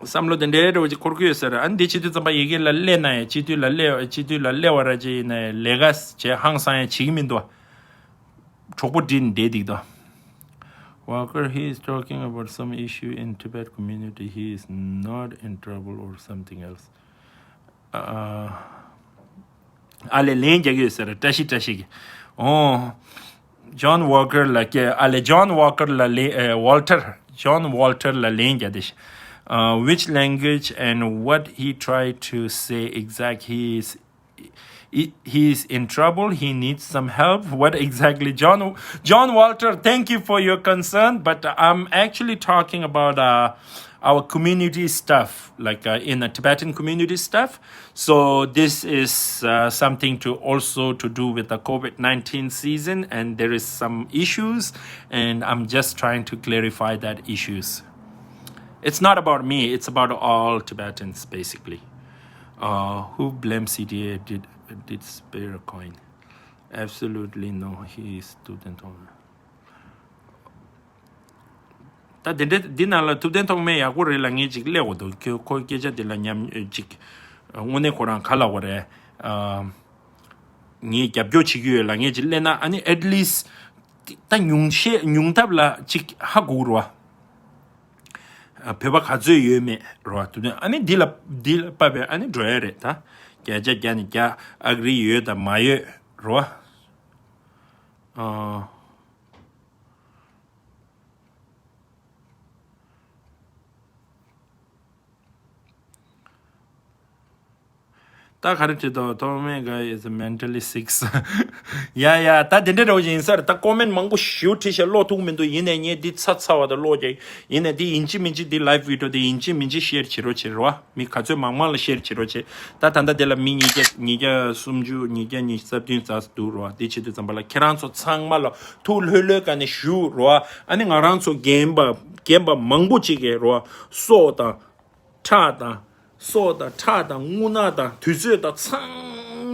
བསམ་བློ་དེ་འདྲའི་འདྲ་བོ་ཅིག་འཁོར་གྱི་ཡོད་ས་རེད། ཨ་ནི་འདི་བྱེད་དུས་ཙམ་པ་ཡི་གེ་ལ་སླེབས་ན་ཡང་སྤྱི་འཐུས་ལ་སླེབས་སྤྱི་འཐུས་ལ་སླེབས་པ་ར་ཅིག་ཡིན་ན་ཡང་ལས་ཀ་བྱས་ཧང་སང་ཡང་བྱེད་ཀྱི་མི་འདུག་གྲོགས་པོ་བྲིས་ནས་བསྡད་འདུག་ད། Walker, he is talking about some issue in Tibet community. He is not in trouble or something else. ཨ་ལས་ལན་རྒྱག་གི་ཡོད་ཟེར། བཀྲ་ཤིས་བཀྲ་ཤིས་ཀྱི། ཨོ། John Walker ལ་སྐད། ཨ་ལས་John Walker ལ་ལན། ཨེ། Walter, John Walter ལ་ལན་རྒྱག་དེ། Uh, which language and what he tried to say exact? He is he, he is in trouble. He needs some help. What exactly? John, John Walter, thank you for your concern, but I'm actually talking about uh, our community stuff, like uh, in the Tibetan community stuff. So this is uh, something to also to do with the COVID nineteen season, and there is some issues, and I'm just trying to clarify that issues. It's not about me, it's about all Tibetans, basically. Uh, who blames C T A did, did spare a coin? Absolutely no, he is student owner. ད་དེ་འདྲ་འདི་ནང་ལ་ཐུབ་བསྟན་ཐོགས་མེད་ཡག་པོ་རེད་ལ། ངས་ཅིག་སླེབས་འོ་འདུག་ཁོ་ཁོའི་སྐད་ཆ་འདི་ལ་ཉམས་ཅིག་དངོས་གནས་ཁོ་རང་ག་ལ་འོ་རེད། ངས་རྒྱབ་སྐྱོར་བྱེད་ཀྱི་ཡོད་ལ། ངས་ཅིག་སླེབས་ན་ཨ་ནི་at least ད་ཉུང་ཤས་ཉུང་ཐབས་ལ་ཅིག་ཧ་གོ་རོ། བོད་པ་ག་ཚོད་ཡོད་མེད་རོ། དུ་ནས་ཨ་ནི་འདི་ལ་འདི་ལ་དཔག་པའི་ཨ་ནི་འགྲོ་ཡ་རེད་ད། བརྒྱ་ཆ་བརྒྱ་ནས་བརྒྱ་ཨག་རི་ཡོད་དང་མ་ཡོད་རོ། ཨ། ད་ག་རེ་བྲིས་འདུག་ཐོགས་མེད་guy is mentally sick. ཡ་ཡ། ད་དེ་འདྲ་འདྲ་བོ་ཞིག་ཡིན་ས་རེད། ད་ཀོ་མེན་མང་པོ་ཞེ་པོ་བྲིས་ཤག་ཀློག་ཐུབ་མི་འདུག་ཡིན་ནའི་ངས་འདི་ཚ་ཚ་བ་དང་ཀློག་ཀྱང་ཡིན་ནའི་འདི་ཡིན་གཅིག་མིན་གཅིག་འདི་live video འདི་ཡིན་གཅིག་མིན་གཅིག་share བྱེད་རོགས་བྱེད་རོགས། མི་ག་ཚོད་མང་མང་ལ་share བྱེད་རོགས་བྱེད། ད་ད་ལྟ་དེ་ལ་མི་ཉིས་བརྒྱ་ཉིས་བརྒྱ་སུམ་ཅུ་ཉིས་བརྒྱ་ཉི་ཤུ་རྩ་བདུན་ཙམ་འདུག་རོགས། འདི་བྱེད་དུས་ཙམ་པ་ལ་ཁྱེད་རང་ཚོ་ཚང་མ་ལ་ཐུགས་ལྷོད་ལྷོད་ག་ནས་ཞུ་རོགས། ཨ་ནི་ང་རང་ཚོ་རྒན་པ་རྒན་པ་མང་པོ་ཅིག་གིས་རོགས། སྲོག་དང་ཁྲག་དང་། སྲོག་དང་ཁྲག་དང་རྔུལ་ནག་དང་དུས་ཚོད་དང་ཚང་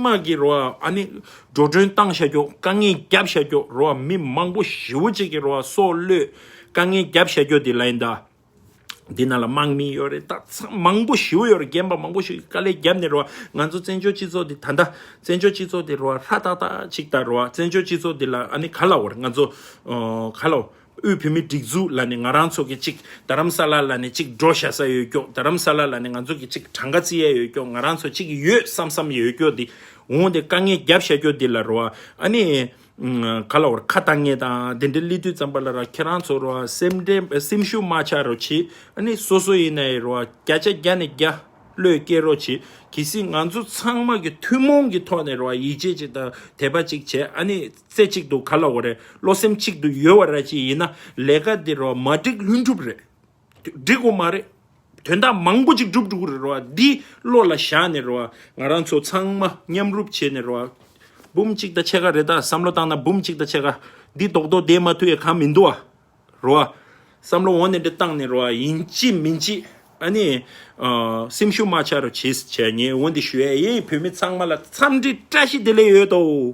མ་གི་རོ། ཨ་ནི་འགྲོ་གྲོན་བཏང་བཞག་རྒྱུ། དཀའ་ངལ་བརྒྱབ་བཞག་རྒྱུ་རོ། མི་མང་པོ་ཞེ་པོ་ཅིག་གི་རོ། སྲོག་བློས་དཀའ་ངལ་བརྒྱབ་བཞག་རྒྱུ་འདི་ལ་ཡིན་ད། འདི་ནང་ལ་དམག་མི་ཡོད་རེད་ད། ཚང་མང་པོ་ཞེ་པོ་ཡོད་རེད། རྒན་པ་མང་པོ་ཞིག་དཀའ་ལས་བརྒྱབ་ནས་རོ། ང་ཚོ་བཙན་བྱོལ་སྤྱི་ཚོགས་འདི་ད་ལྟ་བཙན་བྱོལ་སྤྱི་ཚོགས་འདི་རོ། ཧྲ་ཏག་ཏག་ཅིག་ད་རོ། བཙན་བྱོལ་སྤྱི་ཚོགས་འདི་ལ་ཨ་ནི་ག་ལ་བར་ང་ཚོ་ཨོ་ག་ལ་དབུས་བོད་མིའི་སྒྲིག་འཛུགས་ལ་ནི་ང་རང་ཚོ་གི་གཅིག་རྡ་རམ་ས་ལ་ལ་ནི་གཅིག་འགྲོ་བཞག་ས་ཡོད་ཀྱོག་རྡ་རམ་ས་ལ་ལ་ནི་ང་ཚོ་གི་གཅིག་གྲངས་ཀ་བརྩི་ཡ་ཡོད་ཀྱོག་ང་རང་ཚོ་གཅིག་ཡོད་བསམ་བསམ་ཡོད་ཀྱོག་འདི་འོང་དེ་དཀའ་ངལ་བརྒྱབ་བཞག་ཀྱོག་འདི་ལ་རོ། ཨ་ནི་ག་ལ་བར་ཁ་བཏང་ངེས་དང་དེ་འདྲ་སླེབས་དུས་ཙམ་པ་ལ་ར་ཁྱེད་རང་ཚོ་རོ། སེམས་ཁྲལ་སེམས་ཤུགས་མ་ཆག་རོ་བྱེད། ཨ་ནི་སོ་སོ་ཡིན་ནའི་རོ། བརྒྱ་ཆ་བརྒྱ་ནས་བརྒྱ། བློས་སྐྱེ་རོགས་བྱེད། གལ་སྲིད་ང་ཚོ་ཚང་མ་གི་ཐུན་མོང་གི་ཐོག་ནས་རོ། ཡིད་ཆེས་ཅིག་དང་དད་པ་ཅིག་བྱས། ཨ་ནི་རྩེ་གཅིག་ཏུ་ག་ལ་འོ་རེད། བློ་སེམས་གཅིག་ཏུ་ཡོད་པ་ར་ཅིག་ཡིན་ན་ལས་ཀ་འདི་རོ་མ་འགྲིག་ལྷུན་གྲུབ་རེད། འགྲིག་གོ་མ་རེད། དོན་དག་མང་པོ་ཅིག་འགྲུབ་འགྲོ་གི་རེད་རོ། འདི་བློ་ལ་བཞག་ནས་རོ། ང་རང་ཚོ་ཚང་མ་མཉམ་རུབ་བྱས་ནས་རོ། འབུམ་གཅིག་དང་ཕྱེད་ཀ་རེད་ད། བསམ་བློ་བཏང་ན་འབུམ་གཅིག་དང་ཕྱེད་ཀ། འདི་རྡོག་རྡོག་བསྡད་མ་ཐུབ་ཡ་གང་མི་འདུག་ཨ། རོ། བསམ་བློ་འོང་ནས་འདྲ་བཏང་ནས་རོ། ཡིན་གཅིག་མིན་གཅིག་ཨ་ནི། ཨ། སེམས་ཤུགས་མ་ཆག་རོགས་བྱེད་བྱས་ངས་འོང་འདི་ཞུ་ཡ་ཡིན། བོད་མི་ཚང་མ་ལ་འཚམས་འདྲི་བཀྲ་ཤིས་བདེ་ལེགས་ཡོད་དོ།